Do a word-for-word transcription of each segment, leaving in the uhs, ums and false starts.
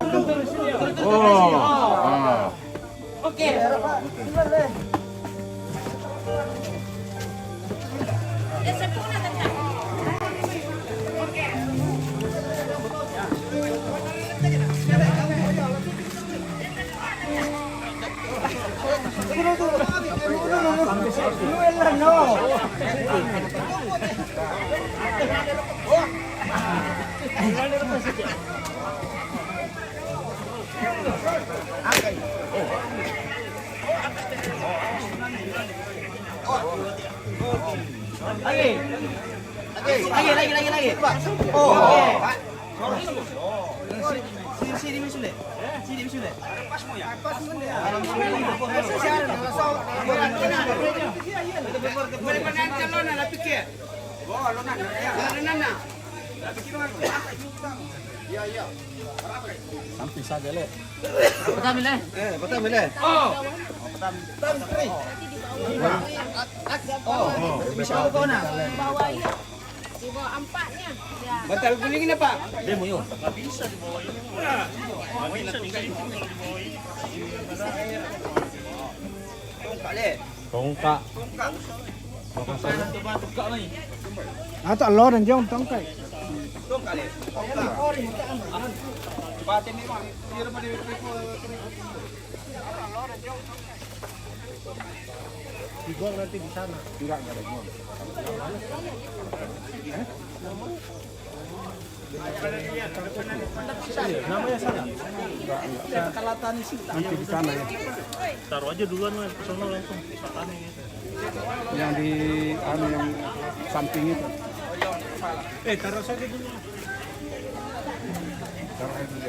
Oh, ah. Lagi. Lagi, lagi, lagi, lagi. Oh. Sini, sini, sini, sini. Sini, sini. Boleh menang, calon, lah, pikir. Iya, iya. Sampai saja, Le. Pertama, Le. Eh, pertama, Le. Oh. Pertama. Oh. Bisa apa kau nak? Di bawah empatnya. Ya. Batal guling ni, Pak. Dia mau. Nggak bisa di bawah ini. Nggak bisa di bawah ini. Tongkak, Le. Tongkak. Tongkak. Tongkak. Atau lo dan jong tongkak. Tongkak, Le. Tongkak. Batin memang. Di rumah dia. Dibuang nanti di sana. Enggak, enggak ada buang. Namanya salah. Nanti di sana ya. Taruh aja duluan, Mas, ke sono langsung. Yang di, anu, yang samping itu. Eh, taruh saja dulu. Taruh aja dulu.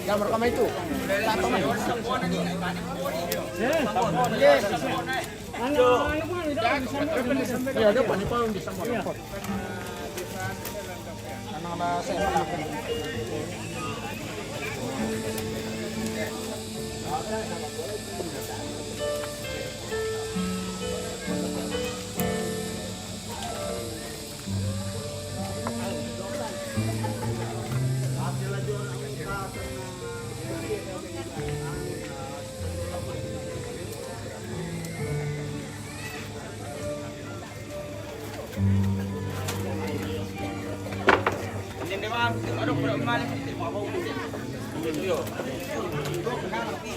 Yang pertama itu. Iya, ada Pak Nipah yang bisa melapor.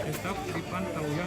Tetap dipantau ya.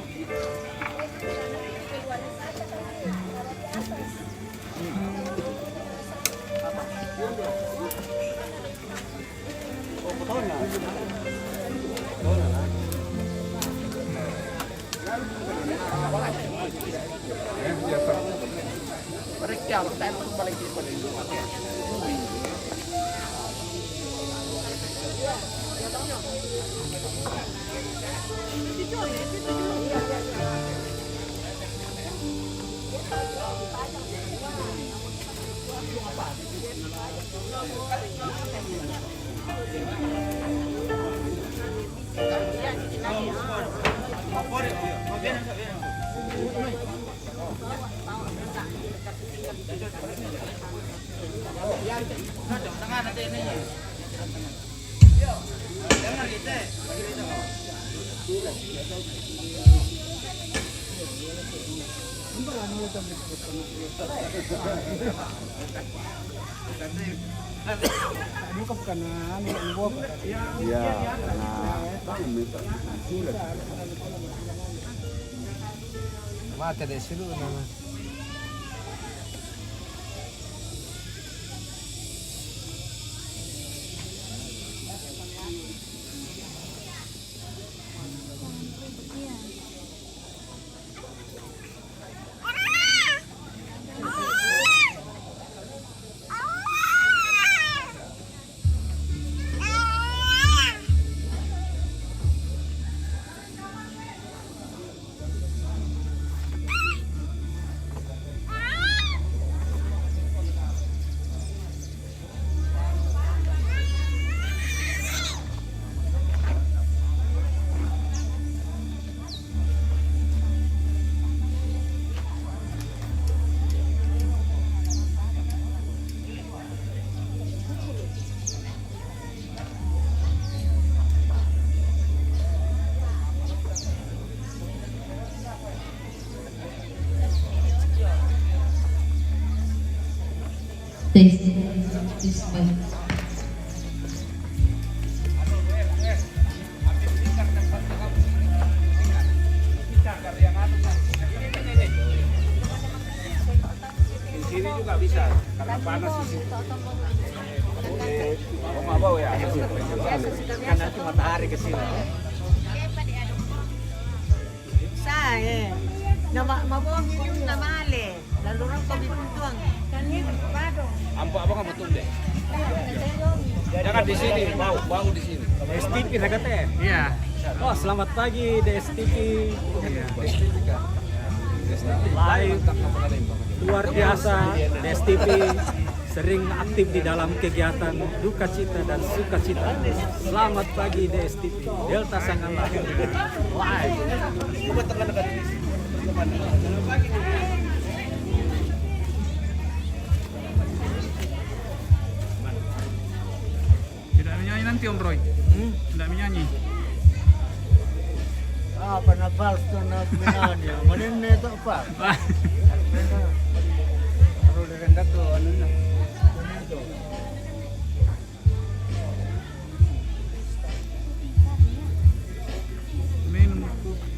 Bukan, bukan, anu, anu, bukan. Ya, nah, kan minta sudah. Mata deh, seru nama. Tes, tes, tes. Di sini juga bisa, karena panas di sini. Mau nggak mau ya? Kan nanti matahari ke sini. Sa, eh. Nama, mabongi yun, namale. Lalu orang kami tuntuang. Ampo abang apa tunde? Jangan di sini, bau, bau di sini. S T P, Nagate. Iya. Oh, selamat pagi, D S T V. Iya. Live. Luar biasa, D S T V sering aktif di dalam kegiatan duka cita dan sukacita. Selamat pagi, D S T V. Delta Sangala. Live. Tidak menyanyi nanti, Om Roy. Hmm? Tidak menyanyi. Apa na false to na menyanyi? Manin ne to pa. Kalau direndak to, anu na. Minum kopi.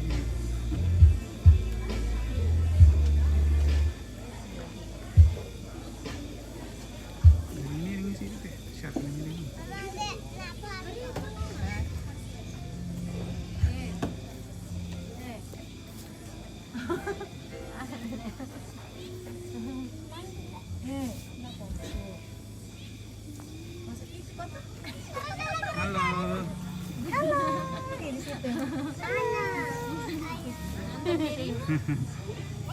Ini, ini sih, teh. Siapa ini? Halo. Halo. Ini siapa? Halo.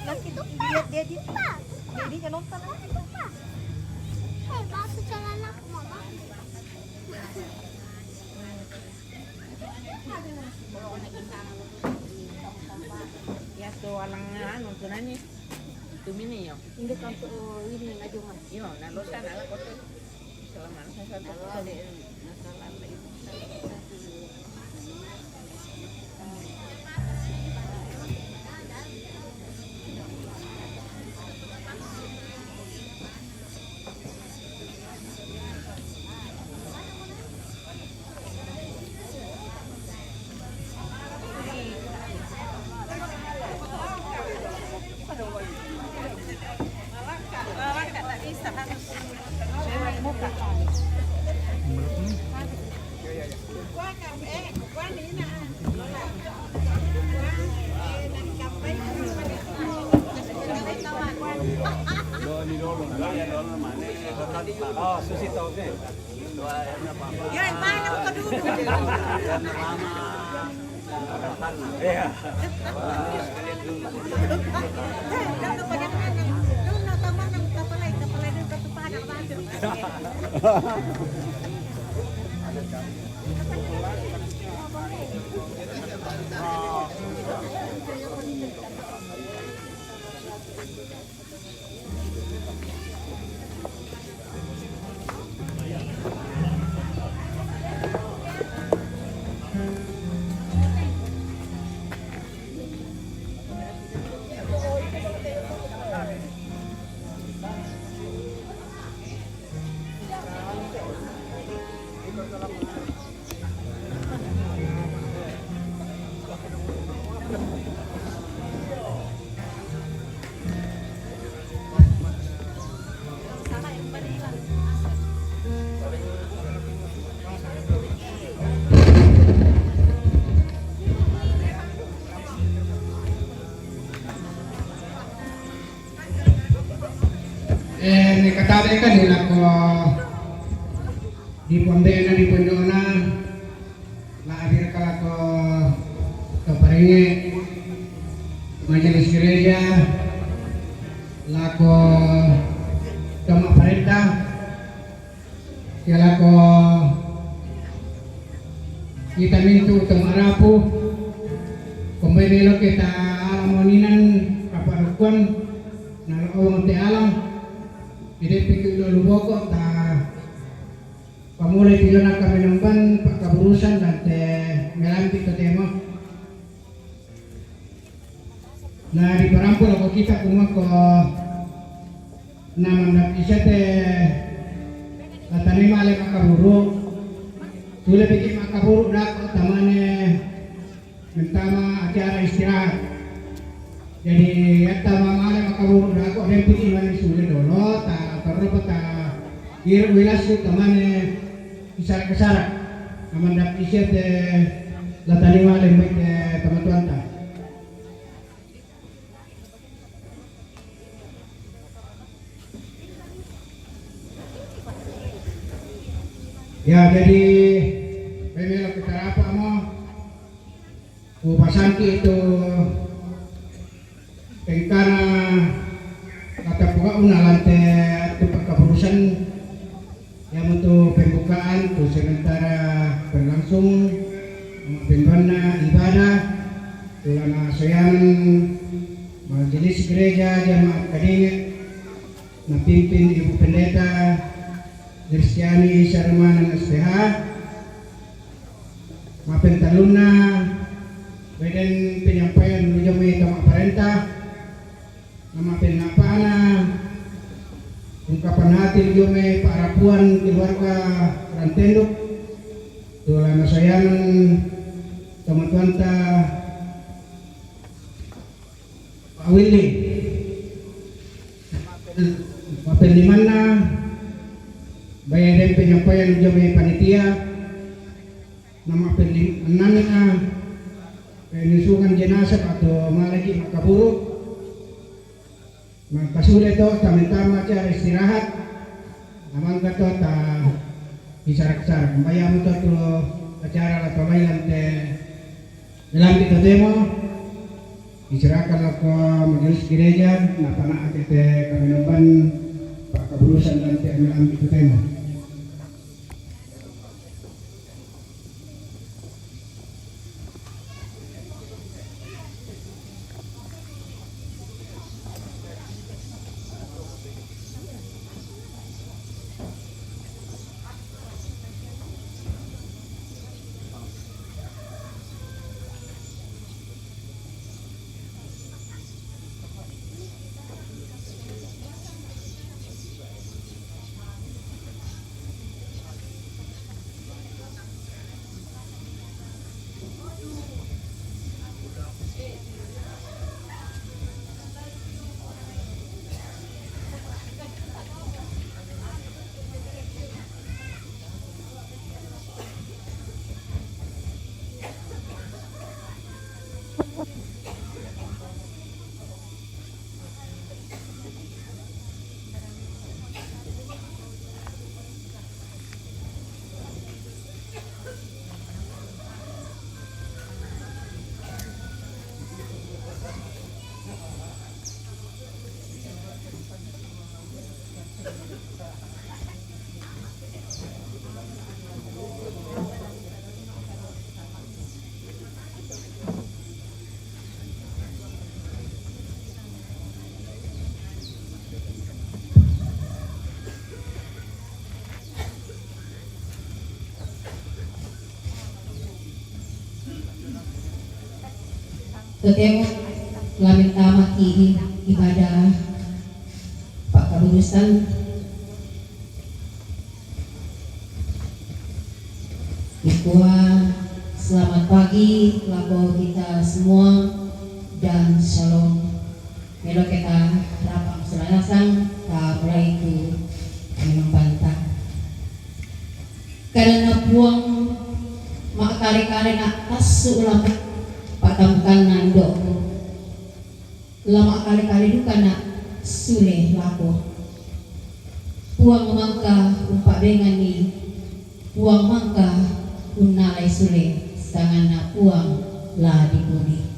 Nanti tuh lihat dia, dia. Dia, dia nonton. Eh, basuh celana aku, Mama. Ya, tu alang anu, tu nani? Tu mini yo. Hindi kanto ini na juma. Yo, na losa na la koto. Salaman sa sa to. Ala de na salala. Oh, susi toge. Iya. Eh, ni katabe kan ni lako di pondena, di pondona, la abir ka lako to parenge, majelis gereja, lako to maparenta, ya lako kita mintu to marapu, kombe melo kita alam oninan, apa rukun, na lo owang te alam, ide pitu lo luboko ta pamulai tiga na kami namban, pakaburusan dan te melambi to temo. Na di parampo lako kita kuma ko Na mandak isya te la tanai male makkaburu. Sule piki makkaburu dako tamane mentama acara istirahat. Jadi yatta male makkaburu dako, den piki mane sule dolo, ta torro pa ta iru wilassu tamane isara-kasara. Na mandak isya te la tanai male mai te tomatuanta. Ya, jadi, pemelo kita apa mo? Ku pasangki itu pengkana kata buka una lante tu pakaburusan. Iyamutu pembukaan tu sementara berlangsung pembanna ibadah, ulama soyangan Majelis Gereja Jamaat Kadinge, napimpin Ibu Pendeta Kristiani Sarmanan S P H. Mapentallunna, beden penyampaian ujung mai tama parenta. Nama pennapana ungkapan hati ujung mai pa'rapuan keluarga Rantenduk, tu la nasayangan tomatuanta Pak Willy. Mapenlimanna, baya den penyampaian ujung mai panitia. Nama penlim-, ennanna, penyusungan jenazah atau malaki makkaburu. Makkasule to, tamentama acara istirahat. Namangka to ta isara-sara. Mbayamu to tu acara la tolai lante melambi totemo. Diserahkan lako majelis gereja, napana akete kami nomban pakaburusan lante melambi totemo. Totemo lamentamaki ibadah pakaburusan. Ikua, selamat pagi lako kita semua dan shalom. Melo kita rapang selanasang, ta mulai tu memang banta. Karena Puang makkale-kale na tassu lako patambukanna ndo. La makkale-kale dukana sule lako. Puang mangka umpabbenganni, Puang mangka unnalai sule, sanganna Puang la dipudi.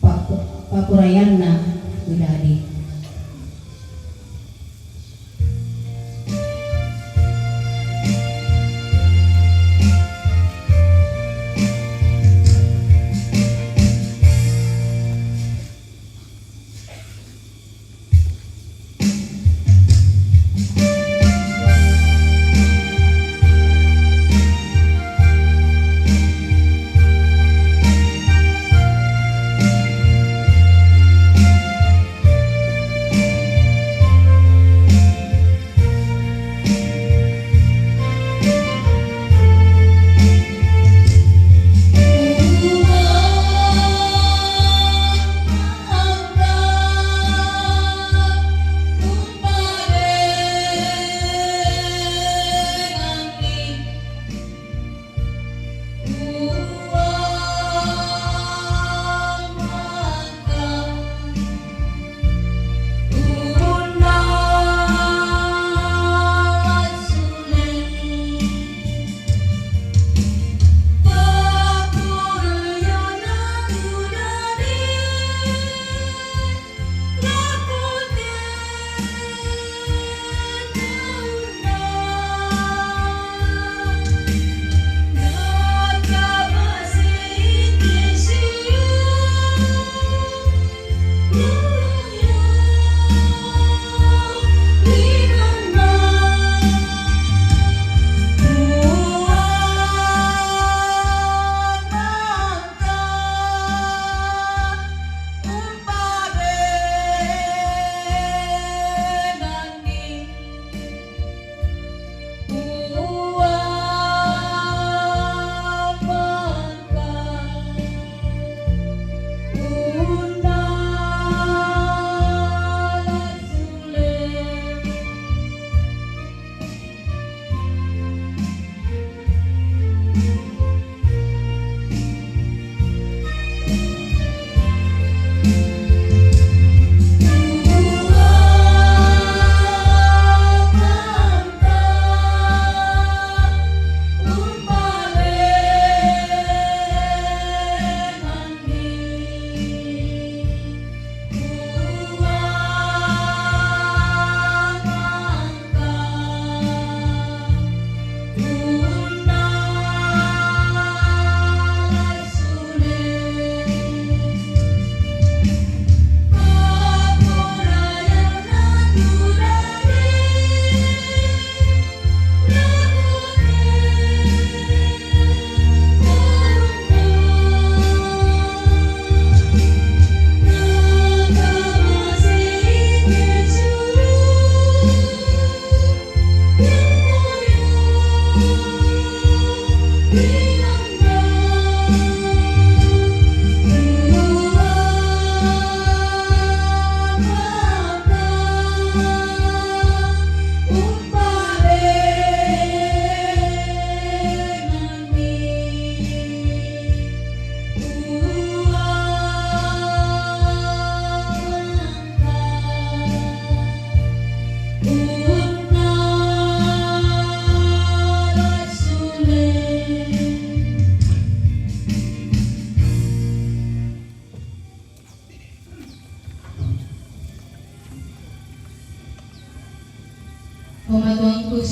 Pak-, pakurayanna udadi.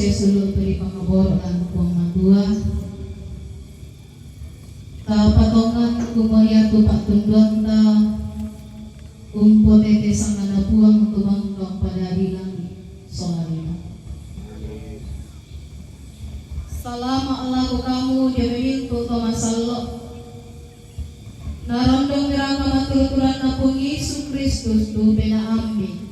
Sulu' tu ripakaboro' lan Puang Matua. Tapatongan kumua iatu pa'tunduanta umpotete sangana Puang tu mangka umpadadi langi' sola lino. Salama' lako kamu dio mai mintu' to masallo'. Narondong miraka maturu-turuanna Puang Yesu Kristus tu penaammi.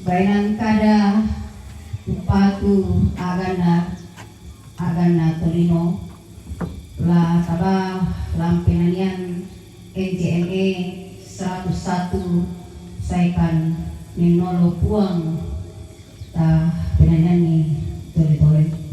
Baenan kada upatu aganna, aganna tolino, la taba lampenanian N J M E seratus satu, saekan mennolo Puang ta penanianni tole-tole.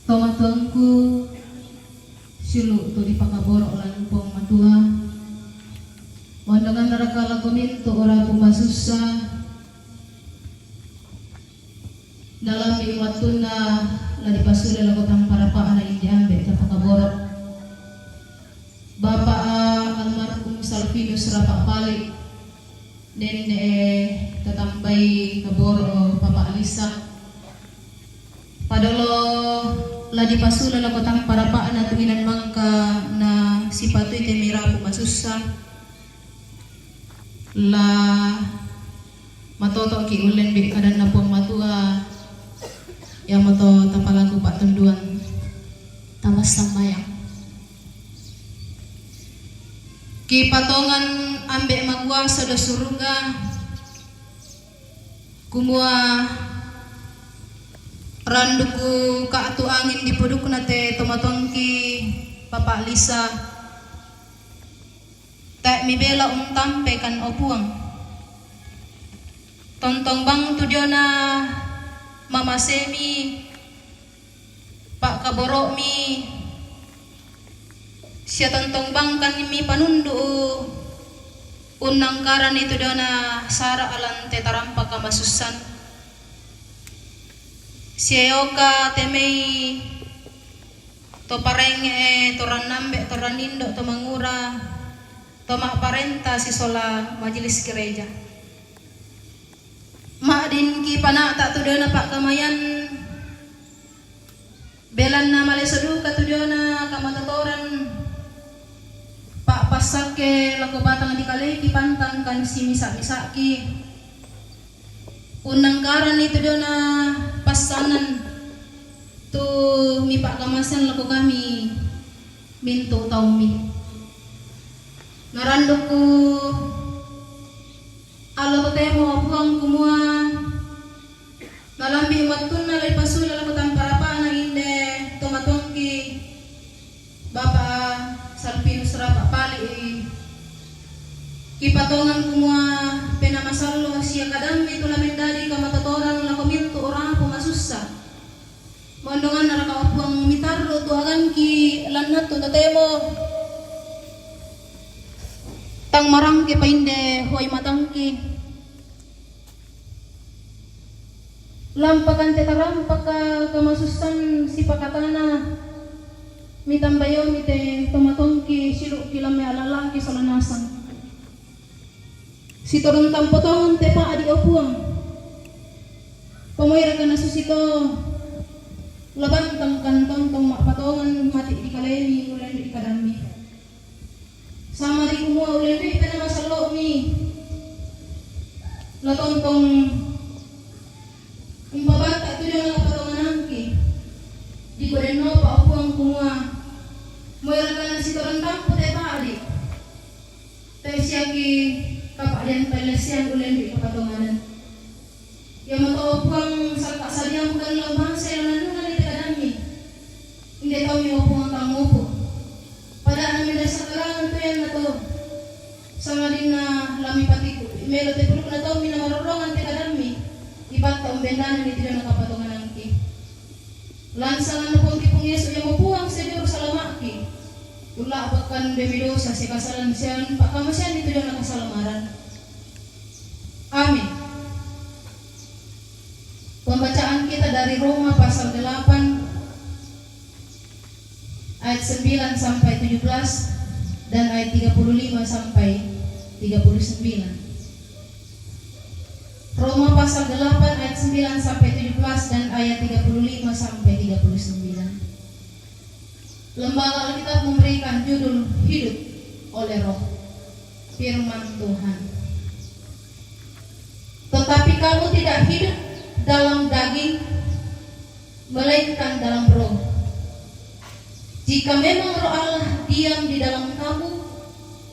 Tomatuangku, siulu' tu dipakaboro' lan Puang Matua, mondongan naraka lako mintu' rapu masussa, dalam wattunna la dipasule lako tampa rapa'na inde ambe' tapakaboro'. Bapa' almarhum Salvinus Rapa' Pali, nenne' tatambai kaboro' Papa' Lisa. Padolo la dipasule lako tampa rapa'na tu inan mangka na sipatui te mirapu masussa. La matoto'ki' ullenbi' kadanna Puang Matua, iamoto tapalaku pa'tunduan. Tamassammayang. Kipatongan Ambe' makuasa dio suruga, kumua randuku ka'tu angin dipudukna te tomatuangki Papa' Lisa. Tae' mibela untampekan, o Puang. Tontong bang tu diona mamasemi pa'kaboro'mi, sia tontong bangkan mi panundu'u unnangkarani tu diona sara' lan te tarampa kamasussan. Siyoka te mai to parengnge, to rannambe, to rannindo, to mangura, to ma'parenta sisola majelis gereja. Ma'dinki pana'ta tu diona pa'gamayan, belanna maleso duka tu diona kamatotoran, pa'passakke lako batang dikaleki pantang kan simisa-misa'ki. Unnangkaranni tu diona passanan tu mipa'kamaseang lako kami mintu' taummi. Narandukku allo totemo, o Puang, kumua nalambi' wattunna la dipasule lako tampa rapa'na inde tomatuangki, Bapa Salpinus Rapa Pali, kipatongan kumua Penaa Masallo sia kadammi tu la mendadi kamatotoran lako mintu' rapu masussa. Maondongannaraka, o Puang, mitarru' tu agangki lan attu totemo? Tang marangke painde hoi matangki. Lampakan te tarampaka kamasussan sipakatana, mitambayomi te tomatuangki silu'ki lamme allalaki sola nasang. Sitorong tampo tongan te pa'di, o Puang. Pamoiraka na susito, la bantang kan tontong ma'patongan mati' dikalemi ulendu'i kadammi. Samari kumua ulendu'i Penaa Masallo'mi, la tontong umpabanta' tu diona kapatonganangki. Dikudennopa, o Puang, kumua moiraka na sitorong tampo te pa'di, taisiaki kapa'dian pallessean ulendu'i kapatonganan. Iamoto, o Puang, sangka sadiamu kan lao bangsai la nannunganni te kadammi. Inde taummi, o Puang, tang mupu'. Pada'na mendasa kalangan tu iannato. Sangadinna la mipatiku, melo te pudukna taummi namarorrongan te kadammi, ipatta umbendananni tu diona kapatonganangki. Lan sanganna Puangki Puang Yesu, iamo Puang sia Juru Salama'ki, ulla'bakkan demi dosa sia kasalan sia pa'kamaseanni tu diona kasalamaran. Amin. Pembacaan kita dari Roma pasal delapan ayat sembilan sampai tujuh belas dan ayat tiga puluh lima sampai tiga puluh sembilan. Roma pasal delapan ayat sembilan sampai tujuh belas dan ayat tiga puluh lima sampai tiga puluh sembilan. Lembaga Alkitab memberikan judul Hidup oleh Roh. Firman Tuhan. Tetapi kamu tidak hidup dalam daging, melainkan dalam Roh. Jika memang Roh Allah diam di dalam kamu,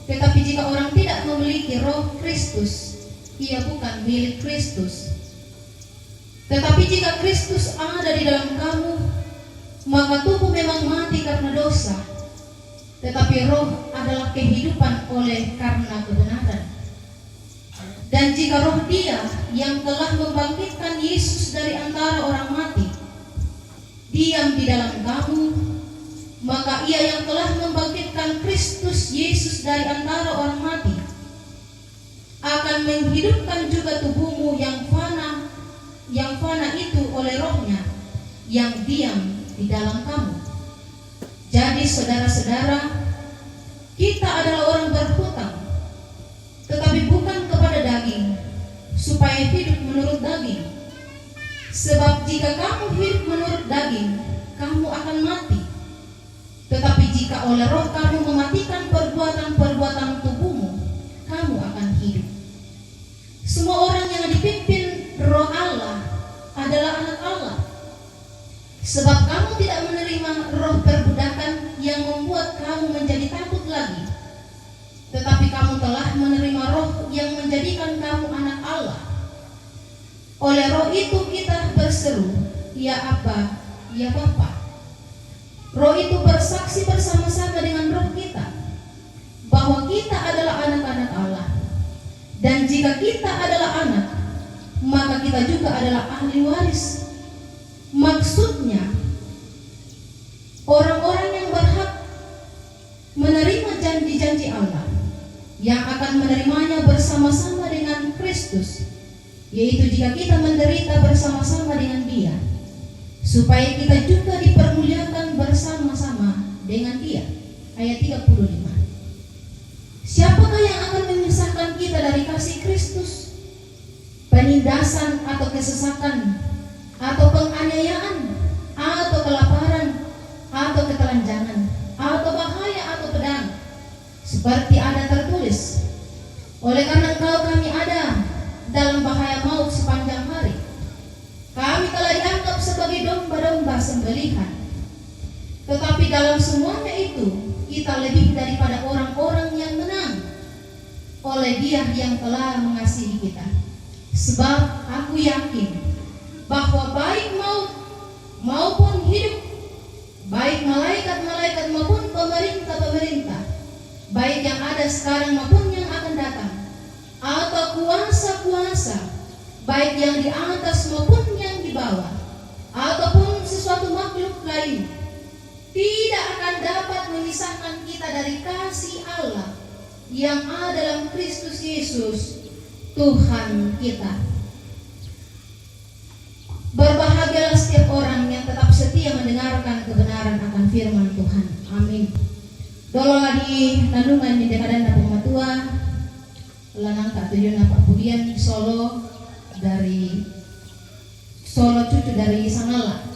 tetapi jika orang tidak memiliki Roh Kristus, ia bukan milik Kristus. Tetapi jika Kristus ada di dalam kamu, maka tubuh memang mati karena dosa, tetapi roh adalah kehidupan oleh karena kebenaran. Dan jika Roh Dia yang telah membangkitkan Yesus dari antara orang mati diam di dalam kamu, maka Ia yang telah membangkitkan Kristus Yesus dari antara orang mati akan menghidupkan juga tubuhmu yang fana, yang fana itu oleh Roh-Nya yang diam di dalam kamu. Jadi, saudara-saudara, kita adalah orang berhutang, tetapi bukan kepada daging, supaya hidup menurut daging. Sebab jika kamu hidup menurut daging, kamu akan mati. Tetapi jika oleh Roh kamu mematikan perbuatan-perbuatan tubuhmu, kamu akan hidup. Semua orang yang dipimpin Roh Allah adalah anak Allah. Sebab kamu tidak menerima roh perbudakan yang membuat kamu menjadi takut lagi, tetapi kamu telah menerima Roh yang menjadikan kamu anak Allah. Oleh Roh itu kita berseru, "Ya Aba, ya Bapa." Roh itu bersaksi bersama-sama dengan roh kita bahwa kita adalah anak-anak Allah. Dan jika kita adalah anak, maka kita juga adalah ahli waris. Maksudnya, orang-orang yang berhak menerima janji-janji Allah, yang akan menerimanya bersama-sama dengan Kristus, yaitu jika kita menderita bersama-sama dengan Dia, supaya kita juga dipermuliakan bersama-sama dengan Dia. Ayat tiga puluh lima. Siapakah yang akan memisahkan kita dari kasih Kristus? Penindasan atau kesesakan, atau penganiayaan, atau kelaparan, atau ketelanjangan, atau bahaya, atau pedang. Seperti ada tertulis, "Oleh karena Engkau kami ada dalam bahaya maut sepanjang hari. Kami telah dianggap sebagai domba-domba sembelihan." Tetapi dalam semuanya itu, kita lebih daripada orang-orang yang menang oleh Dia yang telah mengasihi kita. Sebab aku yakin bahwa baik maut maupun hidup, baik malaikat-malaikat maupun pemerintah-pemerintah, baik yang ada sekarang maupun yang akan datang, atau kuasa-kuasa, baik yang di atas maupun yang di bawah, ataupun sesuatu makhluk lain, tidak akan dapat memisahkan kita dari kasih Allah yang ada dalam Kristus Yesus, Tuhan kita. Berbahagialah setiap orang yang tetap setia mendengarkan kebenaran akan firman Tuhan. Amin. Dolola di renungan di dekadan na pamatua, lanang ka tujuh na papudian solo dari solo cucu dari Sangala.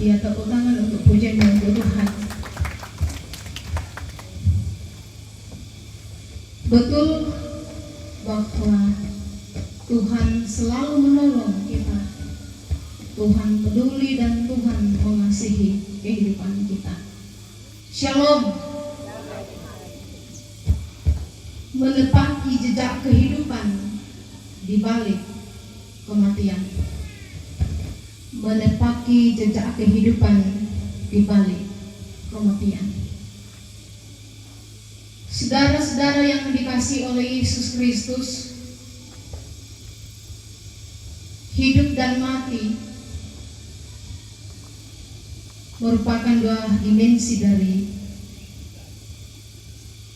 Ya, tepuk tangan untuk pujian dan untuk Tuhan. Betul bahwa Tuhan selalu menolong kita. Tuhan peduli dan Tuhan mengasihi kehidupan kita. Shalom. Menepaki jejak kehidupan di balik kematian. Menepaki jejak kehidupan di balik kematian. Saudara-saudara yang dikasihi oleh Yesus Kristus, hidup dan mati merupakan dua dimensi dari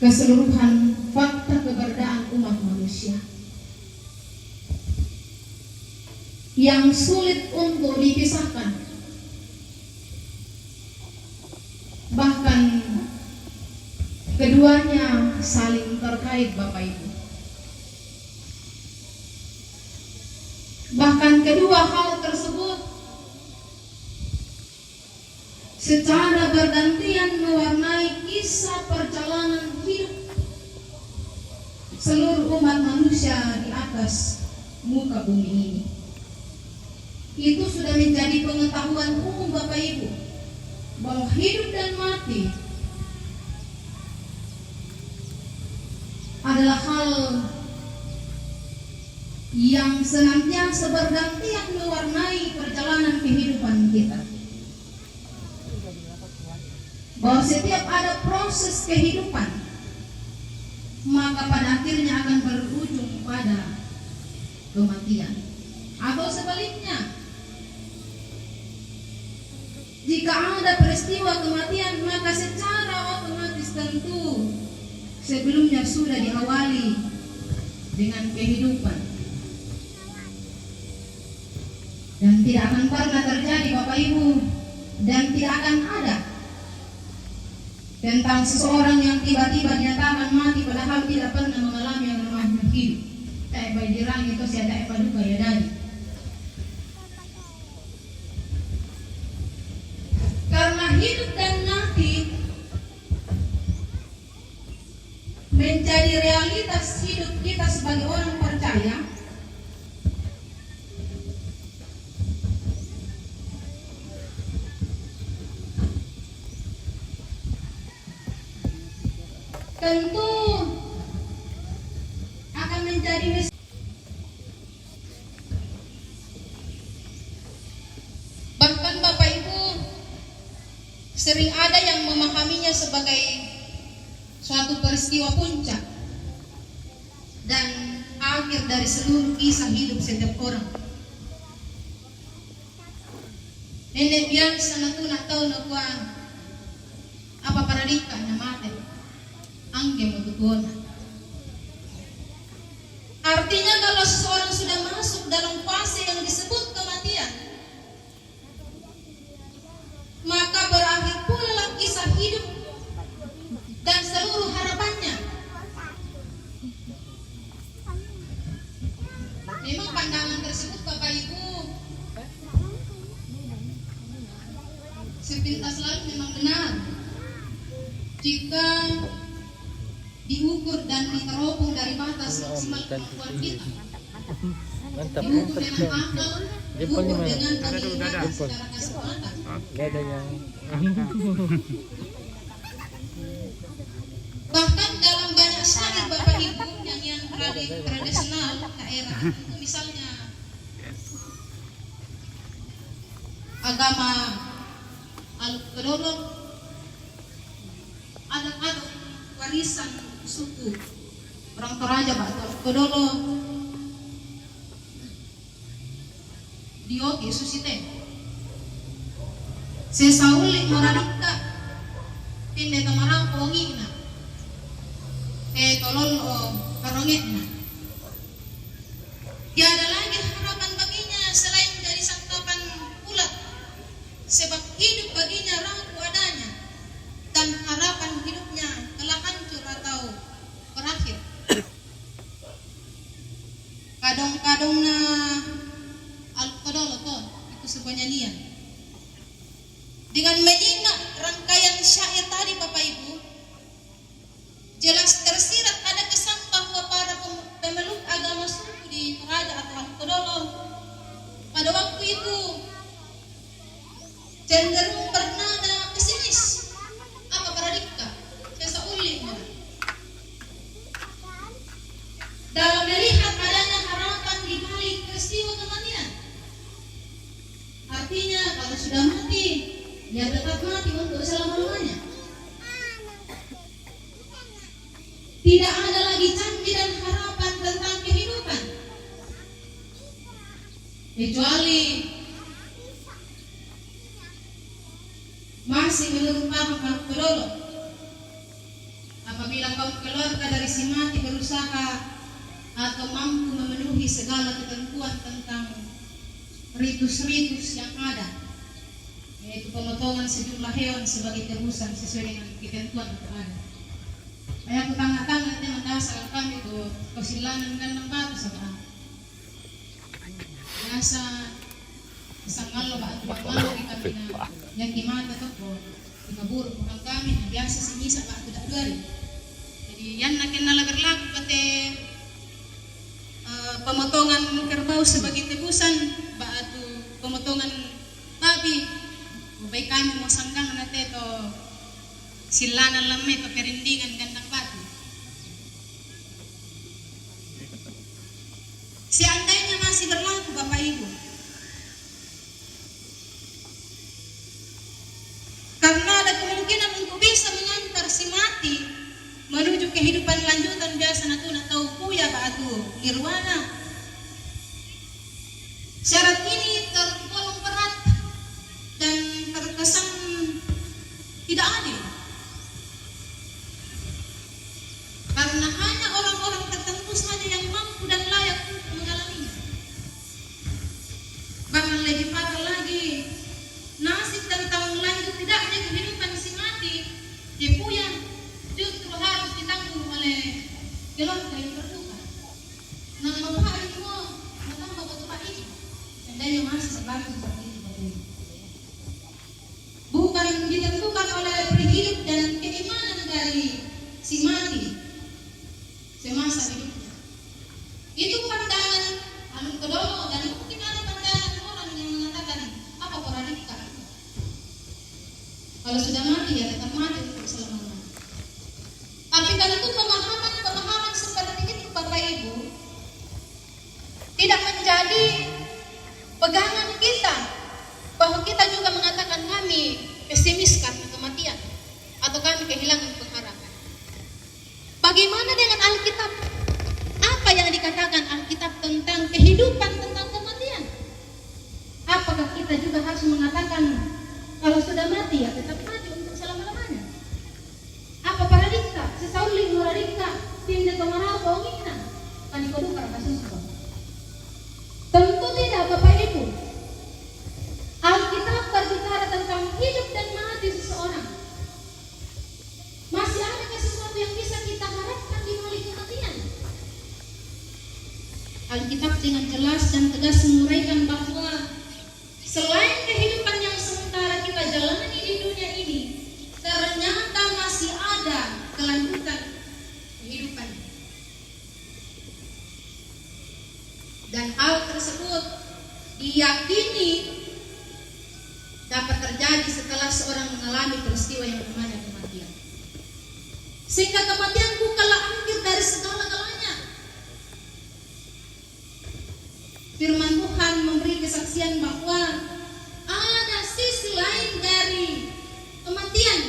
keseluruhan fakta keberadaan umat manusia yang sulit untuk dipisahkan. Bahkan keduanya saling terkait, Bapak Ibu. Bahkan kedua hal tersebut secara bergantian mewarnai kisah perjalanan hidup seluruh umat manusia di atas muka bumi ini. Itu sudah menjadi pengetahuan umum, Bapak Ibu, bahwa hidup dan mati adalah hal yang senantiasa bergantian mewarnai perjalanan kehidupan kita. Bahwa setiap ada proses kehidupan, maka pada akhirnya akan berujung pada kematian. Atau sebaliknya, jika ada peristiwa kematian, maka secara otomatis tentu sebelumnya sudah diawali dengan kehidupan. Dan tidak akan pernah terjadi, Bapak Ibu, dan tidak akan ada tentang seseorang yang tiba-tiba dinyatakan mati padahal tidak pernah mengalami yang namanya hidup. Tak baik dirang itu saya tak paduka ya dari. Karena hidup dan mati menjadi realitas hidup kita sebagai orang percaya, tentu akan menjadi mis- Sering ada yang memahaminya sebagai suatu peristiwa puncak dan akhir dari seluruh kisah hidup setiap orang. Nene biasa natuna tau nakua, apa paradika na mate, angge mo tutuona. Artinya, kalau seseorang sudah masuk dalam fase yang disebut kematian, maka berakhir pula kisah hidup dan seluruh harapannya. Memang pandangan tersebut, Bapak Ibu, sepintas lalu memang benar. Jika diukur dan diteropong dari batas maksimal kemampuan kita, diukur dengan akal, diukur dengan penglihatan secara kasat mata. Gak ada yang Bahkan dalam banyak syair Bapak Ibu nyanyian tradi-, tradisional daerah, itu misalnya agama Aluk Kedolok, adat-adat warisan suku orang Toraja, Batu Aluk Kedolok, dioki susite. Sesauli moradika, tinde tamarau pongina, e tololo karongena. Tiada lagi harapan baginya selain dari santapan ulat, sebab hidup baginya rapuh adanya, dan harapan hidupnya telah hancur atau berakhir. Kadong-kadongna Aluk Kedolok to, itu sebuah nyanyian. Dengan menyimak rangkaian syair tadi, Bapak Ibu, jelas tersirat ada kesan bahwa para pem-, pemeluk agama suku di Toraja atau Aluk Kedolok pada waktu itu cenderung bernada pesimis. Apa paradika? Sesauli mo. Dalam melihat adanya harapan di balik peristiwa kematian. Artinya, kalau sudah mati, ya tetap mati untuk selama-lamanya. Tidak ada lagi janji dan harapan tentang kehidupan, kecuali masih menurut paham Aluk Kedolok. Apabila kaum keluarga dari si mati berusaha atau mampu memenuhi segala ketentuan tentang ritus-ritus yang ada, yaitu pemotongan sejumlah hewan sebagai tebusan sesuai dengan ketentuan yang ada. Kaya ku tanga-tanga te mandasa kami tu kosilanan gandang batu sama. Biasa sangallo batu, sangallo di kami na yang di mata toko di kaburu bukan kami, biasa si misa batu dak duari. Jadi yan nakin nala berlaku pate eh, pemotongan kerbau sebagai tebusan, batu pemotongan babi. Ubai kami mo sanggang na te to silanan lamme to perindingan gandang batu. Seandainya masih berlaku, Bapak Ibu, karena ada kemungkinan untuk bisa mengantar si mati menuju kehidupan lanjutan, biasa natuna tau puya batu nirwana. Syarat ini tergolong berat dan terkesan tidak adil. Karena hanya orang-orang tertentu saja yang mampu dan layak untuk mengalaminya. Bahkan lebih parah lagi, nasib tentang lanjut tidaknya kehidupan si mati, si puya, justru harus ditanggung oleh keluarga yang terluka. Nah, mengapa ini mau bertambah ketupat ini? Seandainya masih sebatas seperti itu, Bapak Ibu. Bukan ditentukan oleh prinsip dan keimanan dari si mati semasa hidupnya. Itu pandangan Aluk Kedolok, dan mungkin ada pandangan orang yang mengatakan, apa paradika? Kalau sudah mati, ya tetap mati untuk selamanya. Tapi tentu pemahaman-pemahaman seperti itu, Bapak Ibu, tidak menjadi pegangan kita bahwa kita juga mengatakan kami pesimis karena kematian. kehilangan pengharapan. Bagaimana dengan Alkitab? Apa yang dikatakan Alkitab tentang kehidupan, tentang kematian? Apakah kita juga harus mengatakan, kalau sudah mati, ya tetap mati untuk selama-lamanya? Apa paradikka, sesaulling mo radikka, tinde to marau paungingna, kan iko duka raka susu? Tentu tidak, Bapak Ibu. Alkitab berbicara tentang hidup dan mati seseorang. Masih adakah sesuatu yang bisa kita harapkan di balik kematian? Alkitab dengan jelas dan tegas menguraikan bahwa selain kehidupan yang sementara kita jalani di dunia ini, ternyata masih ada kelanjutan kehidupan. Dan hal tersebut diyakini dapat terjadi setelah seorang mengalami peristiwa yang namanya kematian. Sehingga kematian bukanlah akhir dari segala-galanya. Firman Tuhan memberi kesaksian bahwa ada sisi lain dari kematian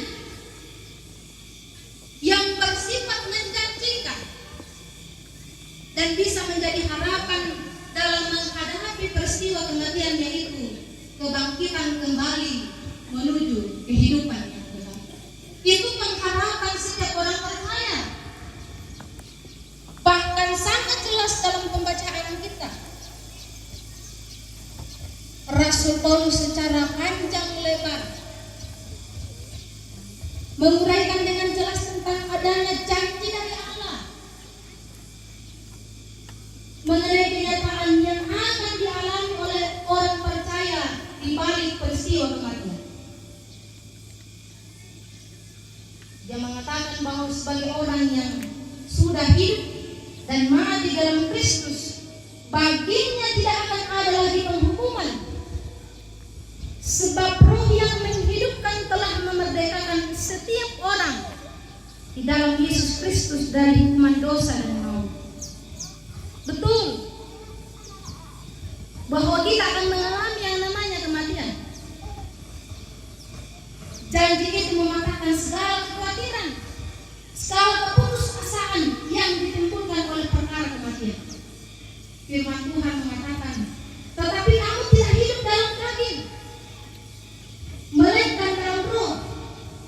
yang bersifat menjanjikan dan bisa menjadi harapan dalam menghadapi peristiwa kematian, yaitu kebangkitan kembali menuju kehidupan yang kekal. Itu pengharapan setiap orang percaya. Bahkan sangat jelas dalam pembacaan kita. Rasul Paulus secara panjang lebar menguraikan dengan jelas tentang adanya janji dari Allah mengenai kenyataan yang akan dialami oleh orang percaya di balik peristiwa kematian. Dia mengatakan bahwa sebagai orang yang sudah hidup dan mati dalam Kristus, baginya tidak akan ada lagi penghukuman. Sebab Roh yang menghidupkan telah memerdekakan setiap orang di dalam Yesus Kristus dari hukuman dosa dan maut. Betul bahwa kita akan mengalami yang namanya kematian. Janji itu mematahkan segala kekhawatiran, segala keputusasaan yang ditimbulkan oleh perkara kematian. Firman Tuhan mengatakan, "Tetapi kamu tidak hidup dalam daging, melainkan dalam Roh.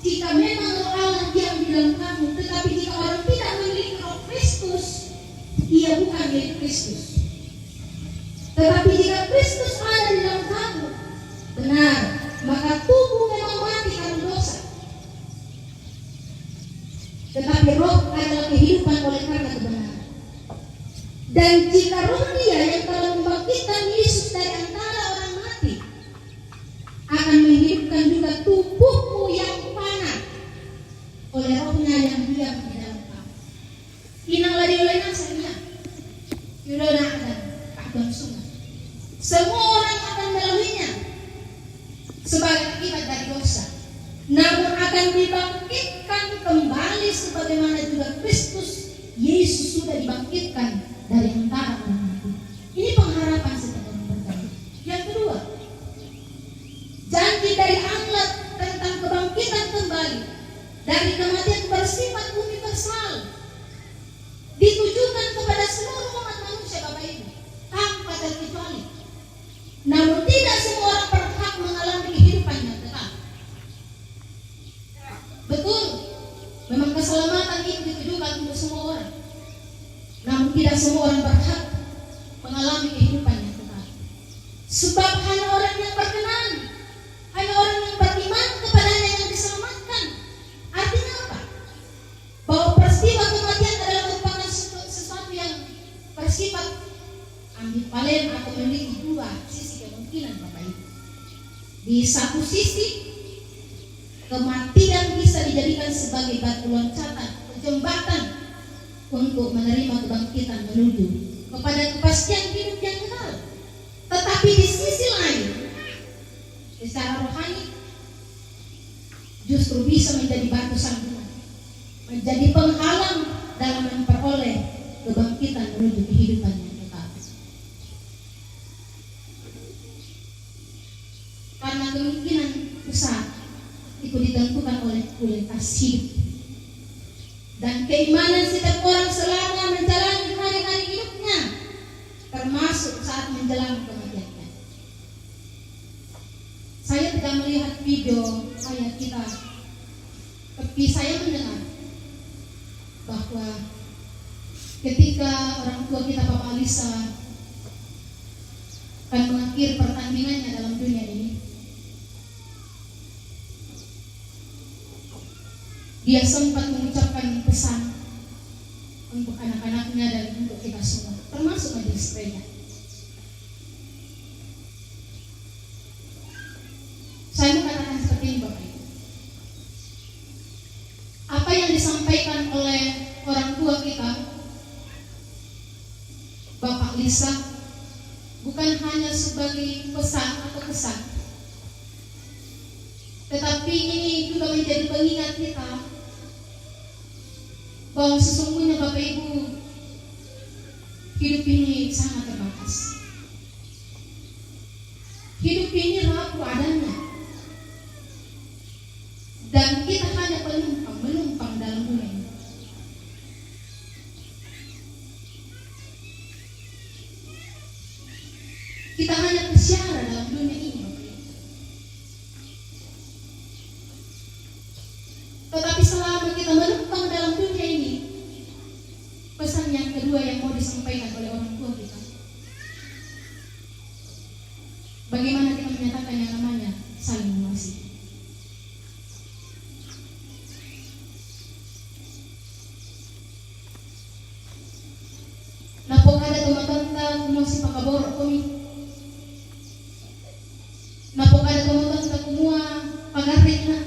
Jika memang Roh Allah diam di dalam kamu, tetapi jika orang tidak memiliki Roh Kristus, ia bukan milik Kristus. Tetapi jika Kristus ada di dalam kamu, benar, maka tubuh memang mati karena dosa, tetapi roh adalah kehidupan oleh karena kebenaran. Dan jika Roh Dia yang telah membangkitkan Yesus dari antara orang mati akan menghidupkan juga tubuhmu yang fana oleh Roh-Nya yang diam di dalam kamu." Inang lari oleh nasa niya. Yudona akan kahduan sungai. Semua orang akan melaluinya sebagai akibat dari dosa. Namun akan dibangkitkan kembali sebagaimana juga Kristus Yesus sudah dibangkitkan dari antara orang mati. Ini pengharapan setiap orang percaya. Yang kedua, janji dari Allah tentang kebangkitan kembali dari kematian bersifat universal, ditujukan kepada seluruh umat manusia, Bapak Ibu, tanpa terkecuali. Namun tidak semua orang berhak mengalami kehidupan yang kekal. Betul, memang keselamatan itu ditujukan untuk semua orang. Namun tidak semua orang berhak mengalami kehidupan yang kekal. Sebab hanya orang yang berkenan, hanya orang yang beriman kepada-Nya yang diselamatkan. Artinya apa? Bahwa peristiwa kematian adalah merupakan sesu-, sesuatu yang bersifat ambivalent atau memiliki dua sisi kemungkinan, Bapak Ibu. Di satu sisi, kematian bisa dijadikan sebagai batu loncatan, jembatan untuk menerima kebangkitan menuju kepada kepastian hidup yang kekal. Tetapi di sisi lain, secara rohani justru bisa menjadi batu sandungan, menjadi penghalang dalam memperoleh kebangkitan menuju kehidupan yang kekal. Karena kemungkinan besar itu ditentukan oleh kualitas hidup Dan keimanan setiap orang selama menjalani hari-hari hidupnya, termasuk saat menjelang kematiannya. Saya tidak melihat video ayah kita, tapi saya mendengar bahwa ketika orang tua kita, Bapak Lisa, akan mengakhiri pertandingannya dalam dunia ini, dia sempat mengucapkan pesan untuk anak-anaknya dan untuk kita semua, termasuk majelis gereja. Saya mau katakan seperti ini, Bapak Ibu. Apa yang disampaikan oleh orang tua kita, Bapak Lisa, bukan hanya sebagai pesan atau kesan, tetapi ini juga menjadi pengingat kita bahwa sesungguhnya, Bapak Ibu, hidup ini sangat terbatas. Hidup ini rapuh adanya. Dan kita hanya penumpang, menumpang dalam dunia ini. Kita hanya peziarah dalam dunia ini, Bapak Ibu. Tetapi selama kita menumpang dalam dunia ini, pesan yang kedua yang mau disampaikan oleh orang tua kita, bagaimana kita menyatakan yang namanya saling mengasihi. Napo kada tomatonta kumua si pakaboro' komi. Napo kada tomatonta kumua pagarring na.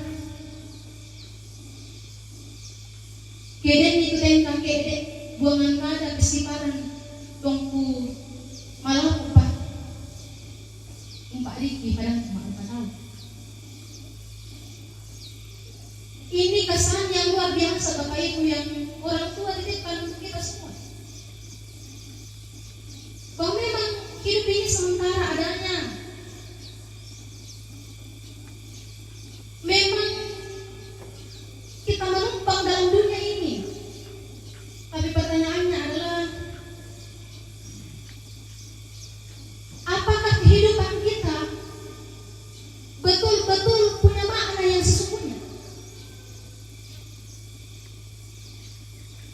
Keden itu tentang kede buangan kada kesiparan tongku malaku pa. Umpa' diki padang cuma umpa tahu. Ini kesan yang luar biasa, Bapak Ibu, yang orang tua titipkan untuk kita semua. Bahwa memang hidup ini sementara adanya. Memang kita menumpang dalam dunia ini. Tapi pertanyaannya adalah, apakah kehidupan kita betul-betul punya makna yang sesungguhnya?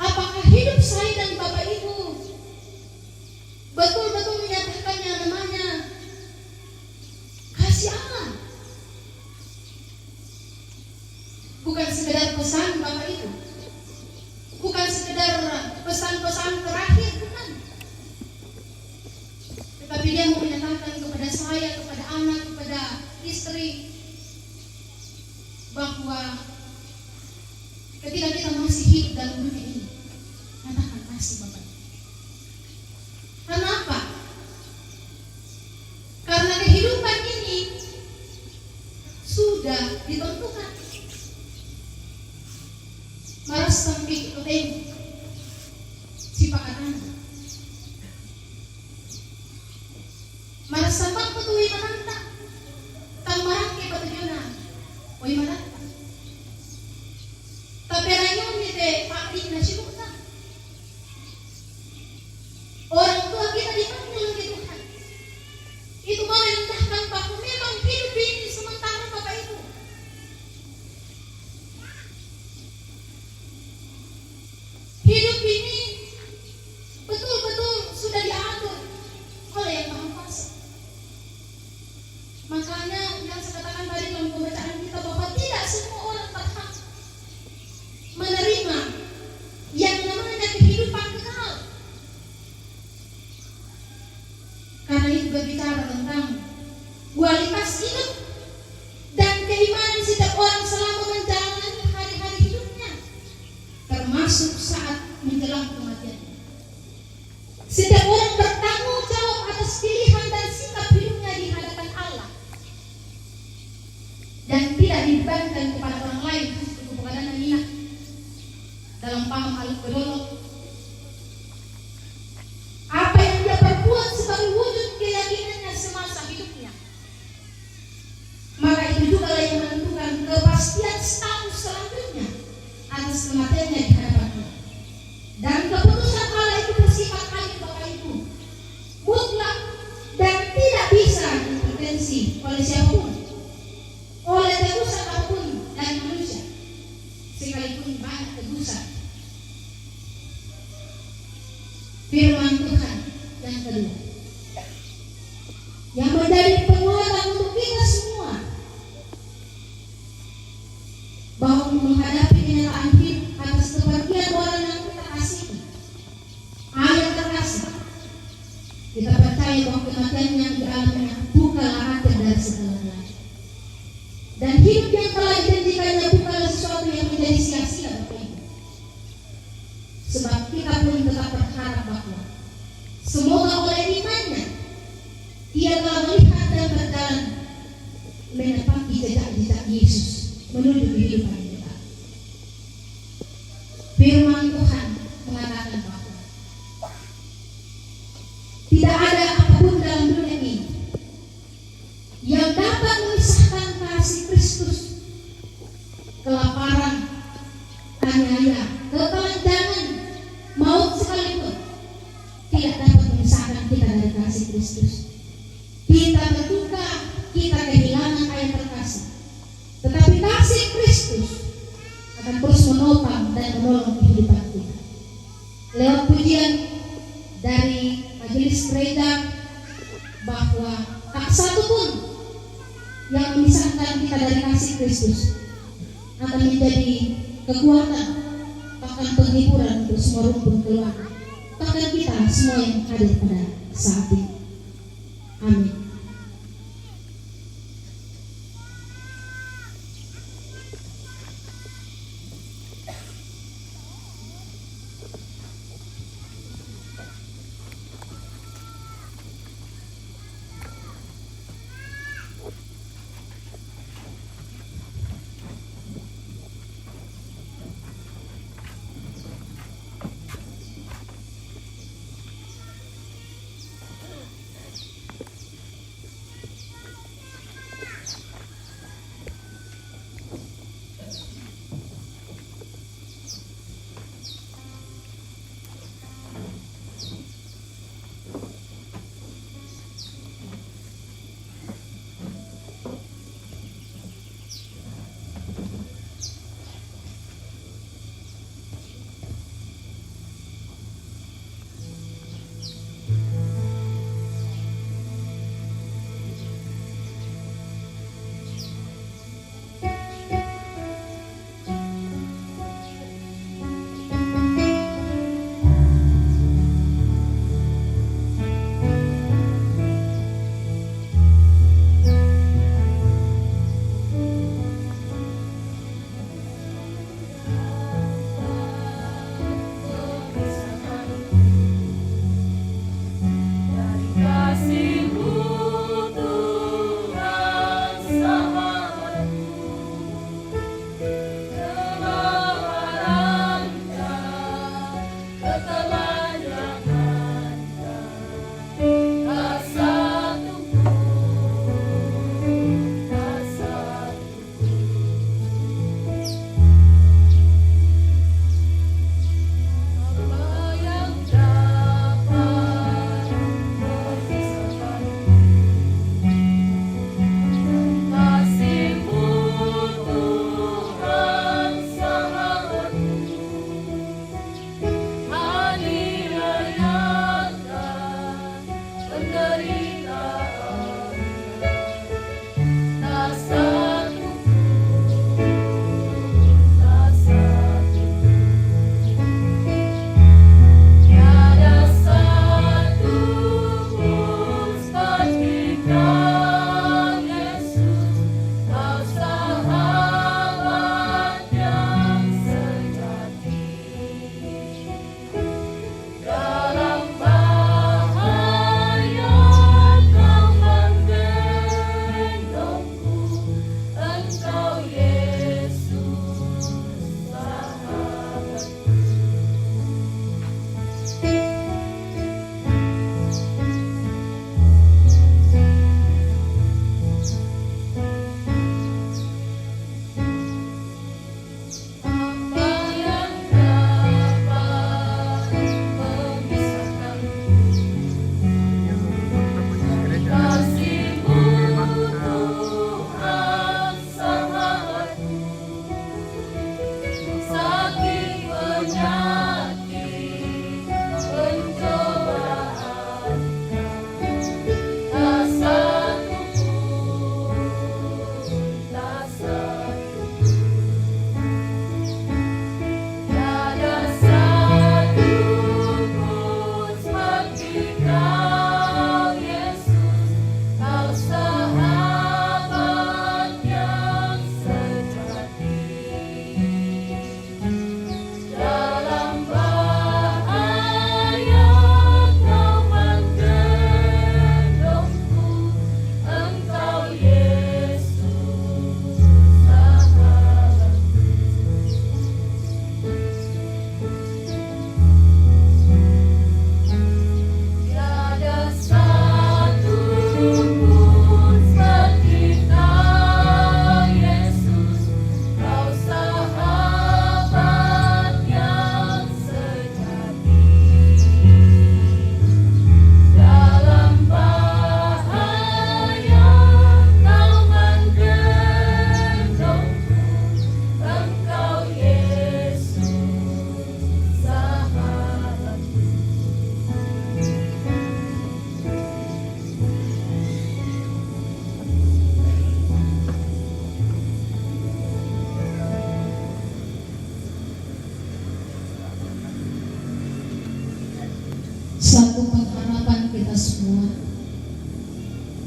Apakah hidup saya dan Bapak Ibu betul-betul menyatakan yang namanya kasih Allah? Bukan sekedar pesan Bapak Ibu, bukan sekedar pesan-pesan terakhir, bukan. Tetapi dia mau menyatakan kepada saya, kepada anak, kepada istri, bahwa ketika kita masih hidup dalam dunia ini, nyatakan kasih Bapak Ibu. Kenapa? Karena kehidupan ini sudah ditentukan. Marasa miki' tu tempo si pakatana. Marasa mangku tu i matanta, tang marangke patujuna o i matanta. Taperayoni te pa'dinna sibu'ta. Orang tua kita dipanggil oleh Tuhan. Itu mau menentahkan bahwa memang hidup ini sementara, Bapak Ibu. Hidup ini betul-betul sudah diatur oleh Yang Maha Kuasa. Makanya yang saya katakan tadi dalam pembacaan kita bahwa tidak semua orang berhak menerima yang namanya kehidupan kekal. Karena itu berbicara tentang kualitas hidup dan keimanan setiap orang selama menjalani hari-hari hidupnya, termasuk saat menjelang kematiannya. Setiap orang bertanggung jawab atas pilihan dan sikap hidupnya di hadapan Allah. Dan tidak dibebankan kepada orang lain, khusus kepada anak dalam paham aluk kedolo. Apa yang dia perbuat sebagai wujud keyakinannya semasa hidupnya. Maka itu jugalah yang menentukan kepastian status selanjutnya atas kematiannya di hadapan oleh siapapun, oleh tegusan apapun dari manusia, sekalipun banyak tegusan. Firman Tuhan yang kedua, yang menjadi penguatan untuk kita semua, bahwa menghadapi kenyataan hidup atas kepergian orang yang kita kasihi, ayah terkasih, kita percaya bahwa kematian yang dialaminya bukanlah akhir dari segalanya. Dan hidup yang telah dijanjikannya bukanlah sesuatu yang menjadi sia-sia, Bapak Ibu. Sebab kita pun tetap berharap bahwa semoga oleh imannya ia telah melihat dan berjalan menepati jejak-jejak Yesus menuju kehidupan yang kekal. Firman Tuhan mengatakan bahwa tidak ada apapun dalam dunia ini yang dapat memisahkan kasih Kristus. Kelaparan, aniaya, ketelanjangan, maut sekalipun tidak dapat memisahkan kita dari kasih Kristus. Kita terluka, kita kehilangan ayah terkasih. Tetapi kasih Kristus akan terus menopang dan menolong kehidupan kita. Lewat pujian dari majelis gereja, bahwa tak satu pun yang memisahkan kita dari kasih Kristus akan menjadi kekuatan, bahkan penghiburan untuk semua rumpun keluarga, bahkan kita semua yang hadir pada saat ini. Amin.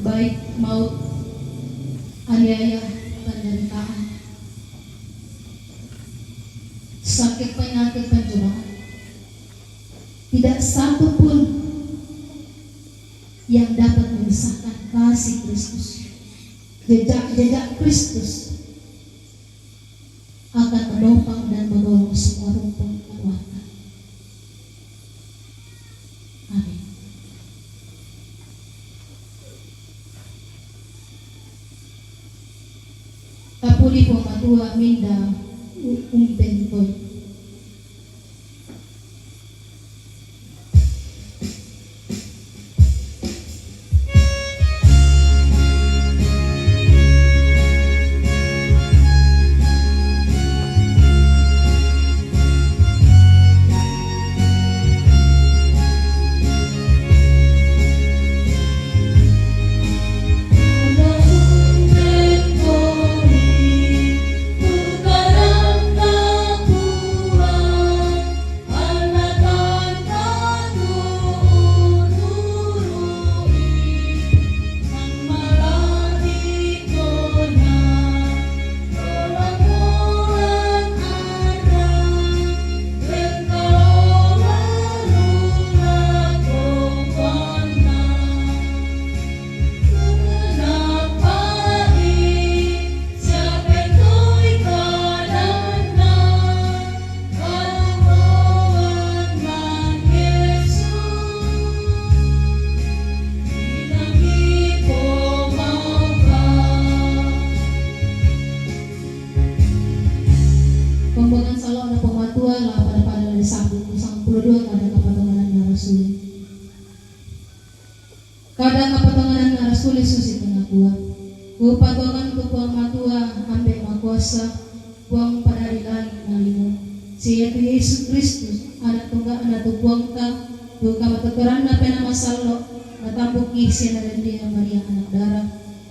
Baik maut, aniaya, penderitaan, sakit, penyakit, pencobaan, tidak satu pun yang dapat memisahkan kasih Kristus, jejak-jejak Kristus akan menopang dan menolong semua rumpun keluarga. Amin. Tapudi Puang Matua minda u-, umbentoi. Pembuangan salo na pematua la pada-pada dari sabuk, sangpulo dua kada kapatonganan na rasuli. Kada kapatonganan na rasuli susi tengah kuah. Kupatongan tu Puang Matua, ambe makuasa, Puang padari langit nalimo. Sia tu Yesus Kristus, Anak tunggal na tu Puangta, tu kamatuturan na pena masalo, na tambuki sia na dendia Maria anak dara.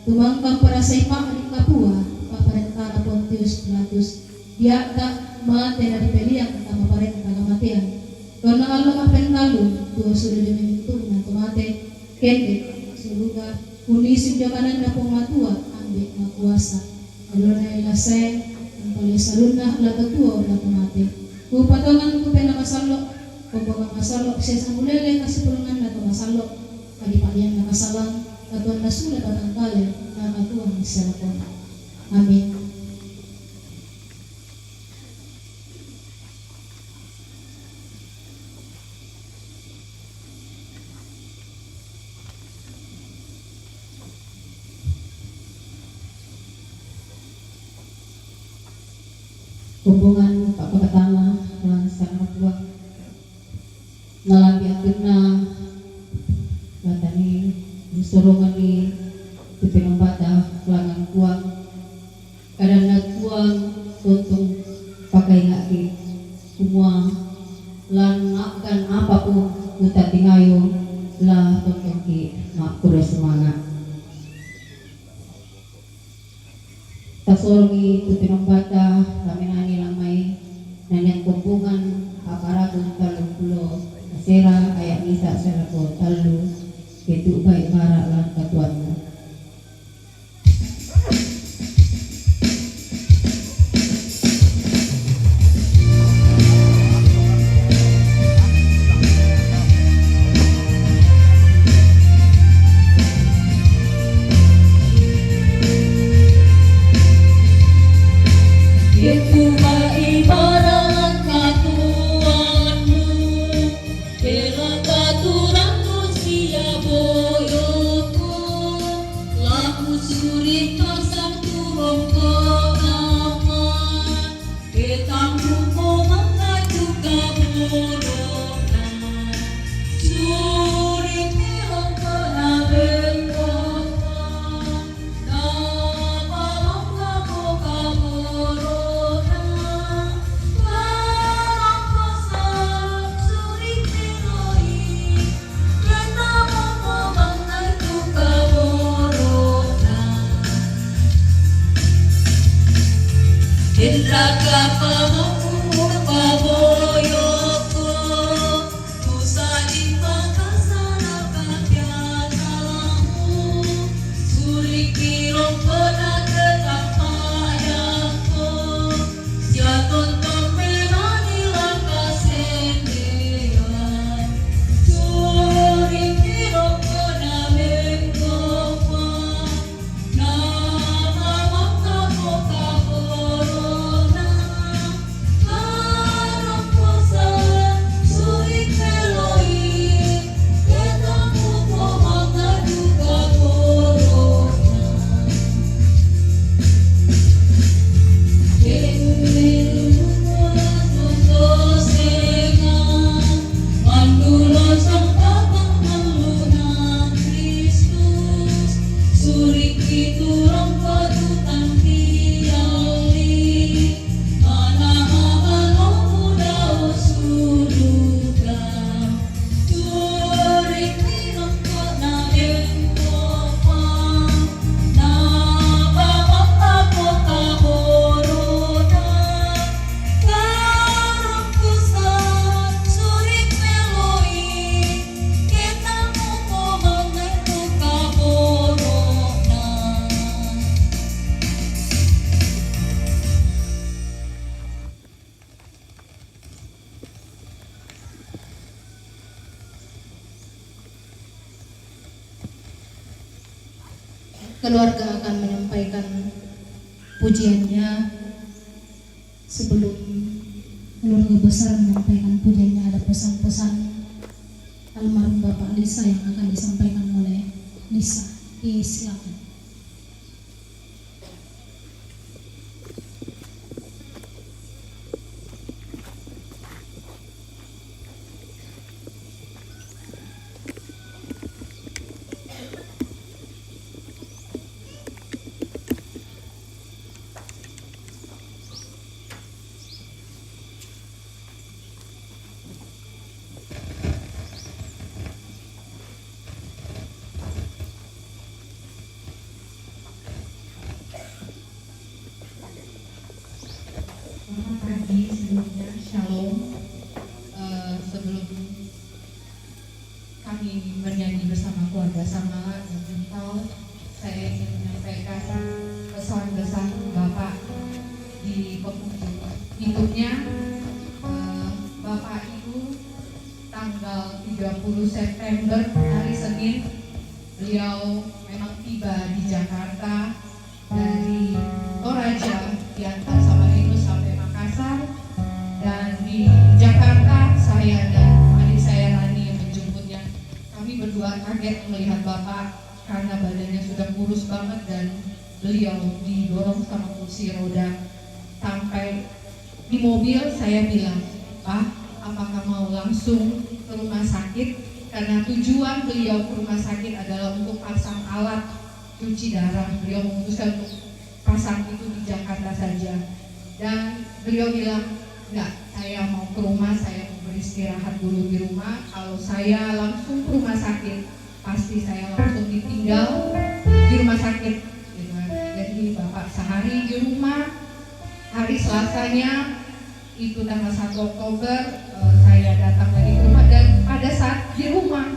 Tumangkang parasai pa di kapua, paparentara Pontius Pilatus, diata mate na dipeliang tama parenta kamatian. Tona allo mapentalu, tua sudah dimintu na tu mate, kende suruga, unisi jokanan na Puang Matua, ambe makuasa. Adona ilasae, engkau salunna la tetua la tu mate. Kupatongan tu pena masallo, kupatongan masallo, sesa mulele kasipulungan na tu masallo, kadipadian na kasalang, katuan na sudah batang kale, na katuan selakon. Amin. Rombongan Pak Pakatana, Sang Matua. Nalambi atunna, batani, musorongani, tu penombata, langan Puang. Kadanna Puang tontong pakaingaki, kumua lan akan apapun mutatingayo la tontongki makkuro semangat. Tasorongi tu penombata, tamenani lamai, nanian kompungan aparagun tallumpulo asera ayat misa selako tallu, ketu bai bara lan katuanna. Itu ibarat katuanmu. Bela katurannu sia boyoko, laku suri kasang turongko aman, ketammuko mangaju kaborona, suri terongko na bengkota. Indra kapal paboyoko, kusadi pakasana kapiakalamu. Keluarga akan menyampaikan pujiannya. Sebelum keluarga besar menyampaikan pujiannya, ada pesan-pesan almarhum Bapak Lisa yang akan disampaikan oleh Lisa. Oke, silakan. Selamat pagi semuanya, shalom. Eh, sebelum kami bernyanyi bersama keluarga Samala dan Gempal, saya ingin menyampaikan pesan-pesan Bapak di penghujung hidupnya. Eh, Bapak itu tanggal tiga puluh September, hari Senin, beliau memang tiba di Jakarta dari Toraja, diantar sama Linus sampai Makassar. Dan di Jakarta, saya dan adik saya Rani yang menjemputnya. Kami berdua kaget melihat Bapak karena badannya sudah kurus banget dan beliau didorong sama kursi roda. Sampai di mobil saya bilang, "Pak, apakah mau langsung ke rumah sakit?" Karena tujuan beliau ke rumah sakit adalah untuk pasang alat cuci darah. Beliau memutuskan untuk pasang itu di Jakarta saja. Dan beliau bilang, "Enggak, saya mau ke rumah, saya mau beristirahat dulu di rumah. Kalau saya langsung ke rumah sakit, pasti saya langsung ditinggal di rumah sakit." Gitu kan. Jadi Bapak sehari di rumah, hari Selasanya itu tanggal satu Oktober, eh, saya datang lagi ke rumah, dan pada saat di rumah,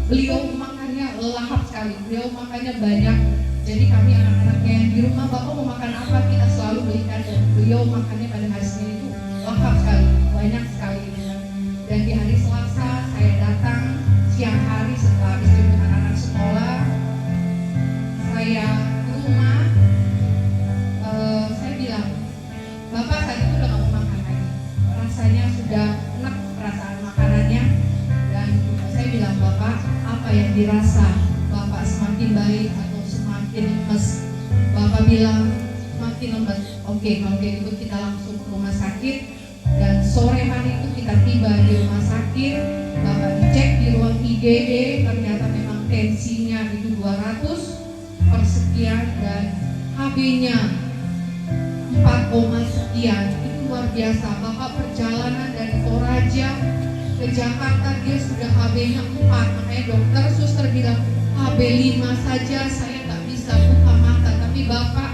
beliau makannya lahap sekali, beliau makannya banyak. Jadi kami anak-anaknya yang di rumah, "Bapak mau makan apa?" Kita selalu belikan, dan beliau makannya pada hari Senin itu lahap sekali, banyak sekali gitu kan. Dan di hari Selasa saya datang siang hari setelah habis jemput anak-anak sekolah, saya ke rumah, eh, saya bilang, "Bapak saat itu udah gak mau makan lagi. Rasanya sudah enak perasaan makanannya." Dan saya bilang, "Bapak, apa yang dirasa? Bapak semakin baik atau semakin lemes?" Bapak bilang, "Semakin lemes." "Oke, kalau kayak gitu kita langsung ke rumah sakit." Dan sore hari itu kita tiba di rumah sakit. Bapak dicek di ruang I G D, ternyata memang tensinya itu dua ratus per sekian dan H B-nya empat koma sekian. Itu luar biasa. Bapak perjalanan dari Toraja ke Jakarta, dia sudah H B-nya empat. Makanya dokter, suster bilang, "H B lima saja saya nggak bisa buka mata." Tapi Bapak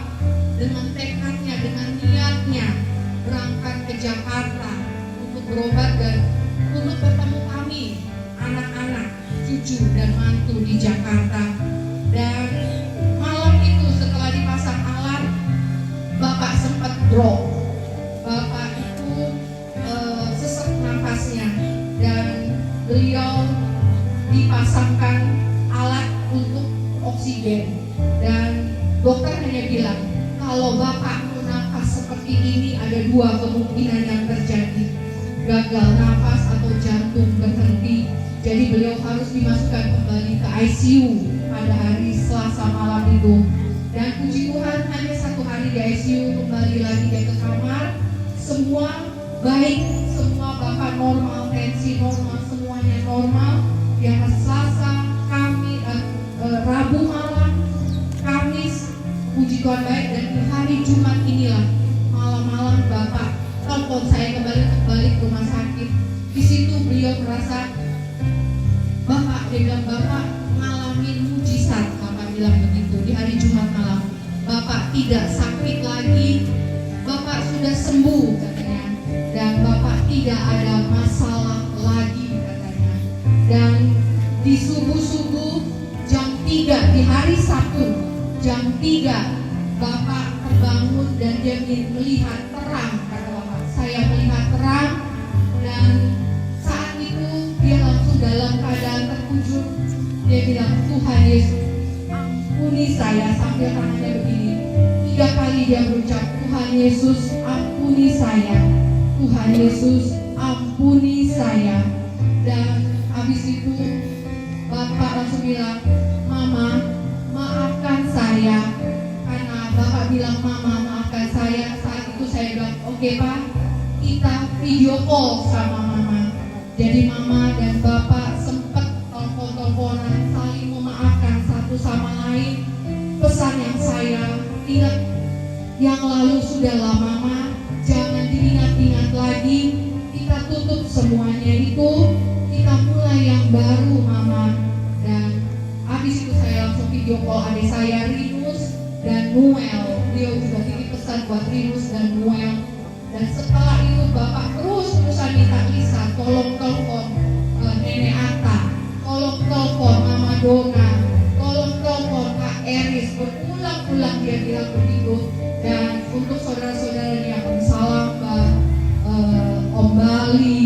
dengan tekadnya, dengan niatnya berangkat ke Jakarta untuk berobat dan untuk bertemu kami, anak-anak, cucu dan mantu di Jakarta. Dan malam itu setelah dipasang alat, Bapak sempat drop. Bapak itu, eh, sesak nafasnya dan beliau dipasangkan alat untuk oksigen. Dan dokter hanya bilang, "Kalau Bapak mau nafas seperti ini, ada dua kemungkinan yang terjadi. Gagal nafas atau jantung berhenti." Jadi beliau harus dimasukkan kembali ke I C U pada hari Selasa malam itu. Dan puji Tuhan, hanya satu hari di I C U, kembali lagi dia ke kamar. Semua baik, semua Bapak normal, tensi normal, semuanya normal. Di hari Selasa, kami, eh, eh, Rabu malam, Kamis, puji Tuhan baik, dan di hari Jumat inilah malam-malam Bapak telepon saya kembali untuk balik ke rumah sakit. Di situ beliau merasa, "Bapak," dia bilang, "Bapak mengalami mujizat," Bapak bilang begitu di hari Jumat malam. "Bapak tidak sakit lagi, Bapak sudah sembuh," katanya, "dan Bapak tidak ada masalah lagi," katanya. Dan di subuh-subuh jam tiga, di hari Sabtu jam tiga, Bapak terbangun dan dia melihat terang, kata Bapak. "Saya melihat terang," dan saat itu dia langsung dalam keadaan terkujur. Dia bilang, "Tuhan Yesus, ampuni saya, sambil tangannya begini. Tiga kali dia berucap, "Tuhan Yesus, ampuni saya. Tuhan Yesus, ampuni saya." Dan habis itu Bapak langsung bilang, "Mama, maafkan saya." Karena Bapak bilang, "Mama, maafkan saya." Saat itu saya bilang, "Oke, Pak, kita video call sama Mama." Jadi Mama dan Bapak sempat telepon-teleponan, saling memaafkan satu sama lain. Pesan yang saya ingat, yang lalu sudahlah Mama, jangan diingat-ingat lagi. Kita tutup semuanya itu, kita mulai yang baru Mama. Dan habis itu saya langsung video call adik saya Rinus dan Noel. Beliau juga titip pesan buat Rinus dan Noel. Dan setelah itu Bapak terus-terusan minta Lisa, "Tolong telepon eh, Nenek Ata, tolong telepon Mama Dona, tolong telepon Kak Eris." Berulang-ulang dia bilang begitu. Dan untuk saudara-saudaranya, Om Salamba, eh, Om Bali,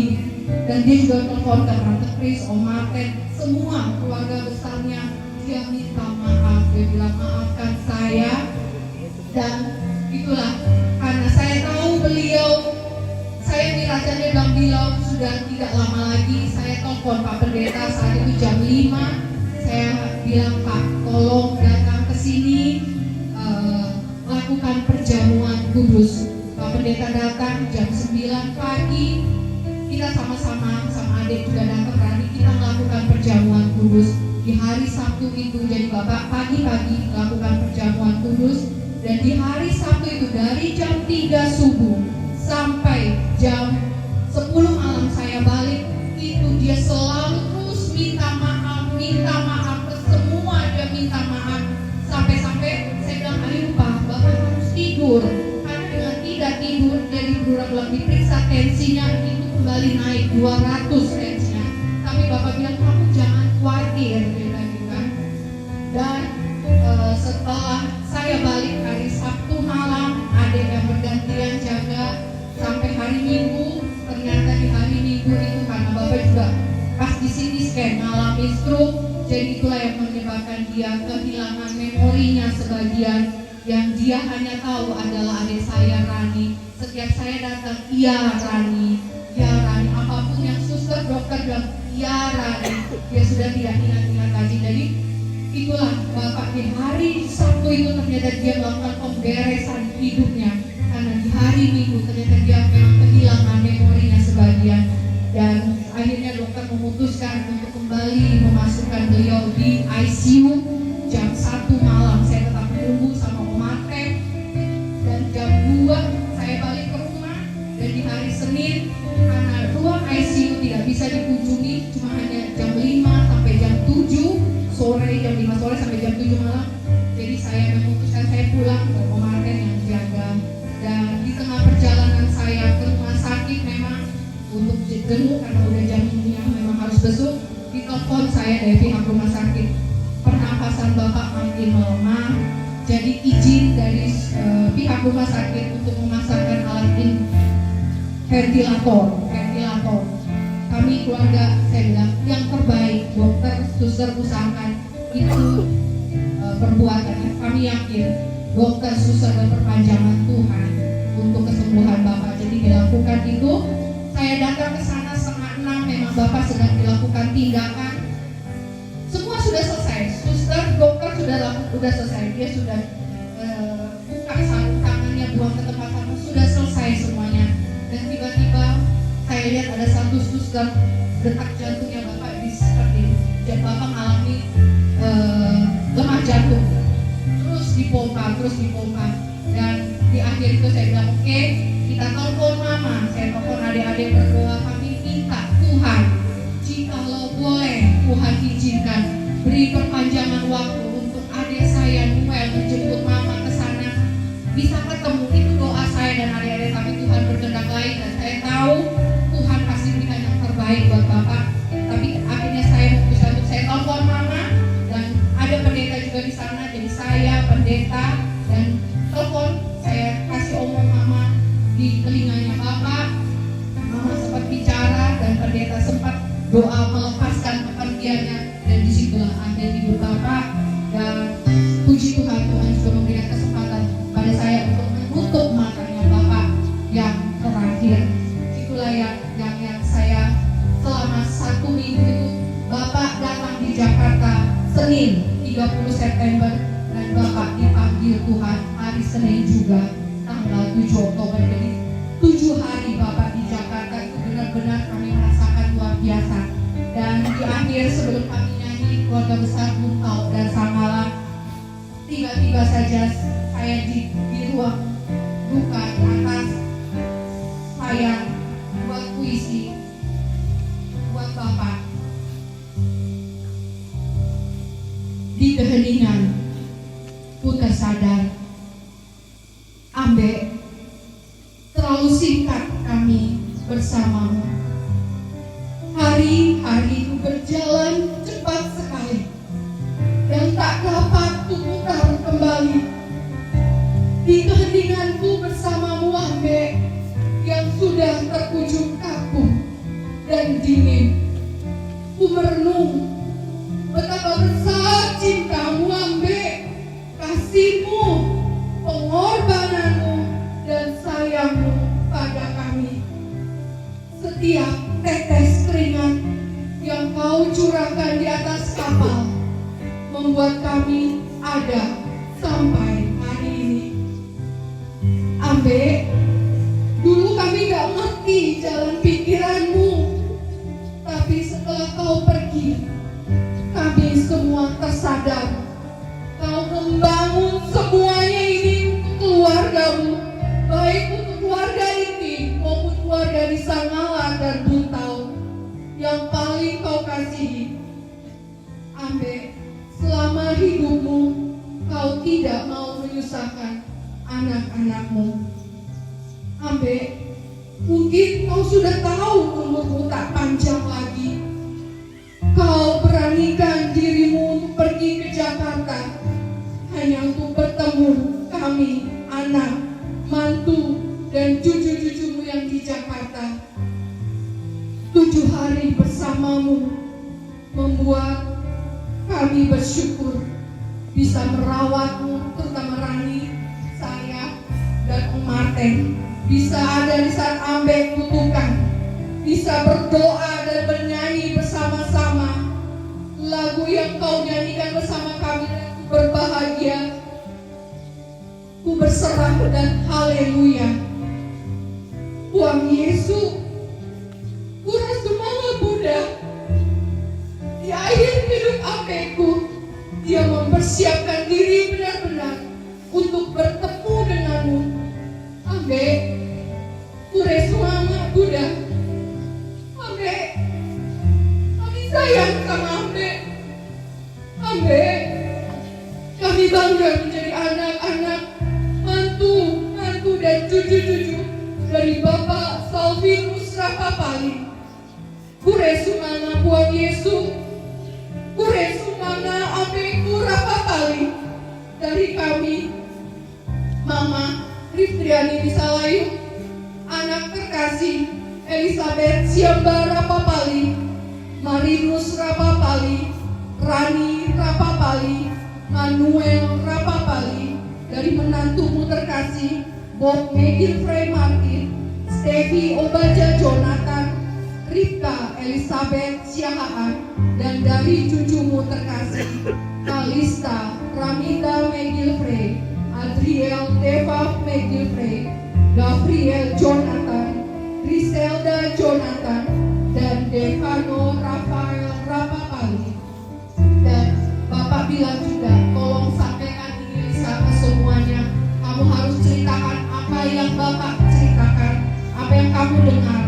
dan dia juga telepon ke Tante Kris, Om Martin, semua keluarga besarnya, dia minta maaf. Dia bilang, "Maafkan saya." Dan itulah, karena saya tahu beliau, saya dirajanya bilang, "Beliau sudah tidak lama lagi." Saya telepon Pak Pendeta saat itu jam lima. Saya bilang, "Pak, tolong datang ke sini, eh, lakukan perjamuan kudus." Pak Pendeta datang jam sembilan pagi. Kita sama-sama, sama adik juga datang, Rani, kita melakukan perjamuan kudus. Di hari Sabtu itu, jadi Bapak pagi-pagi melakukan perjamuan kudus. Dan di hari Sabtu itu, dari jam tiga subuh sampai jam sepuluh malam saya balik, itu dia selalu terus minta maaf, minta maaf ke semua, dia minta maaf. Sampai-sampai saya bilang, "Ayo Pak, Bapak harus tidur." Karena dengan tidak tidur, dia di berulang-ulang diperiksa tensinya, itu kembali naik dua ratus tensinya. Tapi Bapak bilang, "Kamu jangan khawatir," dia bilang gitu kan. Dan eh, setelah saya balik hari Sabtu malam, ada yang bergantian jaga sampai hari Minggu. Ternyata di hari Minggu itu, karena Bapak juga pas di sini scan, mengalami stroke, jadi itulah yang menyebabkan dia kehilangan memorinya sebagian. Yang dia hanya tahu adalah adik saya, Rani. Setiap saya datang, "Iya, Rani, iya, Rani." Apapun yang suster, dokter bilang, "Iya, Rani." Dia sudah tidak ingat-ingat lagi. Jadi itulah Bapak, di hari Sabtu itu ternyata dia melakukan pemberesan hidupnya, karena di hari Minggu ternyata dia memang kehilangan memorinya sebagian. Dan akhirnya dokter memutuskan untuk kembali memasukkan beliau di I C U jam satu malam. Saya tetap menunggu sama Om Martin. Dan jam dua saya balik ke rumah. Dan di hari Senin, karena ruang I C U tidak bisa dikunjungi, cuma hanya jam lima sampai jam tujuh sore, jam lima sore sampai jam tujuh malam. Jadi saya memutuskan saya pulang, Om Martin yang jaga. Dan di tengah perjalanan saya ke rumah sakit, memang untuk jenguk karena udah jamnya memang harus besuk, ditelepon saya dari pihak rumah sakit. Pernapasan Bapak makin melemah, jadi izin dari eh, pihak rumah sakit untuk memasangkan alat in ventilator, ventilator. Kami keluarga, saya bilang, "Yang terbaik, dokter, suster, usahakan itu eh, perbuatan." Kami yakin dokter, suster, dan perpanjangan Tuhan untuk kesembuhan Bapak. Jadi dilakukan itu, saya datang ke sana setengah enam, memang Bapak sedang dilakukan tindakan. Semua sudah selesai, suster, dokter sudah laku-, sudah selesai, dia sudah eh, buka sarung tangannya, buang ke tempat sampah, sudah selesai semuanya. Dan tiba-tiba saya lihat ada satu suster, detak jantungnya Bapak di seperti, dan Bapak mengalami eh, lemah jantung. Terus dipompa, terus dipompa. Dan di akhir itu saya bilang, "Oke, kita telepon Mama." Saya telepon adik-adik, berdoa, kami minta, "Tuhan, jikalau boleh, Tuhan izinkan, beri perpanjangan waktu untuk adik saya Noel menjemput Mama ke sana, bisa ketemu." Itu doa saya dan adik-adik, tapi Tuhan berkehendak lain, dan saya tahu Tuhan pasti berikan yang terbaik buat Bapak. Tapi akhirnya saya memutuskan untuk saya telepon Mama, dan ada pendeta juga di sana. Jadi saya, pendeta, dan telepon, saya kasih omong Mama di telinganya Bapak. Mama sempat bicara dan pendeta sempat doa melepaskan kepergiannya, dan disitulah akhir hidup Bapak. Dan Puji Tuhan, Tuhan juga memberikan kesempatan pada saya untuk menutup matanya Bapak yang terakhir. Itulah yang yang yang saya selama satu minggu itu, Bapak datang di Jakarta Senin tiga puluh September, dan Bapak dipanggil Tuhan hari Senin juga, tanggal tujuh Oktober. Jadi tujuh hari Bapak di Jakarta itu benar-benar kami merasakan luar biasa. Dan di akhir, sebelum kami nyanyi, keluarga besar Buntau dan Sangala, tiba-tiba saja saya di, di ruang duka, di atas saya buat puisi buat Bapak. Di keheningan ku tersadar, Ambe, terlalu singkat kami bersamamu. Hari-hari ku berjalan cepat sekali, dan tak dapat ku putar kembali. Di keheninganku bersamamu, Ambe, yang sudah terkujur kaku dan dingin, ku merenung betapa besar cintamu, Ambe, kasihmu, pengorbananmu, dan sayangmu pada kami. Setiap tetes keringat yang kau curahkan di atas kapal membuat kami ada sampai hari ini. Ambe, dulu kami gak ngerti jalan pikiranmu, tapi setelah kau pergi, kami semua tersadar. Kau membangun semuanya ini untuk keluargamu, baik untuk keluarga ini maupun keluarga di Sangala dan Buntau yang paling kau kasihi. Ambe, selama hidupmu, kau tidak mau menyusahkan anak-anakmu. Ambe, mungkin kau sudah tahu umurmu tak panjang lagi. Kau beranikan dirimu untuk pergi ke Jakarta hanya untuk bertemu kami, anak, mantu, dan cucu-cucumu yang di Jakarta. Tujuh hari bersamamu membuat kami bersyukur bisa merawatmu, terutama Rani, saya, dan Om Martin. Bisa ada di saat Ambe butuhkan, bisa berdoa dan bernyanyi bersama-sama lagu yang kau nyanyikan bersama kami dan berbahagia. Ku berserah dan haleluya. Tuhan Yesus, ku rasa malah Buddha. Di akhir hidup Ambeku, dia mempersiapkan diri benar-benar untuk bertemu denganmu. Ambe, ku rasa malah Buddha. Ambe, kami sayang sama Ambe. Ambe, kami bangga menjadi anak-anak, mantu, mantu dan cucu-cucu dari Bapak Salvinus Rapapali. Ku rasa malah Puang Yesus, ku rasa malah Ambeku Rapapali. Dari kami, Mama Riftriani Bisalayu, anak terkasih Elizabeth Siamba Rapapali, Marinus Rapapali, Rani Rapapali, Manuel Rapapali, dari menantumu terkasih Bob Megilfrey Martin, Stevie Obaja Jonathan, Ripka Elizabeth Siahaan, dan dari cucumu terkasih Kalista Ramita Megilfrey, Adriel Devaf Megilfrey, Gabriel Jonathan, Griselda Jonathan, dan Devano Rafael Rapapali. Dan Bapak bilang juga, tolong sampaikan ini, Lisa, ke semuanya. Kamu harus ceritakan apa yang Bapak ceritakan, apa yang kamu dengar.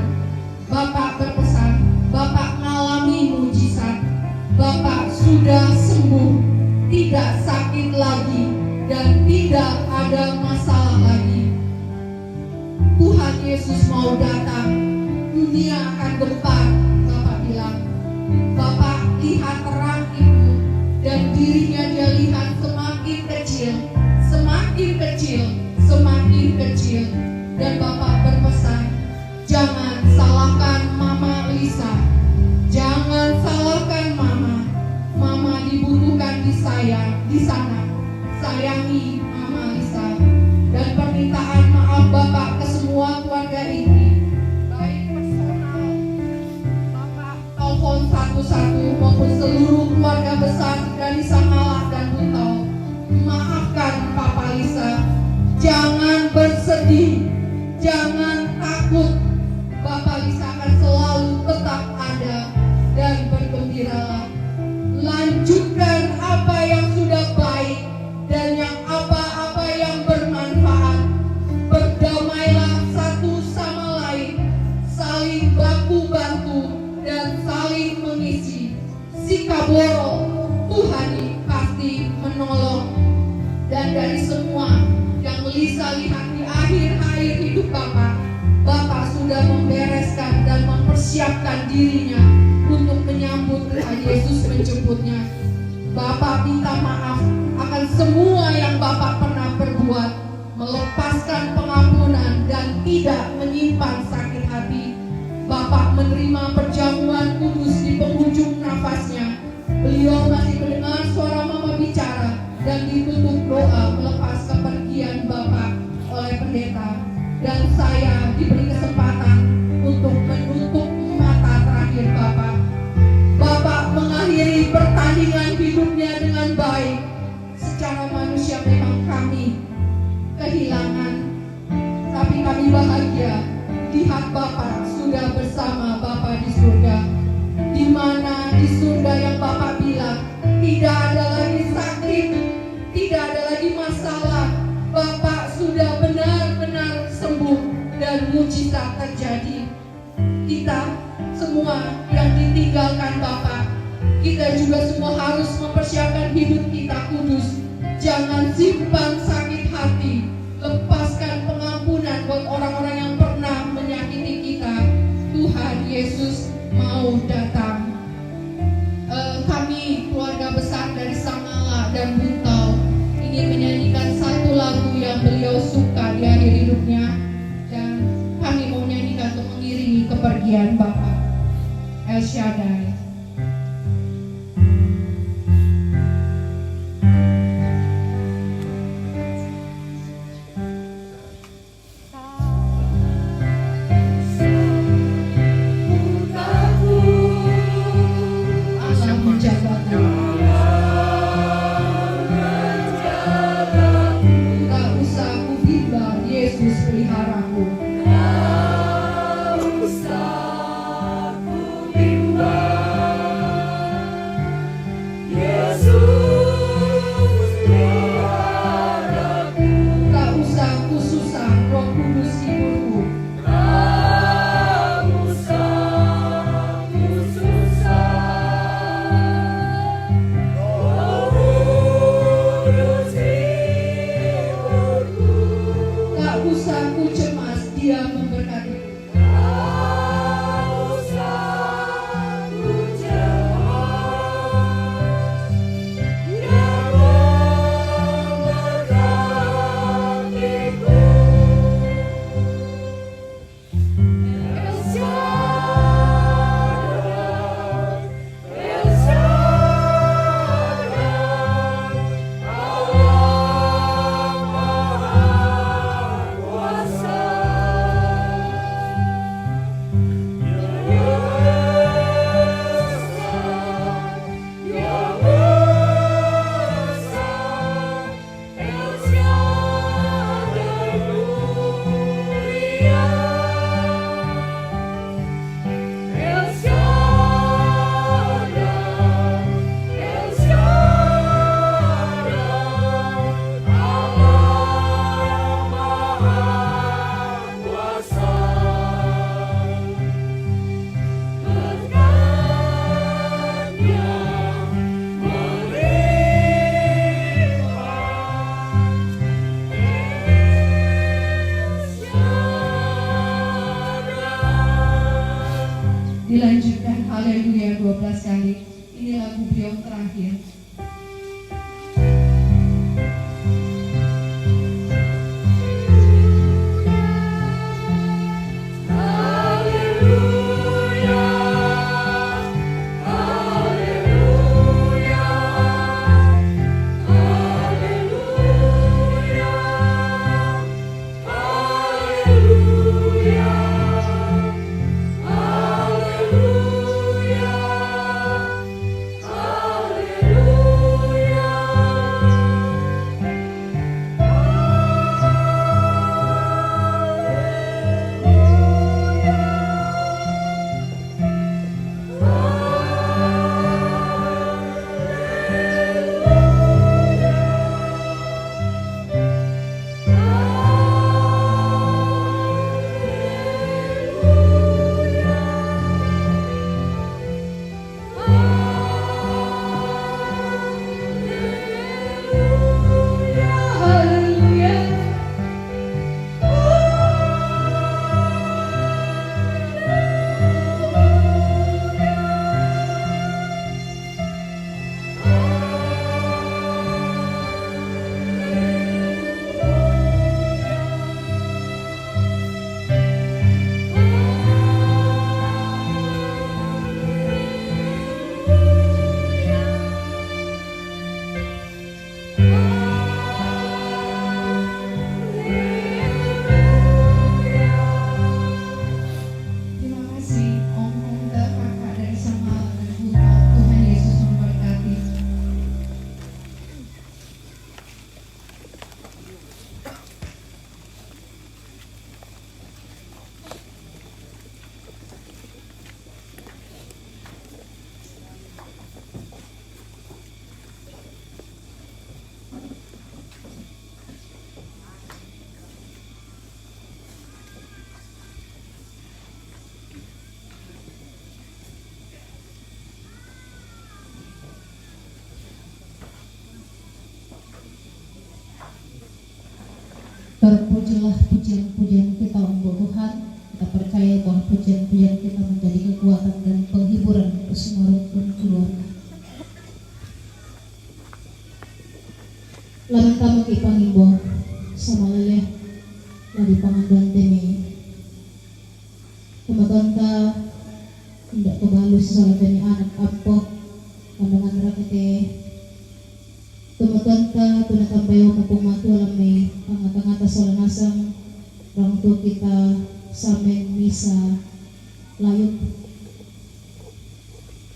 Bapak berpesan, Bapak mengalami mujizat. Bapak sudah sembuh, tidak sakit lagi, dan tidak ada masalah lagi. Tuhan Yesus mau datang, dunia akan gempar, Bapak bilang. Bapak lihat terang itu, dan dirinya dia lihat semakin kecil, semakin kecil, semakin kecil. Dan Bapak berpesan, jangan salahkan Mama Lisa. Jangan salahkan Mama. Mama dibutuhkan di saya, di sana. Sayangi Mama Lisa dan permintaan maaf Bapak ke semua keluarga inti, baik personal Bapak telepon satu-satu maupun seluruh keluarga besar dari Sangala dan Buntau. Maafkan Papa Lisa, jangan bersedih, jangan takut. Bapak Lisa akan selalu tetap ada dan bergembiralah. Lanjutkan apa yang sudah baik dan yang apa-apa yang bermanfaat. Berdamailah satu sama lain, saling baku bantu dan saling mengisi. Sikaboro, Tuhan pasti menolong. Dan dari semua yang Lisa lihat di akhir-akhir hidup Bapak, Bapak sudah membereskan dan mempersiapkan dirinya untuk menyambut Tuhan Yesus menjemputnya. Bapak minta maaf akan semua yang Bapak pernah perbuat, melepaskan pengampunan dan tidak menyimpan sakit hati. Bapak menerima perjamuan kudus di penghujung nafasnya. Beliau masih mendengar suara Mama bicara dan ditutup doa melepas kepergian Bapak oleh pendeta. Dan saya diberi kesempatan untuk menutup mata terakhir Bapak. Bapak mengakhiri pertandingan hidupnya dengan baik. Secara manusia memang kami kehilangan, tapi kami bahagia lihat Bapak sudah bersama Bapak di surga, di mana di surga yang Bapak bilang tidak ada lagi sakit, tidak ada lagi masalah. Bapak sudah benar-benar sembuh dan mujizat terjadi. Kita semua yang ditinggalkan Bapak, kita juga semua harus mempersiapkan hidup kita kudus. Jangan simpan sakit hati. Lepaskan pengampunan buat orang-orang yang pernah menyakiti kita. Tuhan Yesus mau datang. Eh, kami keluarga besar dari Sangala dan Buntau ingin menyanyikan satu lagu yang beliau suka di akhir hidupnya, dan kami mau nyanyikan untuk mengiringi kepergian Bapak. El Shaddai. Dilanjutkan haleluya dua belas kali. Ini lagu beliau terakhir. Terpujilah pujian-pujian kita untuk Tuhan. Kita percaya bahwa pujian-pujian kita menjadi kekuatan dan penghiburan untuk semua rukun keluarga. Lamun tama ki pangimbo, samalele lagi panganduan temi. Tumatonta, inda' ko balu si sola temi anak ampo, kandungan rakete. Tumatonta, tuna tambayo mupung matua lamai pangata-ngata sola nasang, orang tua kita samen misa layuk.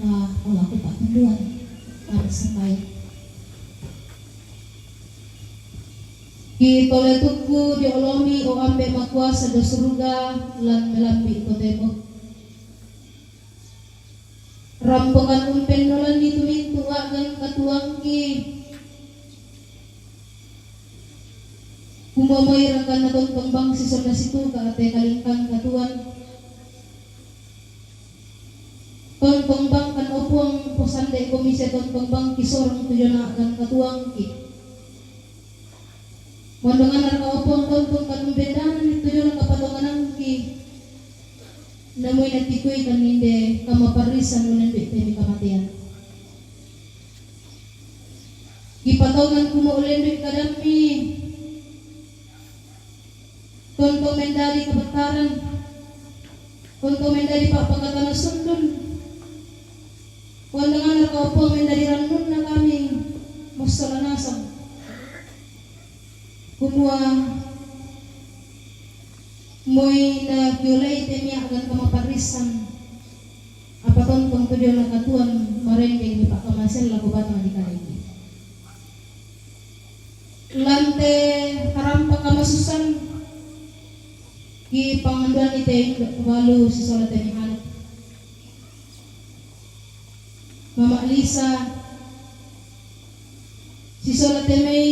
Ah, kalau aku tak tentuan, tak sembahyang. Kitole tukku dio olomi, o Ambe' makuasa do suruga, lan melambi' totemo. Rampokan umpennolan di tumintu a'gan katuangki. Kumomoi rangkan na tontong bang si sola situka te kalingkan katuan. Tontong bang kan o Puang posande komisi tontong bang ki sorong tu jona a'gan katuangki. Mondongan raka o Puang tontong katumbendanan tu jona kapatonganangki. Namoi natikui kan ninde kamaparrisan ulendu' temi kamatean. Kipatongan kumo ulendu' kadammi. Tontong mendadi kabattaran, tontong mendadi pa'pakatana sundun, kuandangan raka o Puang mendadi rannunna kami massola nasang. Kumua moi na kiolai te mia'gan kamaparrisan, apa tontong tu diona katuan marendeng di pa'kamasean lako batang di kaleki. Lante harampa kamasussan, ki panganduan ite indo' balu sisola temi anak. Mama Lisa, sisola temi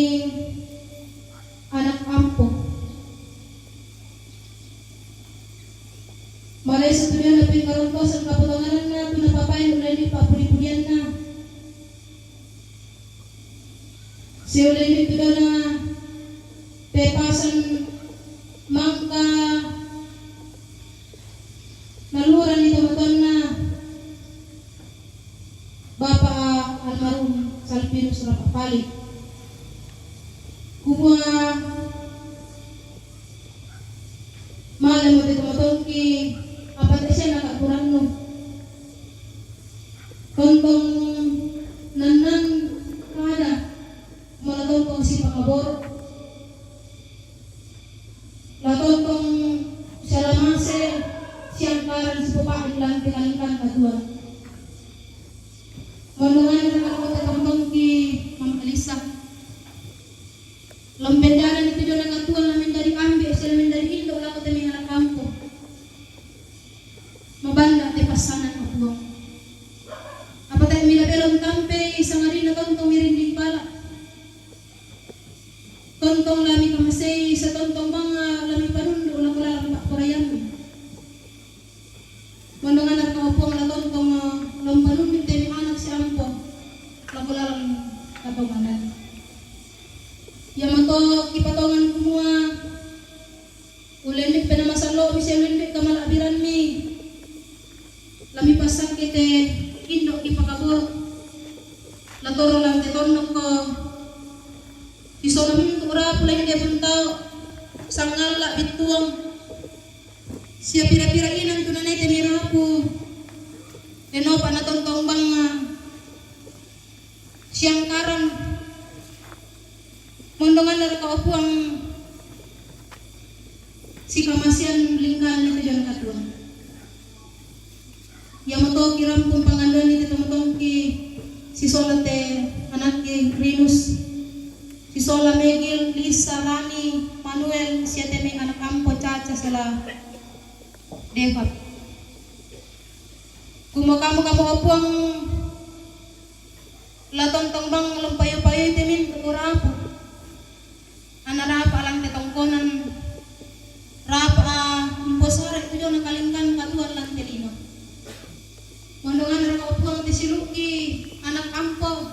anak ampo. Malai satudiana pengkarontosan kapotongananna tu napapain uleni pa'pudi-pudianna. Siuleni tu dona pepasan mangka naluran di tomatoanna Bapa' almarhum Salpinus Rapapali. Kumua male mo te tomatoangki, apa te sia naka kurannu. Tontong nannan kada, mala tontong sipangaboro'. La tontong sialamase siangkaran sipopa'in lan tinalingkan katuan. Mondongan raka te tomatoangki Mama Lisa. Lombendanan itu dona katuan la mendadi ambe' sia la mendadi indo' lako te mengana kampo. Mabanda' te passanan o Puang. Apa tae' mila belon tampei sangadinna tontong mirinding pala'. Tontong la mikamasei, satontong bang la mipanundu' lako lalan pa'poraiammi. Mondongan raka o Puang la tontong la umpanundu' temi anak siampo lako lalan katonganan. Iamoto kipatongan kumua Ullendu' penamasallo'mi sia ullendu' kamala'birammi. La mipassakke te indo' dipakaboro'. La toro lan te tonnokko. Sisola mintu' rapu la inde buntao, sangalla' bittuang. Sia pira-pira inang tu nanae te mirapu. Lenopa natontong bangnga. Siangkaran mondonganna raka o Puang sikamasean lingkan tu jolo katuang. Iamoto kirampung panganduan ni te tomatoangki sisola te anakki Rinus, sisola Megil, Lisa, Rani, Manuel, sia te mai anak ampo Caca sela Deva. Kumua kamu-kamu o Puang La tontong bang lompayu-payui te mintu' rapu. Ana rapa'a lan te tongkonan, rapa'a umposare' tu jona kalingkan katuan lan te lino. Mondongan raka o Puang te siluki anak ampo.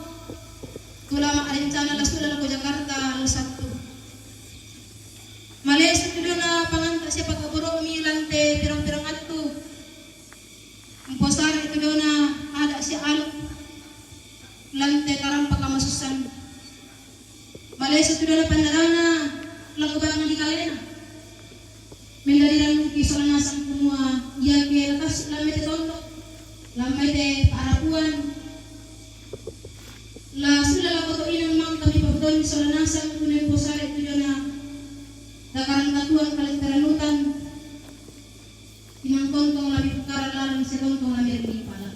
Tu la ma'rencana la sula lako Jakarta lu Sabtu. Karana laku bangadi kalena. Mendadi rannuki sola nasang kumua, iake la tassu la mete tondok, la mete pa'rapuan, la sulla lako to inang mangka mipahudoni sola nasang kunai posare tujona dakarang katuang kalettaranutan, inang tontong la mipukkara laleng sitontong la mirenni pala.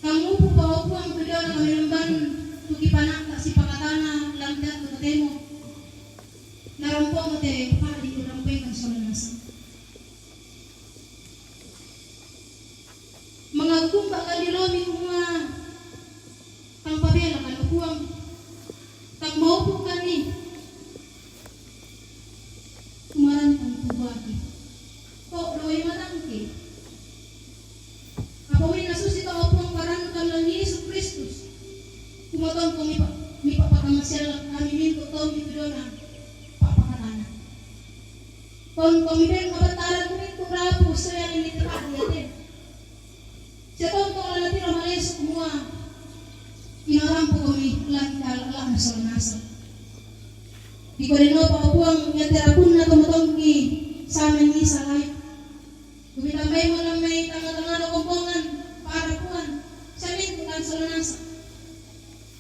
Kamupu pa, o Puang, tujona kamenomban tuki pana'ta sipakatana lanteatku totemo. Narampomu te pa'di urampoikan sola nasang. Mangakumba kalilomi kumua, tang pabela kan, o Puang, tang maupu kani. Kumarantang kubuaki. Ko doi matangki. Apa winna susi to, o Puang, parannukan laing Yesu Kristus. Kumotontong mipa, mipa pakamasella kami mintu to mitujona papakatana. Tontong mibeng kabattaran mintu rapu soyani mitepadi ate. Sitontong la natiro malesu kumua, inarampokomi langi kala'la'na sola nasang. Dikua denopa, o Puang, iate rapunna to motongki samenni salai. Kumitambaimo lammai tangnga-tangngana kombongan, pa'rapuan, samintu kan sola nasang.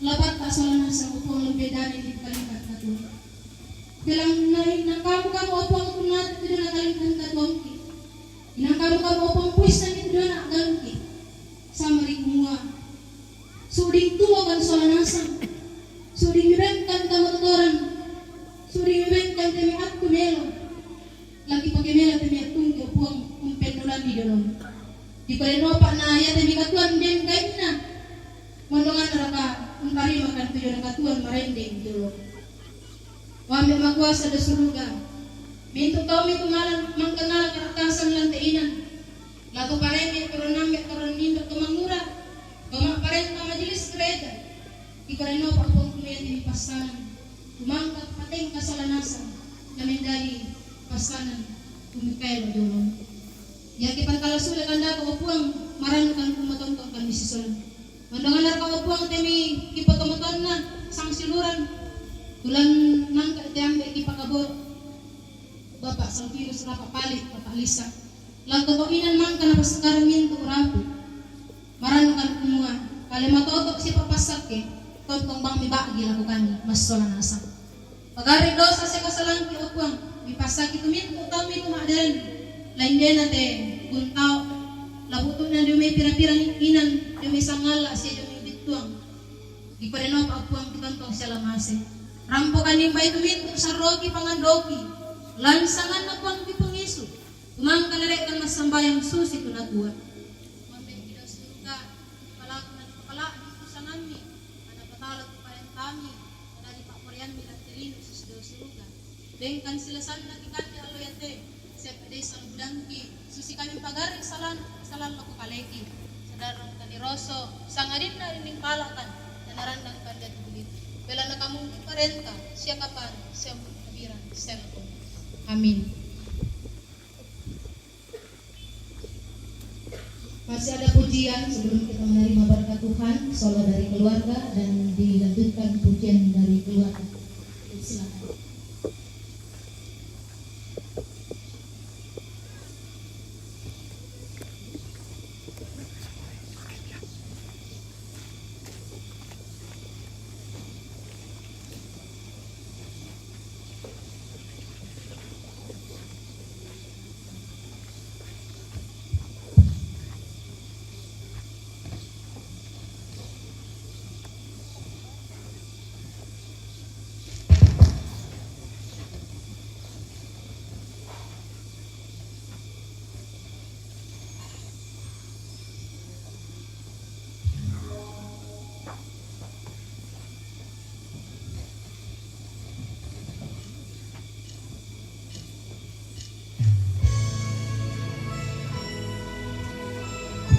Lapatta sola nasang, o Puang, lebbi dani di kalingkan katuang. Dalam nain nangkamu kamu, o Puang, punna tujuna kalingkan katuangki. Inangkamu kamu, o Puang, puissangi tujuna a'gauki. Samari kumua, suding tuo kan sola nasang. Suding mibengkan kamatotoran. Suding mibengkan temi attu melo. Laki pake melo temi attungki, o Puang, umpennulanni dolo. Dikua denopa na iate mikatuang den gainna. Mondonganna raka ungkarimakan tujona katuang marendeng dolo. O Ambe' makuasa ri suruga, mintu' taummi tu mala mangka ngala' karattasa' lante' inang. Lako parenge' koro nambe' koro nimba' to mangura, to ma'parenta majelis gereja. Ikarenopa Puang kumiati passanang, tumangka patengka sola nasang, na mendadi passanang kumikaelo jolo. Iake pantala sule kandaka, o Puang, marannukan kumatontong kami sisola. Ondonganna raka, o Puang, temi kipatomatonna sangsiuluran, tulang nangka te ambe' kipakaboro'. Bapa' Salvirus, Bapa' Pali, Bapa' Lisa. Lako to inang mangka napassakarang mintu' rapu. Marannukan kumua, kale matoto' sipa' passakke, tontong bang miba'gi lako kami, massola nasang. Pagare' dosa sia kasalangki, o Puang, mipassaki tu mintu' taummi tu ma'den, lain dena te buntao, la butu'na dio mai pira-pira inang, dio mai sangalla' sia dio mai bittuang. Diparenopa, o Puang, kitontong sia lamase. Rampokanni umbai tu mintu' sarroki pangandoki, lan sanganna Puang kipangisu, tumangka nare'kan massambayang susi tu nakua. Mambe' ri suruga, palaku na dipapala'bi tu sangammi, na napatala tu parentami, na dipa'poraiammi lante' lino susi dao suruga. Bengkan silasanna kikande allo iate, sia peddei salbudangki, susi kami pagarre' salan, salan lako kaleki. Sadarrang kaniroso, sangadinna rinning pala'kan, na narandang kande atu buli. Belanna kamu parenta, sia kapang, sia kabirang, sia lako. Amin. Masih ada pujian sebelum kita menerima berkat Tuhan, solo dari keluarga, dan dilanjutkan pujian dari keluarga. Silakan.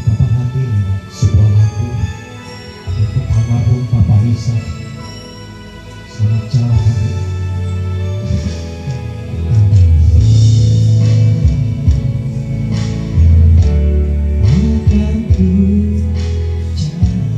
Papa hati lewat sebuah lagu untuk almarhum Papa Lisa. Selamat jalan. Akan ku cari.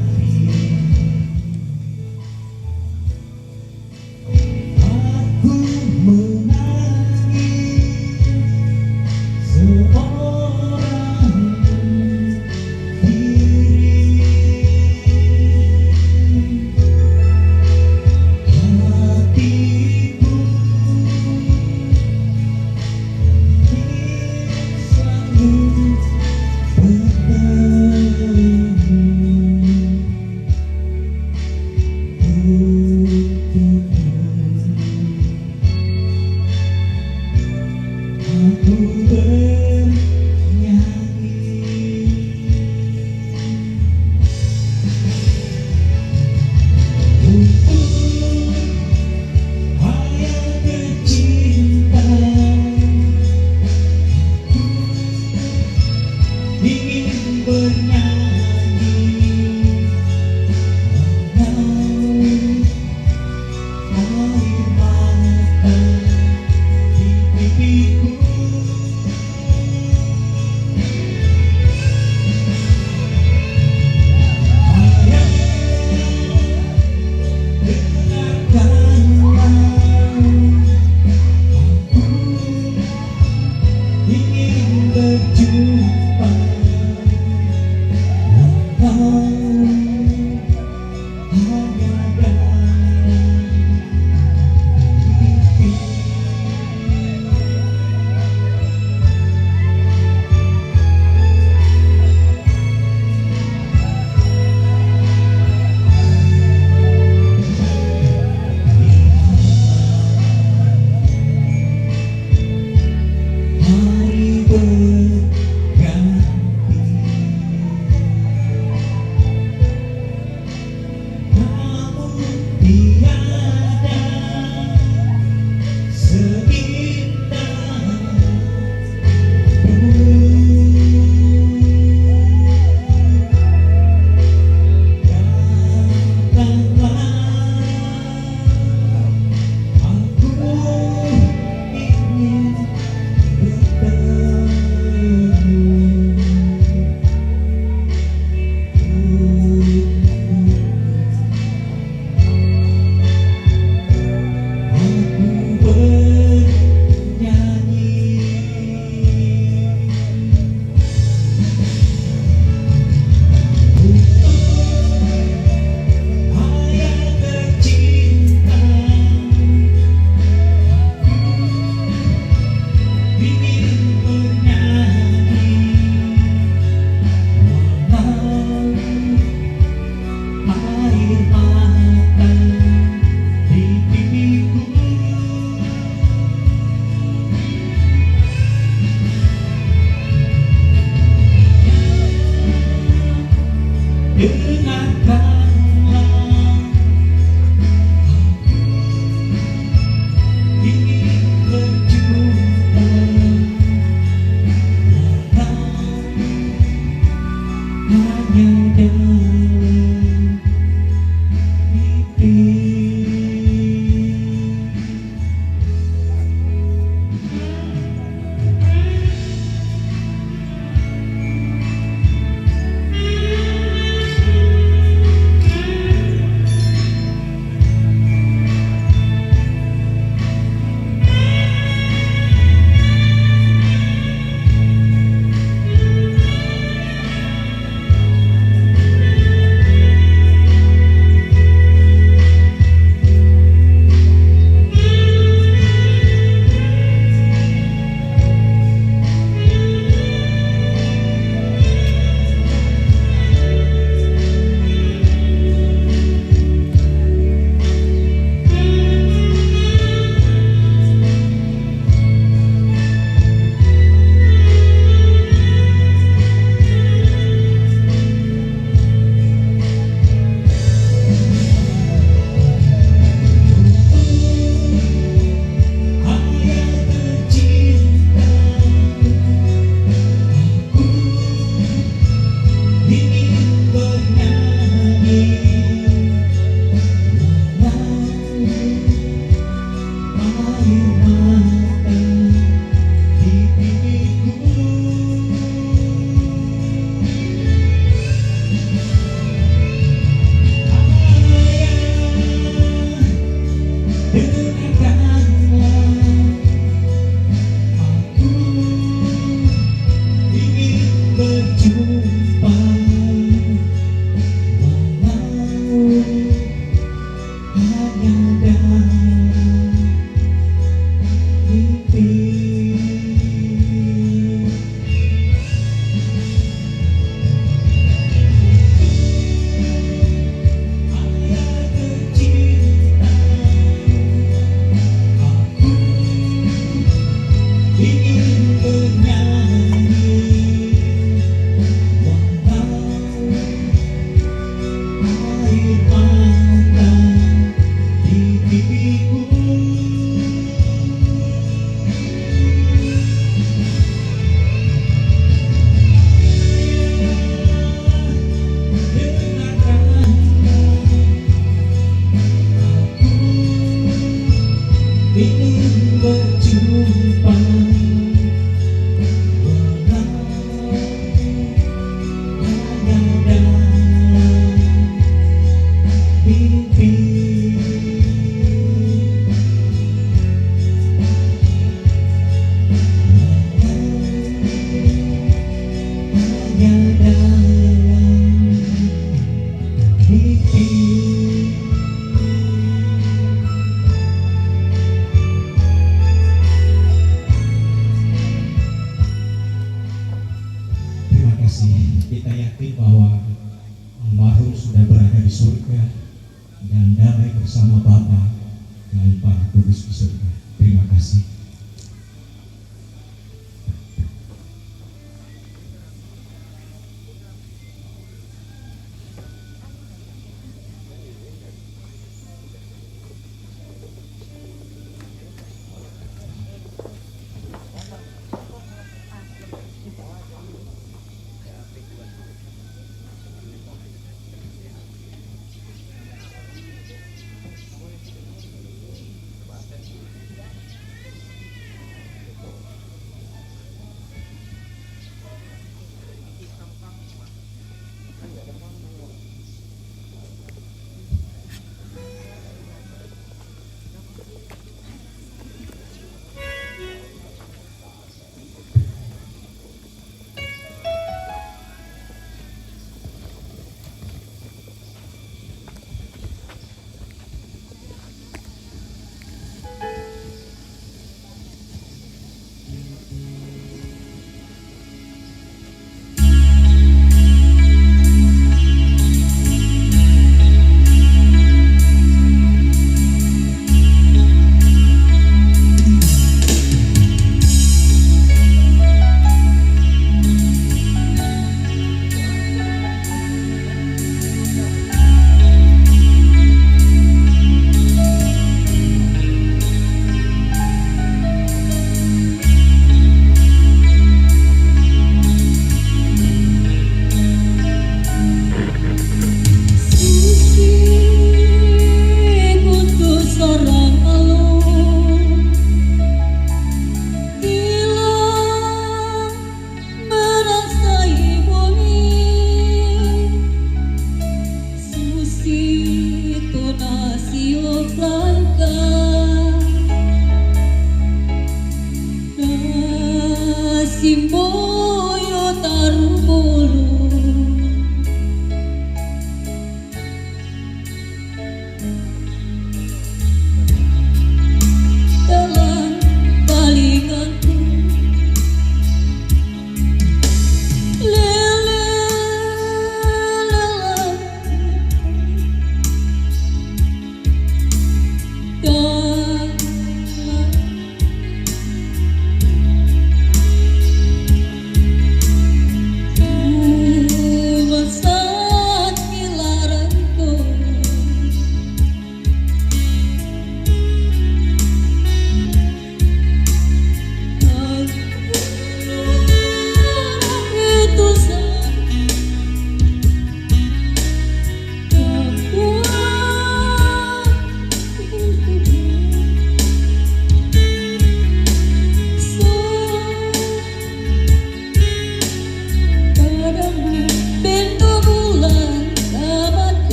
Air mata di pipiku. Ayah, dengarkanlah, aku ingin berjumpa, walau hanya dalam Berjumpa walau hanya dalam mimpi. Hanya dalam mimpi. Terima kasih. Kita yakin bahwa almarhum sudah berada di surga dan damai bersama Bapa dan para kudus di surga. Terima kasih.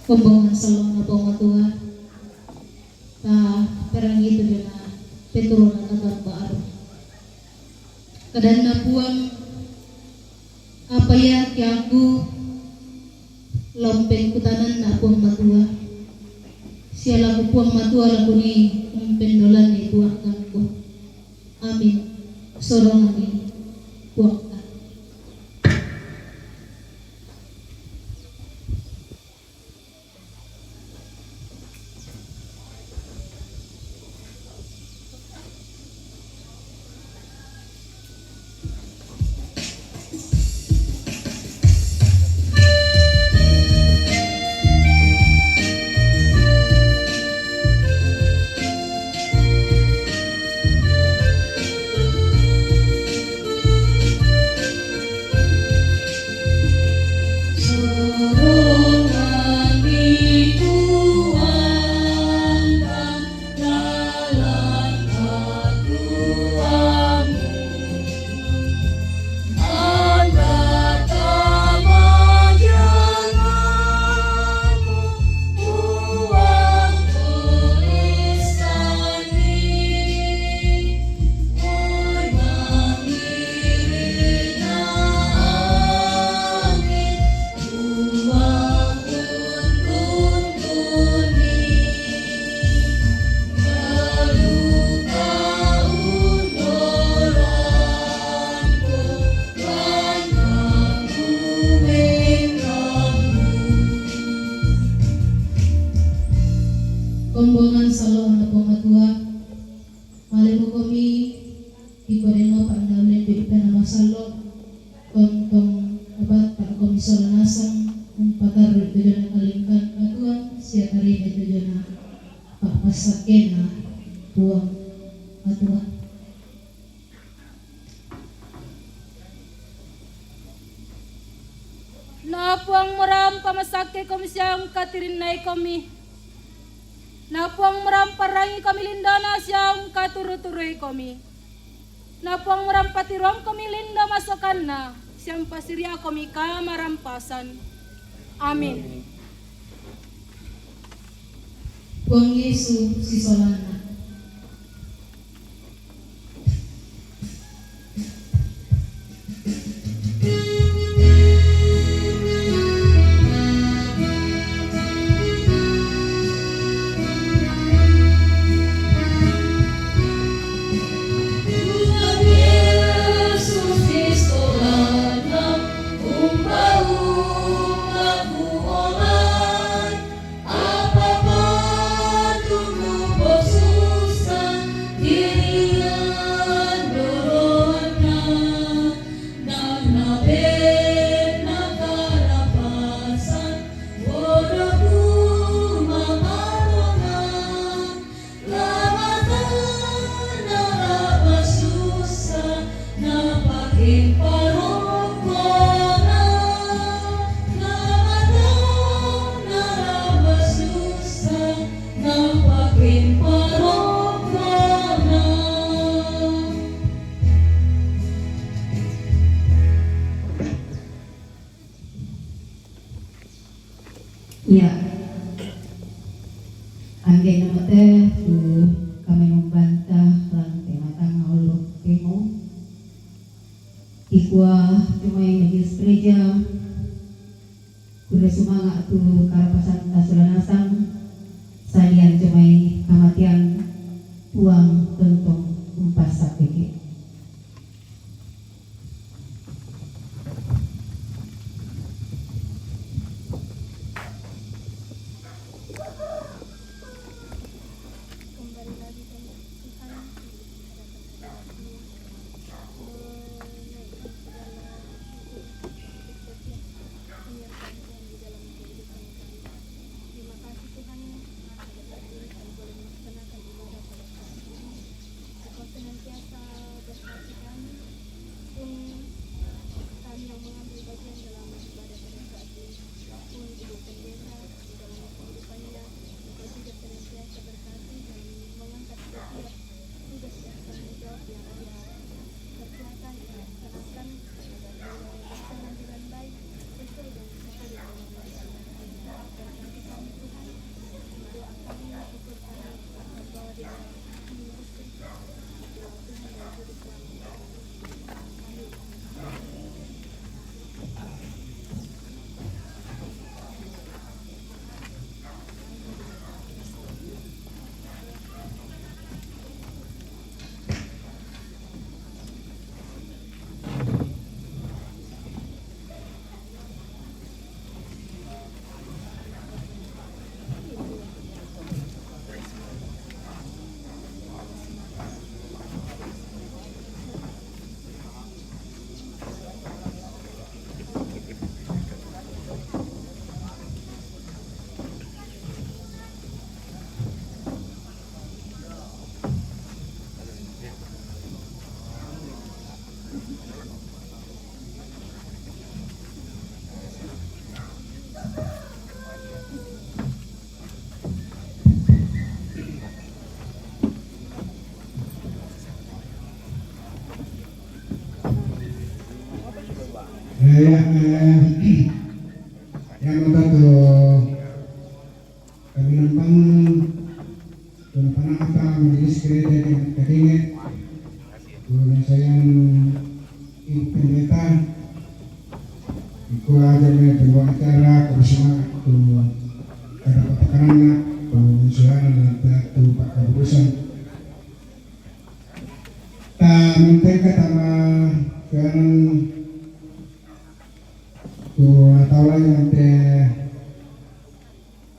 Kombongan sallona Puang Matua, taperangi tu jona peturuna tagambang. Kadanna Puang, apa ia kiaku lampeng kutananna Puang Matua, sia laku Puang Matua lakuni umpendolanni buah gangku. Amin. Sorongani Puangta. Kombongan sallona Puang Matua, malemokomi, iko denno pa'nameng do'ita na masallo', tontong abatta komi sola nasang umpatarru' tu jona kalingkan katuang sia tarima tu jona pa'passakkena Puang Matua. Na Puang murampa masakkekomi sia ungkatirinnaikomi. Na Puang murampa rangikomi lindona sia ungkaturu-turuikomi. Na Puang murampa tiruangkomi lindo masokanna sia mpasiriakomi kamarampasan. Amin. Puang Yesu sisolanna. Iya. Angge na mate tu kami membanta lan te matang uluk timu. Ikua cumai majelis gereja, kuda sumanga tu karapasan tasulanasan, salian cumai kamatian tuang tuntung umpas sapeke. Kembali lagi kami, Tuhan, di hadapan hadirat-Mu, menaikkan segala syukur untuk setiap penyertaan Tuhan di dalam kehidupan kami. Terima kasih, Tuhan, atas kami boleh melaksanakan ibadah pada saat ini. Engkau senantiasa berkati kami, pun kami yang mengambil bagian dalam ibadah pada saat ini, pun Ibu Pendeta di dalam kehidupannya, Engkau juga senantiasa berkati dalam mengangkat setiap tugas dan tanggung jawab yang ia kerjakan, ia laksanakan, agar boleh berjalan dengan baik sesuai dengan petunjuk yang Tuhan. Berkati kami, Tuhan, doa kami, syukur kami, bahwa di dalam Eh, ya, eh, ya, matato. Kami nampang, tu napanahata majelis gereja di Kadinge, tu nasayan Ibu Pendeta, ikua aja me pembawa acara, kebersamaan tu kada papakananna, tu insurangan dan tu pakaburusan. Ta menteka tama kanan tu atau lain ante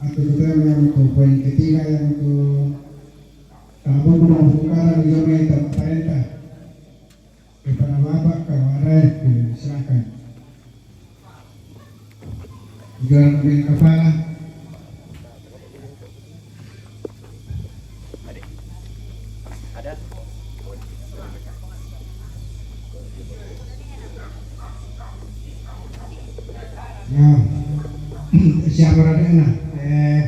Atau kita yang tu poin ketiga yang tu tamu pun bukan di zona hitam parenta. Kepada Bapak Kawarai, silakan. Jalan dengan kepala. Ada? Ya. Siapa ada na? Eh,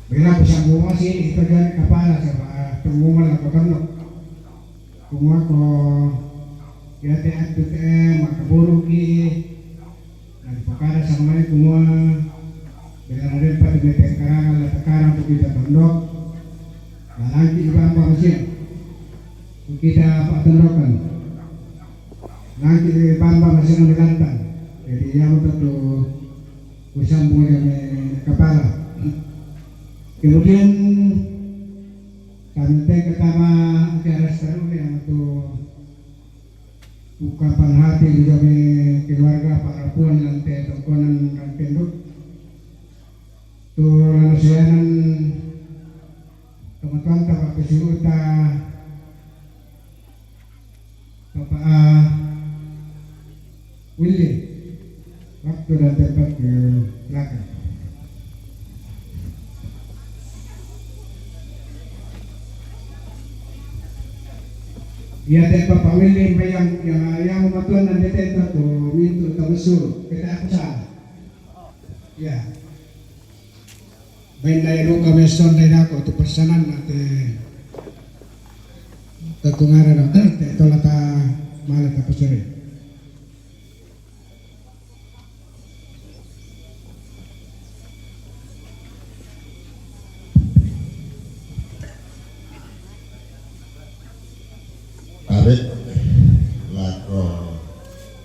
bila bisa bawa sih itu dari kepala siapa? Ah, pengumuman atau kan? Kumako, yate atu te makaburu ki, na pakada sama ni kumua, bela na dempa tu mete karanga la takarang tu kita tondok, na langki ibamba masin, tu kita patondokan, langki ibamba masin na milantang. Jadi, ya, untuk tu kusambung yang kepala. Kemudian, kami teka tama acara seterusnya untuk ungkapan hati di kami keluarga, para puan, lantai, tongkonan, dan tenduk. Tu lalu sianan teman-teman tak waktu suruh ta Bapak, ah, Willy, waktu dan tempat ke belakang. Iya te Papa Willy, bayang, ya, yang matuan nan dia te tu, tu, mintu, tu, besul. Kita aku sa. Ya. Bain dai ruka meson dai dako tu pasanan na te, te kungara na te, te tola ta mala ta pasere. Tabe lako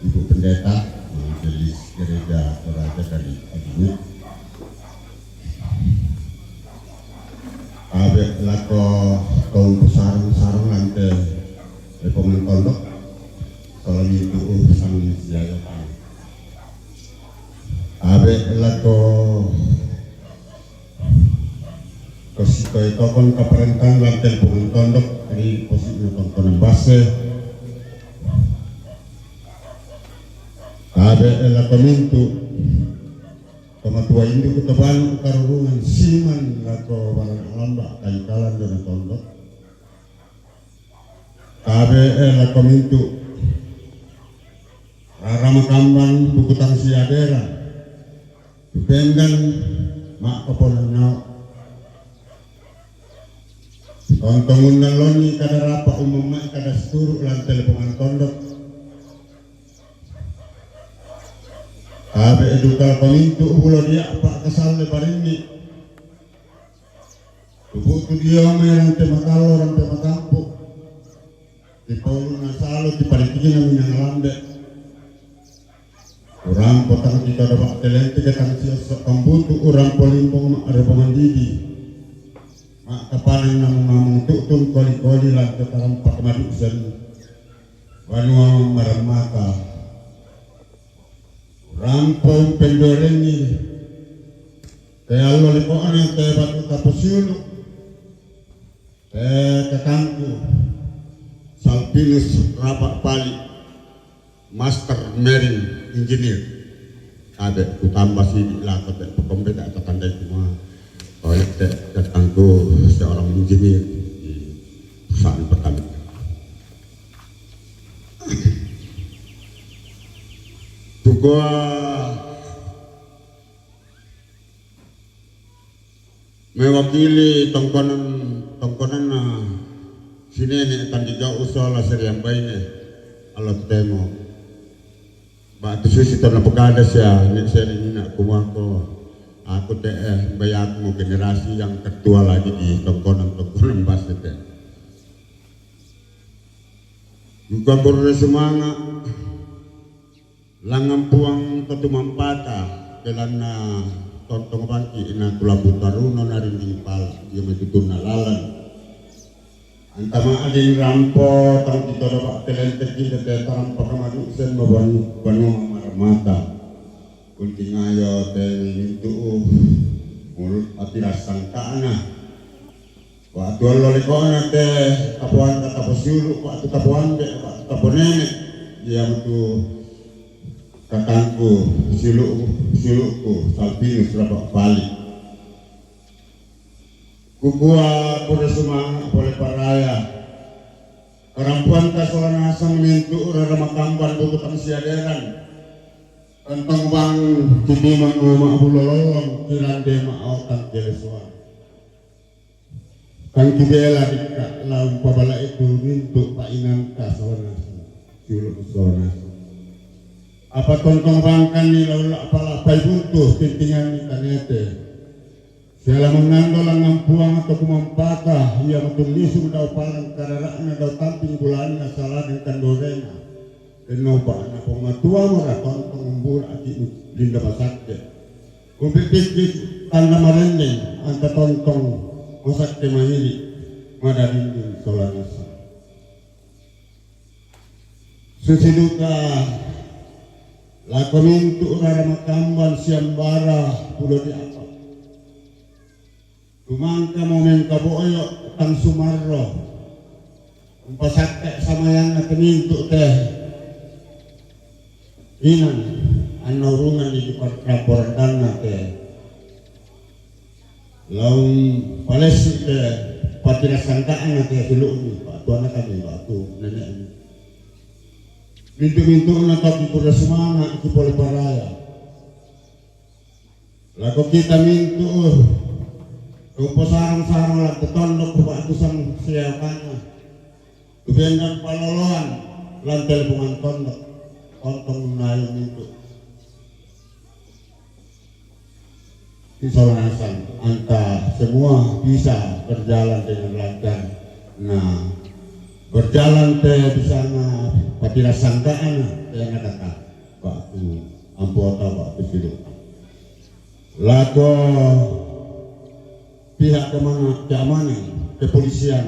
Ibu Pendeta, Majelis Gereja Toraja dari Adunya. Tabe lako tong sarung-sarung lante lepongan tondok. Kalau itu urusan siaga. Tabe lako kosito itokon kaparentan lante lepongan tondok di posisi tongkonan base. Tabe lako mintu Kamatua indu kutaban karurungan siman lako barang alamba kaikalan dona tondok. Tabe lako mintu rarama kamban bukutang siadera. Tupendan ma kaponan nao. Tontongun naloni kada rapa umamai kada seturu lan telepongan tondok. Tabe edukal pamintu ubulo dia apa kasal le parinni. Tubutu dia mai rante matalo rante matampu. Di paulu nasalo di paritigina minangalambe. Urampo tang kita dapat telente ke tang siosok kambutu urampo limbong ma ada pemandidi. Ma kapanan namung-namung tutun koli-koli lan katarampak madusen. Banua maramata. Urampo pendoreni. Te allo lipokna te batu taposiulu. Te kakangku Salpinus Rapak Pali, Master Marine Engineer. Ada kutambah sidi lako te pakombe da tatandai kuma. Oleh te kakangku seorang engineer di perusahaan pertamina. Tukua mewakili tongkonan, tongkonan na sinene tandiga usola seriambaine alotemo. Ba tu susi tona pekada sia ne seri nina kumako. Aku te eh bayaku generasi yang tertua lagi di tongkonan-tongkonan basket te. Juga kurre sumanga. Langampuang tatumampata, pelanna tontong bangki na tulambu taruno na rinding pala, ia matutunna lalan. Antama adin rampo, tang kita dapat telente kita te tarampa kamadu sen maban banua maramata. Kuntingayo te mintu mulut ati rasangkana. Waktu allo lekona te tapoan ka taposiulu, waktu tapoan de, waktu taponene. Ia metu kakangku siulu, siuluku Salpinus Rapak Pali. Kukua kuda sumanga pole paraya. Karampuan ka sola nasang mintu rara makamban buku tang siaderan. Tentang bang kidima ngoma bulololong kirande ma aokan kelesuan. Tang kibela dikka laung pabala itu mintu painanta sonas, juluk sonas. Apa tontong bangkan ni laula pala pai buntu tintingan ni tanete. Sela mangando langampuang atau kumampata, ia matun lisung dau palang kararakna dau tamping bulanna saladeng kandorena. Denopa na pamatua mara tontong mbura aki linda masakke. Kumpit-pitkit tanda marendeng, angka tontong masakke maili, mada dinding solanasa. Susi duka, lako mintu rara makamban siambara pulo di apa. Tumangka momeng kaboyo tang sumarro. Umpasakke samayanna temintu te. Inang, anna urungan di par-, raporandanna te. Laung palessi te, patirasangkana te, silu'mi, pa-, Tuana kami batu nenek. Mintu-mintu na kami pura sumanga' ki pole paraya. Lako kita mintu' tu posarang-sarang lan te tondok, tu ba'tu sang siakanna, tu bendan paloloan lan te lepongan tondok, tontong nayu mintu' Isolasan, anta semua bisa berjalan dengan lancar. Nah, berjalan te bisa na patira sangkaan te na kata ba'tu ampota ba'tu sidu. Lako pihak keamanan, keamanan, kepolisian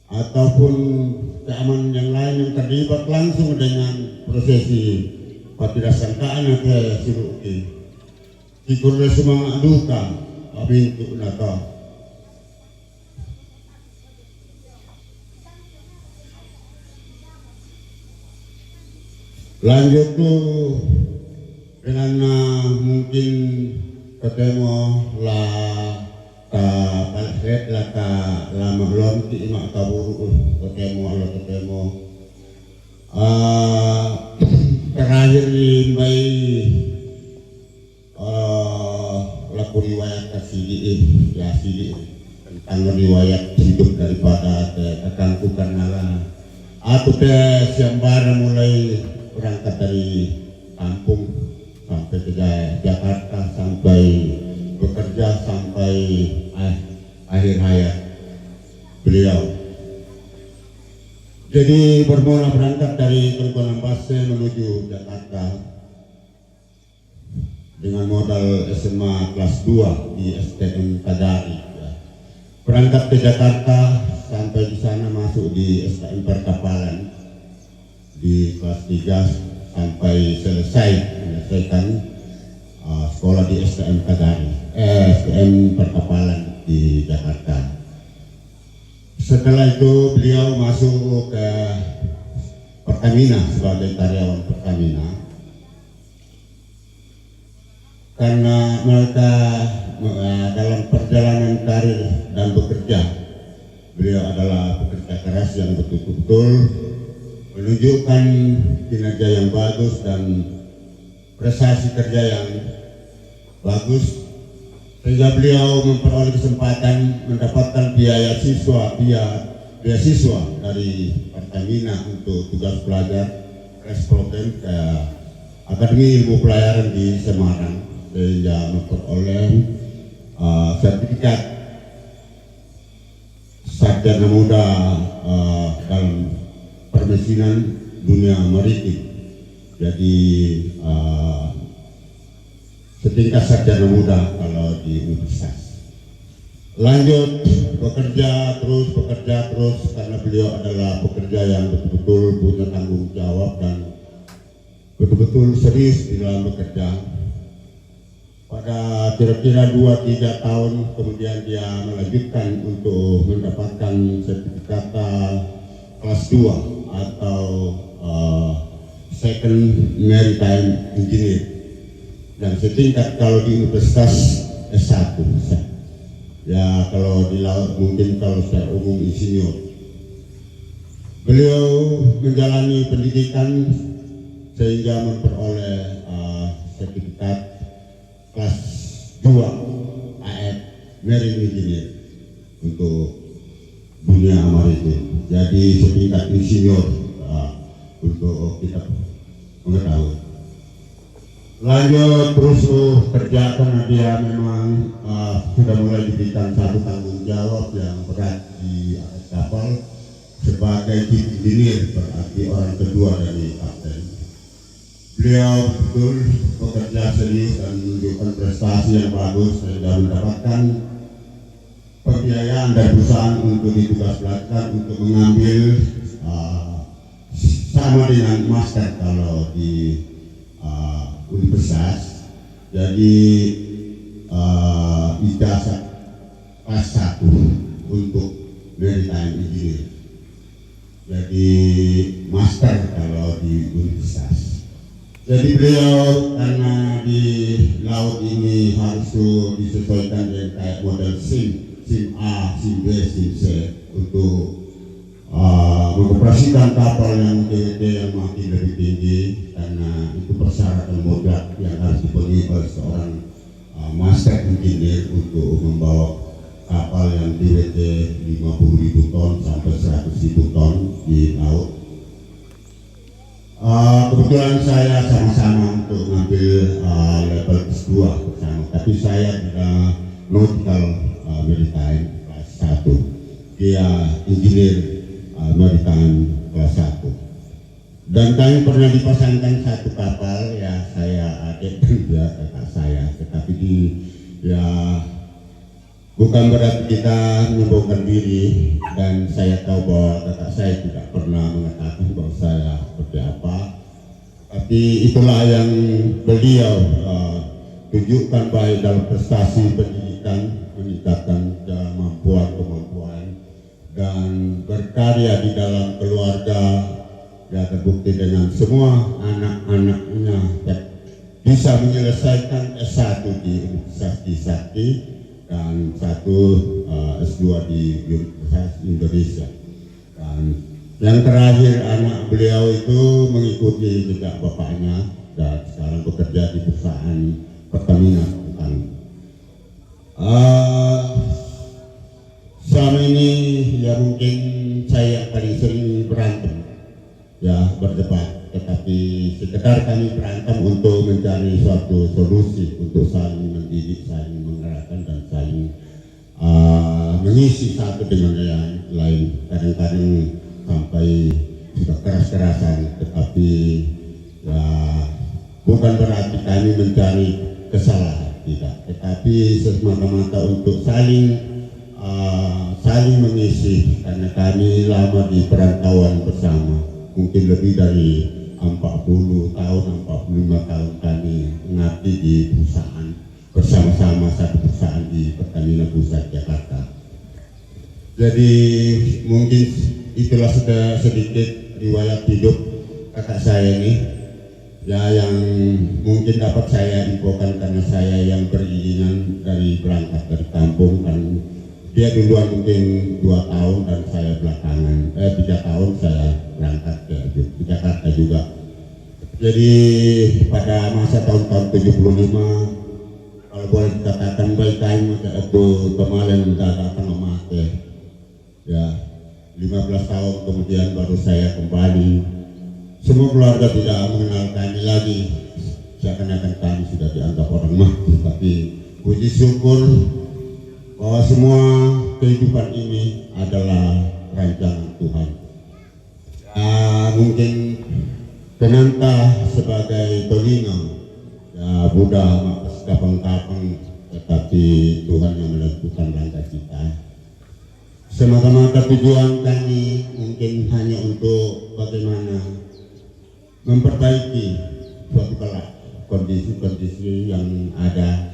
ataupun keamanan yang lain yang terlibat langsung dengan prosesi patira sangkaan ke siluki. Kikure sumanga' duka, pamintu' naka. Lanjut tu dengan, ah, mungkin ketemu la ta pale' la ta lama lonti ima' kaburu' ketemu la ketemu. Ah, terakhir di mbai, ah, laku riwayat kasili, eh, ya sili, eh, tentang riwayat hidup daripada te kakangku karena la aku te siambara mulai berangkat dari kampung sampai ke Ja-, Jakarta, sampai bekerja, sampai ah-, akhir hayat beliau. Jadi bermula berangkat dari Tengkonan Basse menuju Jakarta dengan modal S M A kelas dua di S T M Tagari, ya. Berangkat ke Jakarta, sampai di sana masuk di S T M Perkapalan di kelas tiga sampai selesai menyelesaikan, uh, sekolah di S T M Tagari, eh, S T M Perkapalan di Jakarta. Setelah itu beliau masuk ke Pertamina sebagai karyawan Pertamina. Karena mereka, eh, dalam perjalanan karir dan bekerja, beliau adalah pekerja keras yang betul-betul menunjukkan kinerja yang bagus dan prestasi kerja yang bagus, sehingga beliau memperoleh kesempatan mendapatkan biaya siswa, biaya, beasiswa dari Pertamina untuk tugas belajar crash program ke Akademi Ilmu Pelayaran di Semarang, sehingga memperoleh, eh, sertifikat sarjana muda, eh, dalam permesinan dunia maritim. Jadi, eh, setingkat sarjana muda kalau di universitas. Lanjut bekerja terus, bekerja terus, karena beliau adalah pekerja yang betul-betul punya tanggung jawab dan betul-betul serius di dalam bekerja. Pada kira-kira dua tiga tahun kemudian dia melanjutkan untuk mendapatkan sertifikat, eh, kelas dua atau, eh, Second Maritime Engineer. Dan setingkat kalau di universitas S satu. Ya, kalau di laut mungkin kalau secara umum insinyur. Beliau menjalani pendidikan sehingga memperoleh, eh, sertifikat kelas dua A F Marine Engineer untuk dunia maritim. Jadi setingkat insinyur, eh, untuk kita mengetahui. Lanjut terus, uh, kerja karena dia memang, uh, sudah mulai diberikan satu tanggung jawab yang berat di atas kapal sebagai chief engineer, berarti orang kedua dari kapten. Beliau betul bekerja serius dan menunjukkan prestasi yang bagus sehingga mendapatkan pembiayaan dari perusahaan untuk ditugaskan untuk mengambil, uh, sama dengan master kalau di, uh, universitas. Jadi, uh, ijazah kelas satu untuk maritime engineer. Jadi master kalau di universitas. Jadi beliau karena di laut ini harus disesuaikan dengan kayak model sim, sim A, sim B, sim C. untuk uh, mengoperasikan kapal yang T W T yang makin lebih tinggi, karena itu persyaratan mutlak yang harus dipenuhi oleh seorang uh, master engineer untuk membawa kapal yang T W T lima puluh ribu ton sampai seratus ribu ton di laut. Uh, kebetulan saya sama-sama untuk ngambil uh, level S dua bersama, tapi saya di dalam nautical uh, maritime kelas satu. Dia engineer uh, maritime kelas satu. Dan kami pernah dipasangkan satu kapal, ya, saya adik dan dia kakak saya. Tetapi di ya bukan berarti kita menyombongkan diri, dan saya tahu bahwa kakak saya tidak pernah mengatakan bahwa saya seperti apa. Tapi itulah yang beliau uh, tunjukkan, baik dalam prestasi pendidikan, meningkatkan kemampuan-kemampuan, dan berkarya di dalam keluarga, ya, terbukti dengan semua anak-anaknya bisa menyelesaikan S satu di Universitas Trisakti dan satu uh, S dua di Universitas Indonesia. Dan yang terakhir, anak beliau itu mengikuti jejak bapaknya dan sekarang bekerja di perusahaan Pertamina Tentang. Uh, selama ini, ya, mungkin saya yang paling sering berantem, ya, berdebat. Tetapi sekedar kami berantem untuk mencari suatu solusi untuk saling mendidik, saling mengarahkan, dan saling uh, mengisi satu dengan yang lain. Kadang-kadang sampai sudah keras-kerasan, tetapi ya bukan berarti kami mencari kesalahan, tidak. Tetapi semata-mata untuk saling uh, saling mengisi, karena kami lama di perantauan bersama, mungkin lebih dari empat puluh tahun, empat puluh lima tahun kami mengabdi di perusahaan bersama-sama satu perusahaan di Pertamina Pusat Jakarta. Jadi mungkin itulah sudah sedikit riwayat hidup kakak saya ini, ya, yang mungkin dapat saya infokan karena saya yang beriringan dari berangkat dari kampung, kan dia duluan mungkin dua tahun dan saya belakangan, eh tiga tahun saya berangkat ke, ke Jakarta juga. Jadi pada masa tahun-tahun tujuh puluh lima, kalau boleh dikatakan, baik kain macam itu kemarin udah datang sama Aceh. Ya, lima belas tahun kemudian baru saya kembali. Semua keluarga tidak mengenal kami lagi. Seakan-akan kami sudah dianggap orang mati. Tapi puji syukur bahwa semua kehidupan ini adalah rancangan Tuhan. Ya, mungkin penanta sebagai Tolino, ya, Buddha makas kapang-kapang, tetapi Tuhan yang menentukan langkah kita. Semata-mata tujuan kami mungkin hanya untuk bagaimana memperbaiki suatu kelak kondisi-kondisi yang ada.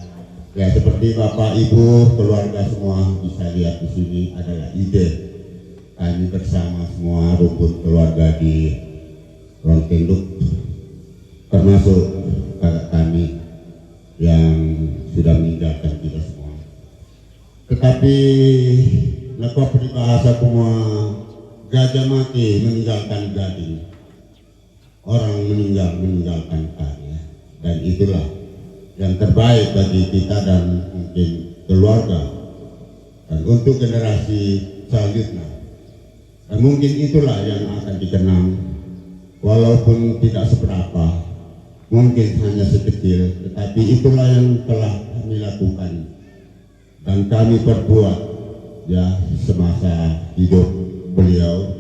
Ya, seperti Bapak, Ibu, keluarga semua bisa lihat di sini adalah ide kami bersama semua rumpun keluarga di Rongkenduk, termasuk kakak kami yang sudah meninggalkan kita semua. Tetapi lepas peribahasa semua, gajah mati meninggalkan gading, orang meninggal meninggalkan karya. Dan itulah yang terbaik bagi kita dan mungkin keluarga dan untuk generasi selanjutnya. Dan mungkin itulah yang akan dikenang, walaupun tidak seberapa, mungkin hanya sekecil, tetapi itulah yang telah kami lakukan dan kami perbuat, ya, semasa hidup beliau.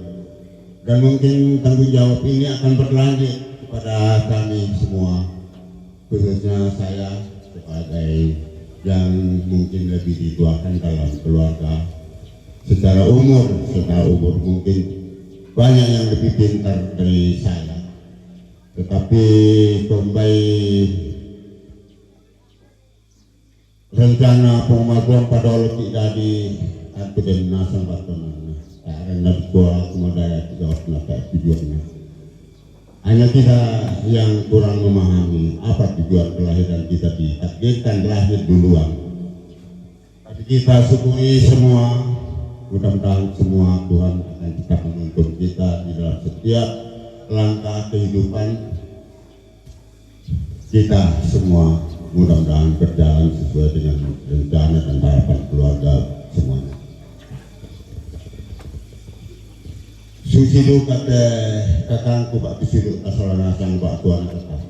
Dan mungkin tanggung jawab ini akan berlanjut kepada kami semua, khususnya saya sebagai yang mungkin lebih dituakan dalam keluarga. Secara umur, secara umur mungkin banyak yang lebih pintar dari saya. Tetapi kembali rencana pemajuan pada oleh Cik Dadi, aku dan nasang batu mana. Tak ada nak buat semua daya tiga waktu nak tak tujuannya. Hanya kita yang kurang memahami apa tujuan kelahiran kita, ditakdirkan lahir duluan. Tapi kita syukuri semua Mudah-mudahan semua Tuhan akan tetap menuntun kita di dalam setiap langkah kehidupan kita semua. Mudah-mudahan berjalan sesuai dengan rencana dan harapan keluarga semuanya. Susi duka te kakangku bak susi duka Sola Nasang bak tuan kaka.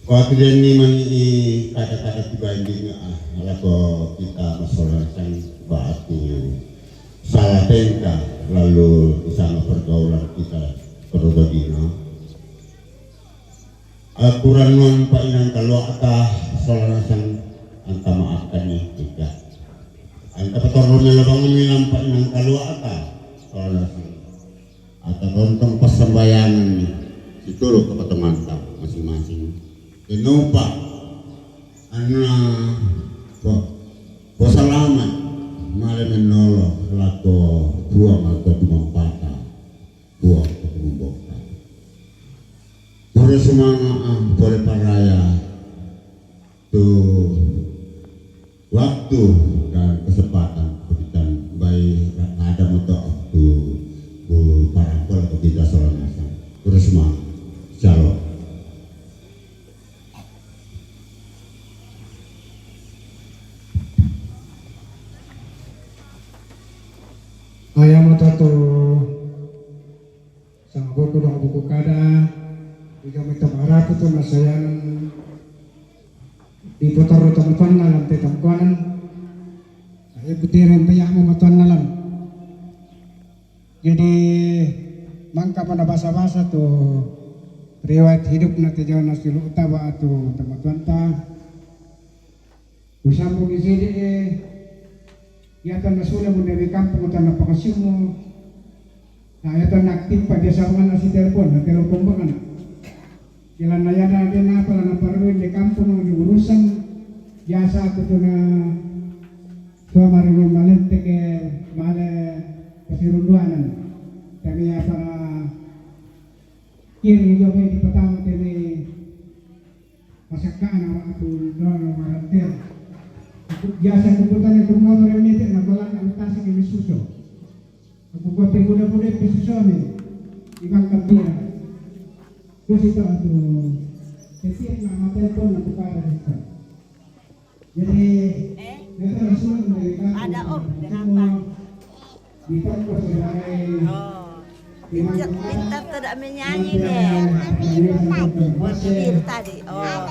Waktu dia ni mani kata-kata tiba ini ah lako kita masalah sang batu salah tengka lalu di sana pergaulan kita pergodina. Aturan nuan pa inang kaluaka Sola Nasang anta maafkan ni tiga. Anta patorong melo bangun minang pa inang kaluaka Sola Nasang. Ata tontong pasambayangan ni situlu kapatonganta masing-masing. Tinupa anna po posalamat male menolo lako puang atau tumampata puang atau tumumboka. Pura sumanga ah pore paraya tu waktu dan kesempatan kepitan bai ada moto waktu bu parapol atau kita Sola Nasang. Terus ma shalom. Ayam atau tu sama buku dong buku kada. Iga mita marapu tu nasayan di putar utang tuan nalan te tangkuanan. Saya putirin tayak mo matuan nalan. Jadi mangka pada basa-basa tu riwayat hidup na te jawa na silu utaba tu tamatuanta. Usambu kisidi e yatan na sula munda di kampung utana pakasimu. Na yatan na aktif pa jasa mana si telepon na telepon bakana. Kila na yana de na pala na parwin di kampung di urusan jasa aku tu na suamari malente ke male pasirunduanan. Kami apa na kiri jope di patama tene masakana wa aku dona warantel. Jasa keputan yang kumua meremete na balan na utasi ke misuso. Aku kote muda-muda pesusoni ibang kambira. Terus itu aku setiap nama telepon aku pada kita. Jadi kita langsung dari kampung ada om semua di tempat sebagai Oh. Pintar, pintar tidak menyanyi deh. Waktu dia tadi. Oh.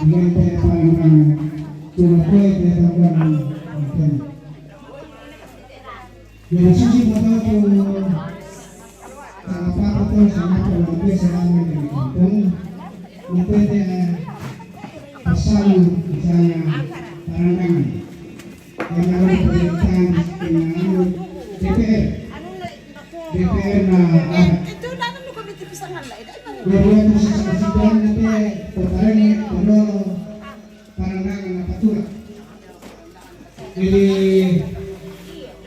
Jadi susi motor tu salah apa tu sama tu lebih selama di kampung. Itu dia pasal misalnya parandangan. Yang ada pemerintahan dengan D P R. D P R na ada. Jadi itu sesuatu yang nanti pertarungan kalau parandangan apa tu. Jadi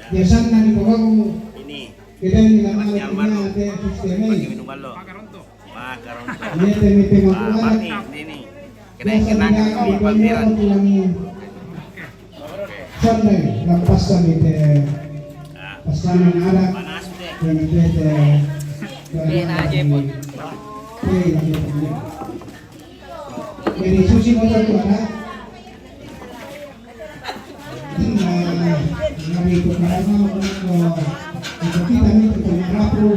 biasanya di bawah ini kita ini lama punya ada sistem ini. Mete mete makuala. Ini ini. Kena kenangan kau panggilan. Sunday, lampasan mete pasanan ada. Mete mete. Kena aja pun. Jadi susi motor tu ada. Kami itu karena kita ni kita rapu.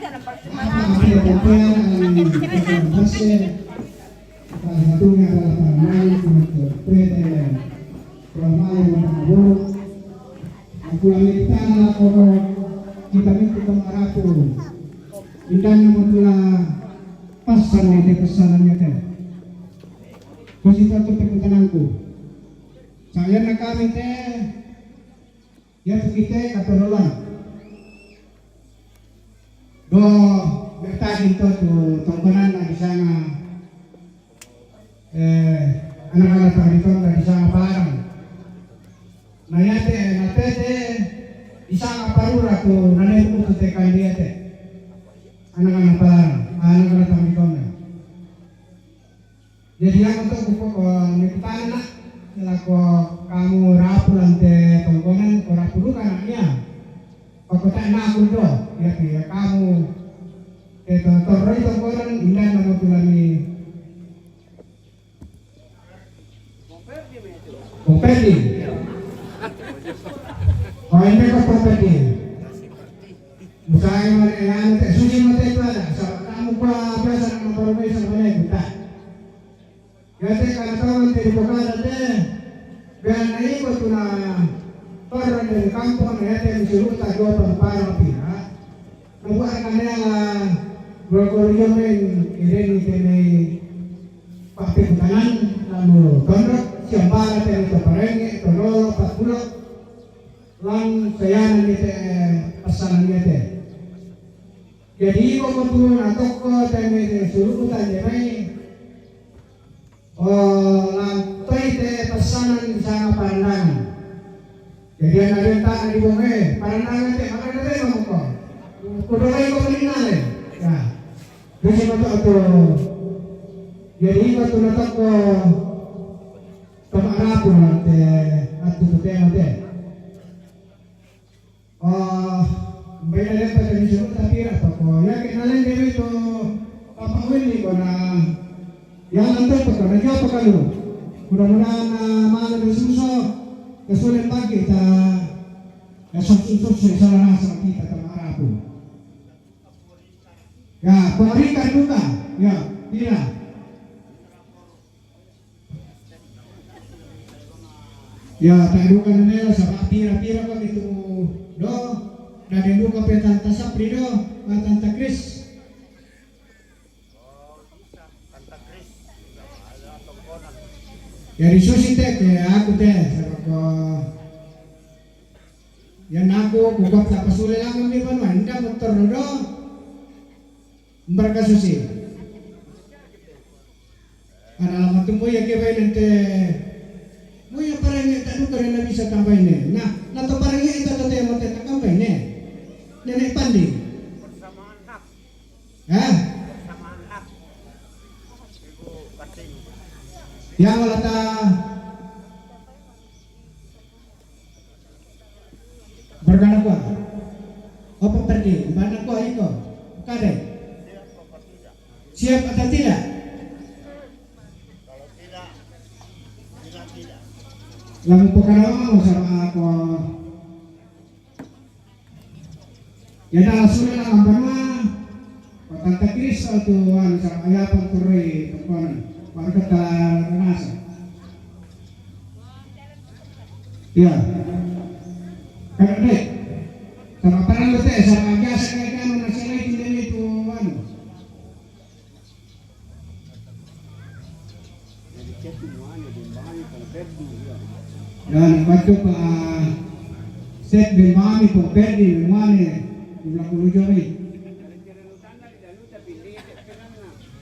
Apa hampir tempean dan pasal satunya adalah pamain untuk P T N. Pamain untuk buruk. Aku ambil tanah kono kita ni kita rapu. Indahnya mutula pasan ni pesanan ni. Terus itu aku tekan tanganku. Saya nak kami teh ya tu kita kata rola. Do bertagih tu tu tongkonan na di sana. Eh, anak-anak tadi tu na di sana barang. Na yate na tete di sana parura tu na ne tu tekan dia te. Anak-anak barang, anak-anak tadi tu. Jadi yang untuk buku eh, mekutana lako kamu rapu lante Te to torroi to koran indan na motulami. Ko Perdi. Ko ende ko Perdi. Musai mane anu te suci mate tu ada. Sa kamu pa biasa na baru biasa mane buta. Yate kana taman te di pokana te. Bena iko tuna torroi dari kampung yate misuruta dua pampara pira. Nabuat kanela goro-goro jomen ireni tene pape kutanan lalu tondok siambara tene to parenge to lolo pakulo lan sayana ni te pasanan ni te. Jadi iko motu na tokko tene te suruku tane mai. Oh, lantoi te pasanan sama parandangan. Jadi anak renta di bonge parandangan te mana te mako. Kudo lagi ko meninggal ya. Terus iko to to. Jadi iko to na tokko tama arapu te atu to tema te. Oh, baina lepa te misuruta pira toko. Ya ke nalen dewe to papa wini kona. Ya nanti to kona jawab kalu. Mudah-mudahan na malu de suso. Kesulitan pagi ta. Ya susu susu salah rasa kita tama arapu. Ya, pengerikan duka. Ya, pira. Ya, tak duka nela sabab pira-pira ko gitu do. Dade duka pe tanta Sapri do, ah, tanta Kris. Jadi susi te ke aku te sabab ko. Ya naku ku kota pasule langan mi banua inda motor do. Mbarka susi. Ana lama tu moya ke baine te. Moya parang ya tak duka na bisa tambaine. Nah, na to parang ya ita to te mo te tak tambaine. Nenek pandi. Hah? Ya wala ta. Berkana kuah. Apa pergi? Mana kuah iko? Kade. Siap atau tidak? Lamu pekaramu sama aku. Ya dah sudah lah kampana. Patanta Kristo tu anu sama ayah pun turui temponan. Baru kita nasa. Ya. Kada deh. Sama parang bete sama biasa kayak anu nasi lain itu anu. Dan waktu pa set bembami po perdi memane jumlah puluh jori.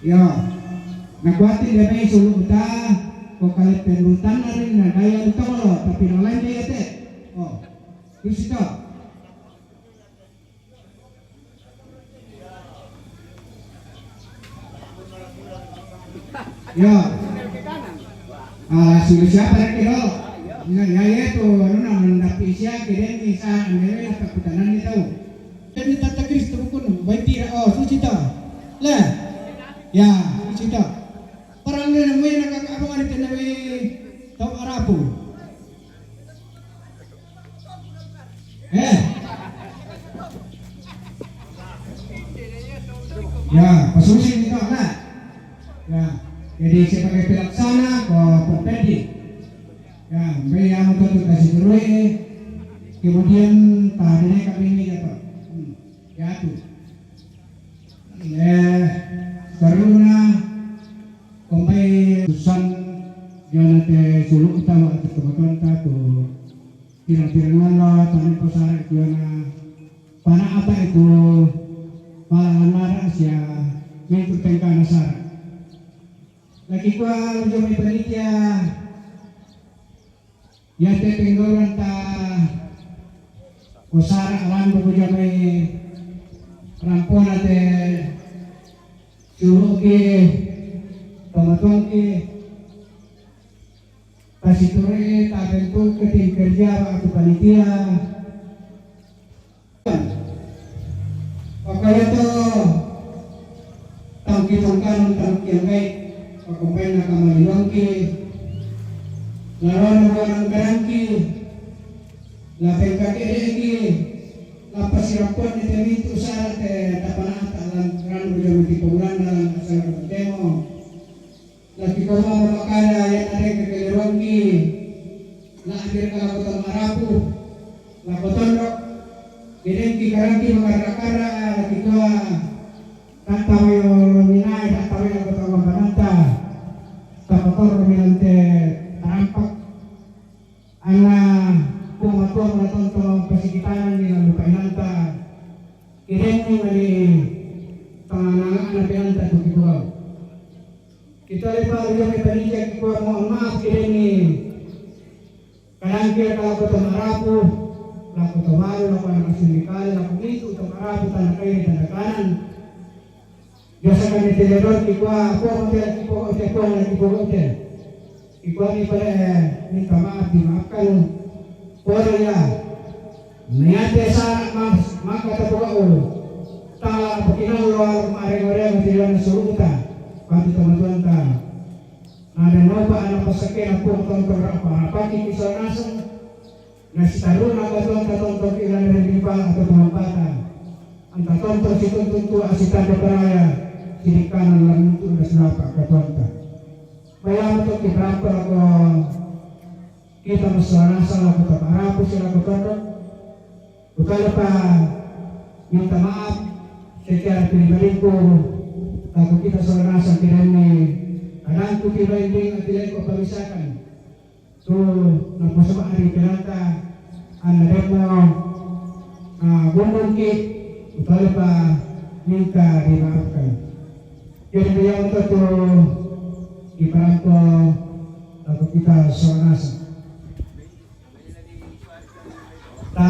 Ya, na kuati de mai sulu uta ko kale pendutan ari na daya utolo tapi na lain daya te. Oh, terus itu. Ya. Ah, sudah siapa lagi lo? Nah, ya ya tu anu na mendapi sia kiden ni sa ande na takutanan ni tahu. Kan ni tata Kristo pun baik tira oh suci ta. Lah. Ya, suci ta. Parang ni na mo na kaka abang ari tena we tau arapu. Eh. Ya, pasusi ni kau lah. Ya, jadi sebagai pelaksana ko pepedi. Ya, be ya mo tu kasi turui. Kemudian tadi kami ni kata. Hmm, ya tu. Eh, karuna kombai susan yana te sulu utawa te tomatonta tu tirang-tirang ngala tani pasara itu yana pana apa itu pala anara sia mentu tengkana sara. Lagi kua ujung panitia. Yate penggoran ta kosara alandu kujamai rampona te suruki pamatonki pasituri ta bentuk ke tim kerja waktu panitia. Pakaya Itong kanun tarukian gai, pakumpaina kamaliwangki, larona buanan kadangki, la pengkake'eki, la pasirampon ni te mintu sara te tapanata lan ranu jami ti pemulana lan asal temo. Laki koma mamakana ya nadeng kekeliruangki, la ambil kalakotan marapu, lakoton dok, gedengki kadangki makara-kara, laki kua, Tata mayo lominai, tata mayo kota Lambananta, tata koro minante tarampak. Ana kumatua manatonto pasikitanan ni lalu painanta. Kirenni mani tanganangana pinanta tu kipurau. Kita lepa ujung panija kipua mohon maaf kirenni. Kadang kira kalau kota marapu, laku tomaru, laku anak asli kali, laku itu kota marapu, tanda kiri, tanda kanan. Biasa kami teledor, kikua, apa hotel, kipo hotel, apa hotel, kipo hotel. Kikua ni pada, eh, minta maaf, dimaafkan. Pora ya. Niate sa mas, maka tapoka ulu. Tala pakinan luar, mareng-mareng, tidak suruh kita. Bantu teman-teman ta. Ada nopa anak pasakena pun tonton rapa-rapaki kisah nasang. Nasitaruna katuanta tonton ilana rimpa atau pengempatan. Anta tonton situntun tua asitanda paraya, sirikanan lamutu nasinapa katuanta. Bayang untuk kita apa lako kita masalah nasang lako taparapu sila katuanta. Utale pa minta maaf secara pribadiku, aku kita saudara nasang kirani, kadangku pribadi atileko pamisakan. Tu naposoma ari pelata, anna demo, ah, gondongki, utale pa minta dimaafkan. Jadi, yang untuk tu di perantau, aku kita saudara nasang. Ta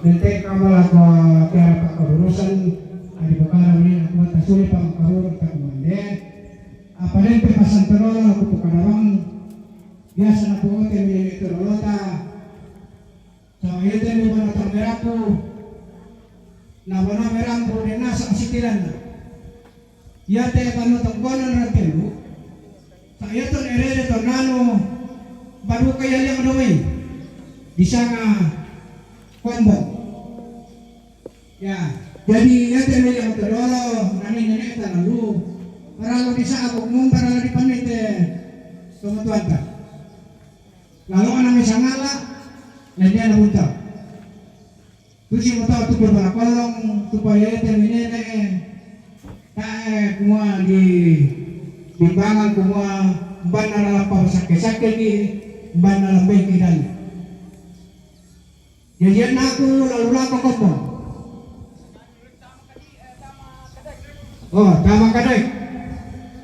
benteka mala ko tiara pakaurusan, adi bukara mena ko tasuli pamakaruru ta kumande. Apa lempe pasantorolo ko pukadawang, biasa na puote mene torolota. Sama iyo tende bono tau merapu. Na bono merampu de nasa sitilanna. Iate panu tongkonan rantelu, sa iate erere tonanu, baru kaya liang domai, di sana Kombong. Ya, jadi iate liang todolo, nani nenek tanalu, paralu di saabok mung, paralu di panite, sama tuanta. Lalu anak misangala, lainnya anak unta. Tusi mata tu pemalakolong, tu payete minene, tae kumua di bimbangan kumua, banna la pau sakke-sakke ki, banna la bengki dan. Jajian aku lalu lako kopo. Oh, tama kadai.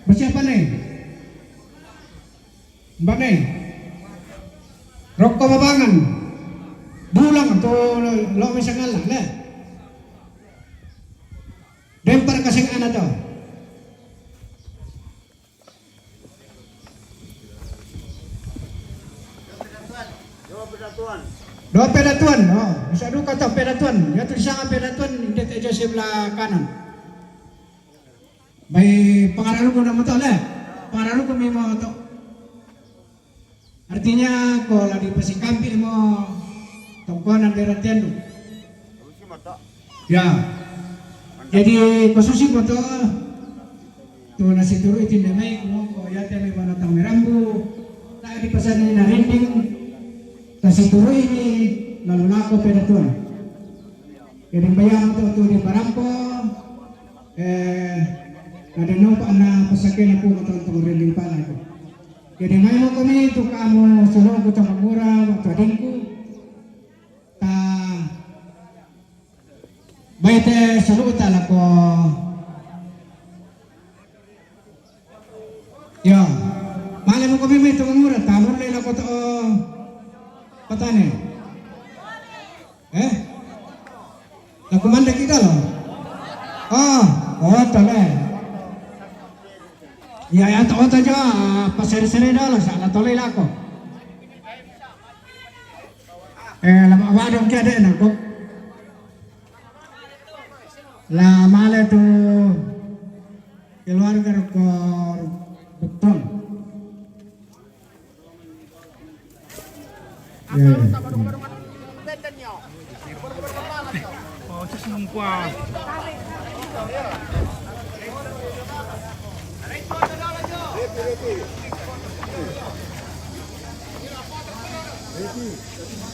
Bersiapa nih? Mbane. Rokko mabangan. Bulang to lo, lo misangalla, le. Dempar kaseng ana to. Dua pedatuan. Oh, bisa duka to pedatuan. Ya tu sanga pedatuan, indet ejo sebelah kanan. Bai pangararuku na moto le. Pangararuku mi moto. Artinya ko la dipasikampi mo tongkonan daerah tendu. Ya. Jadi ko susi moto tu nasi turu itin demai ko ko ya tene bana tang merambu. Tak dipasani na rending. Tasi turu ini lalu lako pedatuan. Jadi bayang tu tu di parampo. Eh, ada nampak na pasakena pun tonton rending pala itu. Jadi main kami tu kamu suluku ta mangura waktu adingku. Ta baite suluku ta lako. Ya. Male mo kami mai tu mangura, ta murle lako to. Patane. Eh? Lako mande kita lo. Ah, oh, tole. Ya, ya, to, to, jo, ah, pasere-sere dolo, sa, la tole lako. Eh, la ma-, wadong kia de nako. La male tu. Keluarga rekor beton. Ya, ya. Oh, itu semua.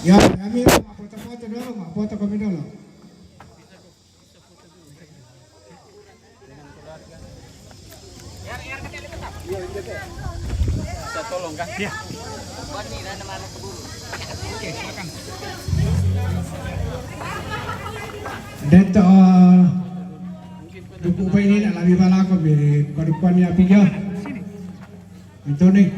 Ya, kami mau foto-foto dulu, mau foto kami dulu. Bisa tolong kah? Ya. Oke, silakan. Dito, duku pa ini nak labi balako bi padukuan ni api dia. Itu nih.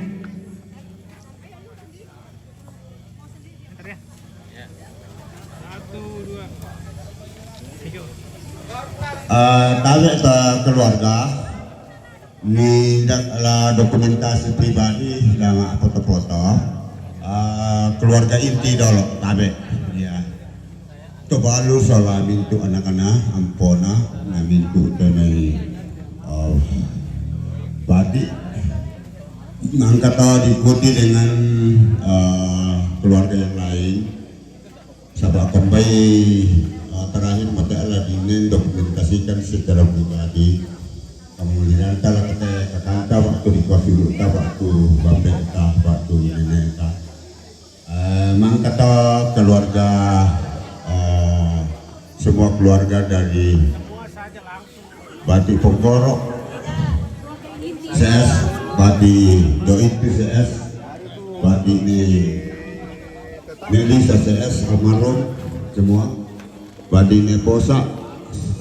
Eh, tabe ta keluarga ni dak la dokumentasi pribadi la ma foto-foto. Eh, keluarga inti dolo tabe. Ya. Tobalu sala mintu anak-anak ampona na mintu tenai, eh, badi. Mangkata diikuti dengan, eh, keluarga yang lain. Sabab kambai, eh, terakhir mata Allah dinen dokumentasikan secara pribadi. Kamu lihat kalau kita kakanta waktu di kuasi ta waktu bambe ta waktu nenek ta. Eh, mangkata keluarga, eh, semua keluarga dari Bati Pongkoro C S, Bati Doit C S, Bati ni Melisa C S almarhum semua, Bati ni Posa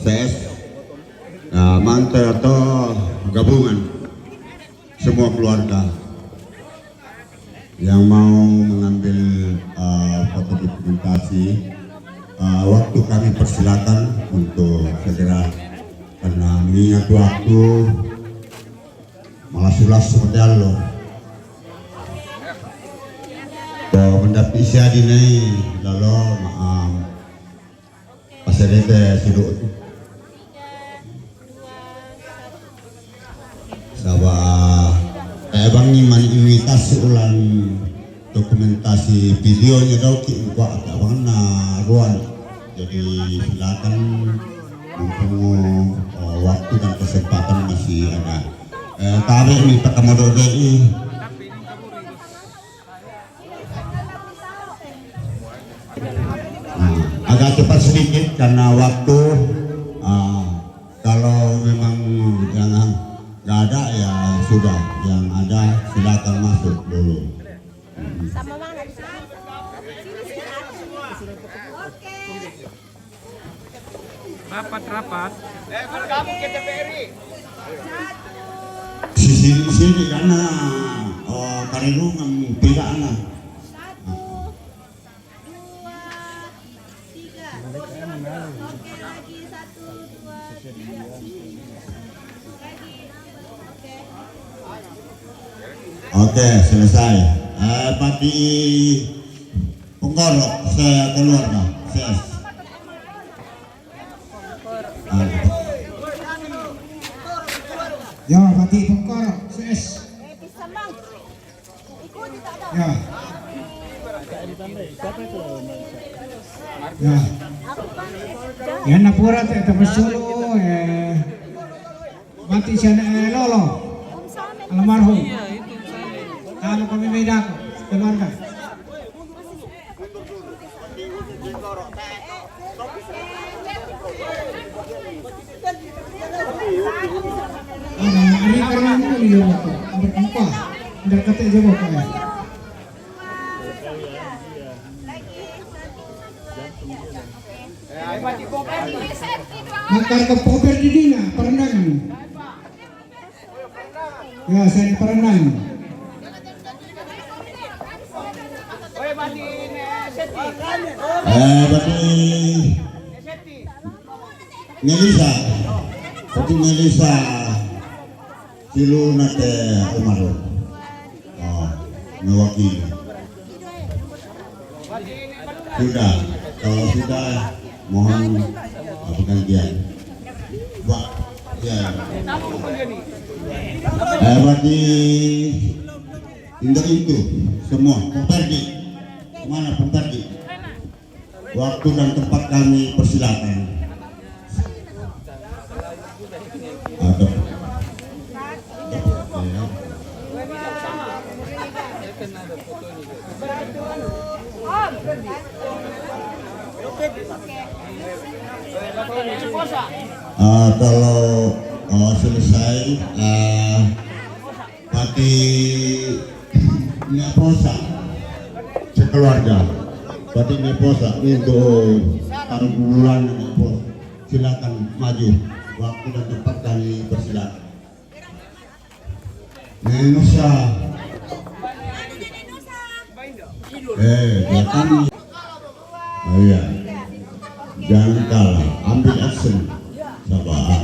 C S, eh, mangkata gabungan semua keluarga yang mau mengambil, eh, foto dokumentasi, eh, waktu kami persilakan untuk segera, karena mengingat waktu malah sulas seperti lo. Bahwa mendapat isi adi nih, lalu maaf. Paserete sudut. Sabab, eh, bang ni mani imitas ulan dokumentasi videonya dau ki kuak tak bang na ruan. Jadi silakan mumpung, eh, waktu dan kesempatan masih ada. Eh, tarik ni tak kamu dodoi. Nah, agak cepat sedikit karena waktu. Ah, kalau memang yang nggak ada, ya sudah, yang ada silakan masuk dulu. Sama Mang Nabi. Sini, sini. Oke. Rapat, rapat. Eh, kamu ke T P R I. Sisi sini karena, oh, karirungan tidak, nah. Satu, dua, tiga. Oke, lagi satu, dua, tiga. Oke. Oke, selesai. Eh, Pati Pongkoro, sekeluarga, C S. Ah. Ya, Pati Pongkoro, C S. Ya. Ya. Ya, napura te, te masulu, eh. Mati siya na, eh, lolo. Almarhum. Kalau kami may dako, keluarga. Ano, ari karena mo, iyo mo ko. Under ka pa. Under ka pa, iyo mo ko, eh. Magkarga pa over di na, parandangan. Ya, saya parandangan. Eh, bati Melisa. Bati Melisa. Silu nate Umar. Oh, mewakili. Sudah, kalau sudah, mohon, uh, pergantian. Pak, Ya. Eh, bagi Indo itu semua, Pung Perdi. Mana Pung Perdi? Waktu dan tempat kami persilakan. Ada. Ya. Ah, kalau, oh, selesai, ah, pati Nek Posa sekeluarga, pati Nek Posa untuk taruh bulan Nek Posa. Silakan maju. Waktu dan tempat kami persilakan. Nek Nusa. Eh, datang. Oh iya. Jangan kalah, ambil action. Sabar.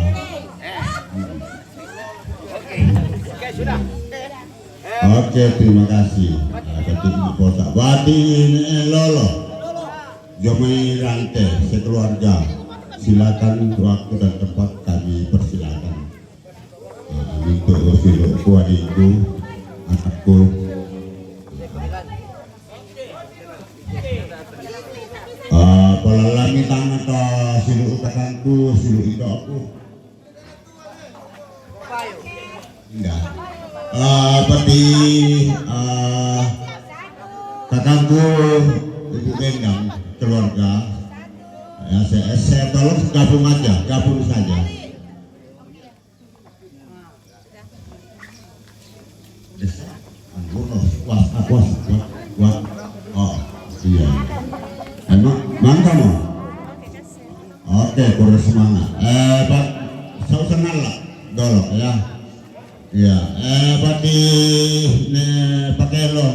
Oke, terima kasih. Nah, ketik di kotak. Berarti ini, eh, Lolo. Jomai Rante sekeluarga. Silakan, waktu dan tempat kami persilakan. Nah, untuk Rosilo, kuat itu, anakku. Ah, pelalami tangan ta silu kakangku, silu indokku. Enggak. Ah, pati, ah, kakangku, Ibu Bendang, keluarga. Ya, saya, saya tolong gabung aja, gabung saja. Wah, wah, wah, wah. Oh, iya. Emang, mang kamu? Oke, kurang semangat. Eh, Pak, saya usah ngalak dulu ya. Iya, eh, Pak di ne pakai lo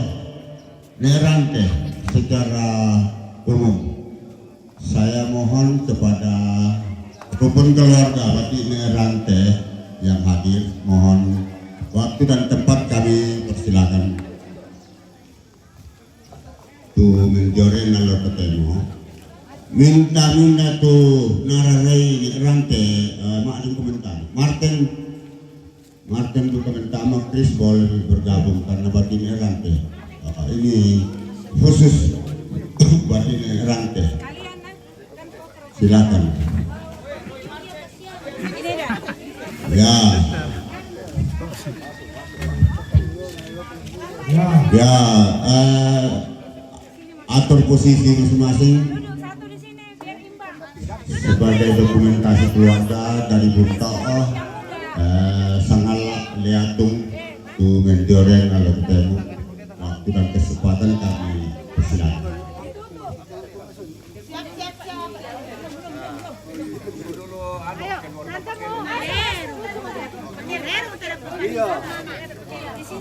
ne rante secara umum. Saya mohon kepada rukun keluarga Batik Nek Rante yang hadir, mohon waktu dan tempat kami persilakan. Tu menjore nalo ketemu. Minta minta tu nararai Nek Rante, eh, mak ding komentar. Martin Martin juga minta sama Chris boleh bergabung karena Batik Nek Rante. Ah, ini khusus Batik Nek Rante. Silakan. Ya. Ya, eh, atur posisi masing-masing. Sebagai dokumentasi keluarga dari Bung To'o, eh, sangalak liatung tu menjoren kalau ketemu. Waktu dan kesempatan kami persilakan.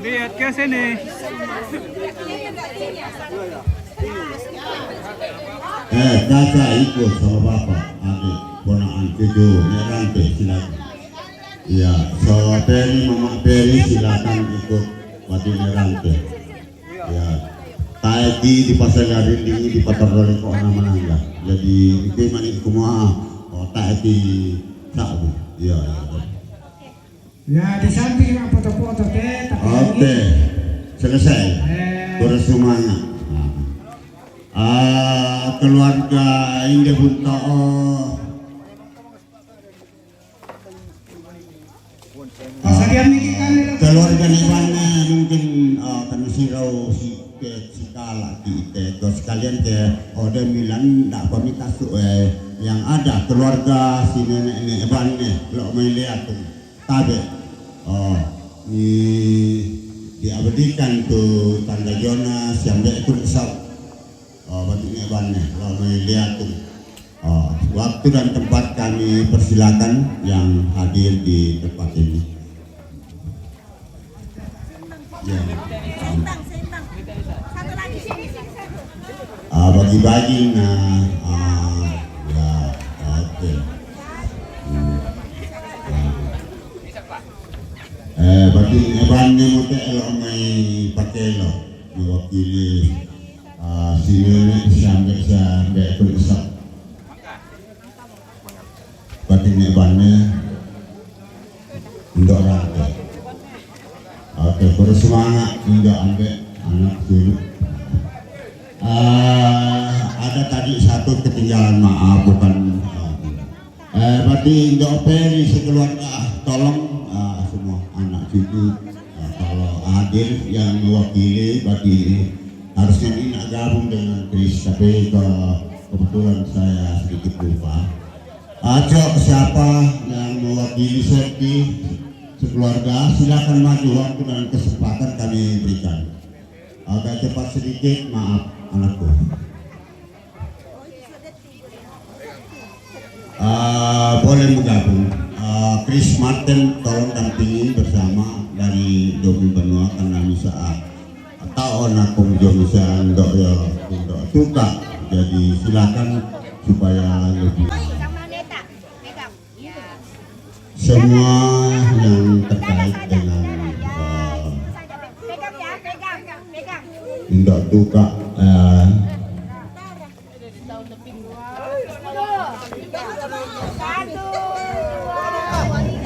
Lihat ke sini. Eh, kakak ikut sama bapak, adik, ponaan, cucu, Nek Rante, silakan. Iya, so Peri, Mama Peri, silakan ikut Batik Nek Rante. Iya. Taeki di pasal garing dingin di patar kok nama nangga. Jadi, itu manik semua, oh, taeki sabu. Iya, iya. Ya, di samping nak foto-foto teh, tapi oke, selesai. Eh. Bersemangat. Nah. Ah, keluarga Indah Bunto. Pasadian niki kan, keluarga Nebane mungkin, ah, kan sirau si ke sikala kita sekalian ke ode Milan ndak pamit asuk, eh, yang ada keluarga si nenek Nebane lo main lihat tuh. Tabe. Oh, di, diabadikan tu tanda Yona siambe kun esok. Oh, Batik Nek Bane, lo main lihat tu. Oh, waktu dan tempat kami persilakan yang hadir di tempat ini. Ya. Ah, bagi-bagi nah. Ah, ya, oke. Hmm. Ah. Eh, berarti Evan ni mote lo mai pakai lo mewakili, ah, si nenek sampai sampai periksa. Berarti Evan ni. Oke, terus semangat juga ambek anak sini. Eh, ada tadi satu ketinggalan, maaf, bukan, eh, eh, berarti Indo Peri sekeluarga, tolong, eh, semua anak cucu, eh, kalau hadir yang mewakili berarti harusnya ini nak gabung dengan Kris, tapi ke-, kebetulan saya sedikit lupa. Acok, siapa yang mewakili Septi sekeluarga, silakan maju, waktu dan kesempatan kami berikan. Agak cepat sedikit, maaf, anakku. Ah, boleh bergabung. Ah, Chris Martin, tolong dampingi bersama dari Domi Benua karena bisa, ah, tahu nak kong jom bisa ndok ya, ndok tukar. Jadi silakan supaya lebih semua yang terkait dengan, eh, Indo Tuka, eh,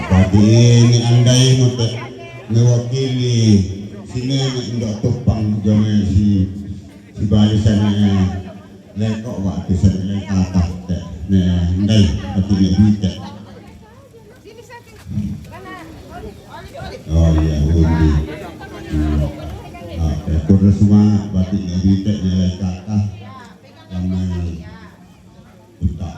tadi ini andai mewakili sini Indo Tupang jone si, si Bali sana, eh, lekok waktu sana lekok apa teh. Nah, andai tapi nek duit teh. Oh iya, undi. Iya. Ah, terus semua batik nek duit teh nilai kakak ramai buta.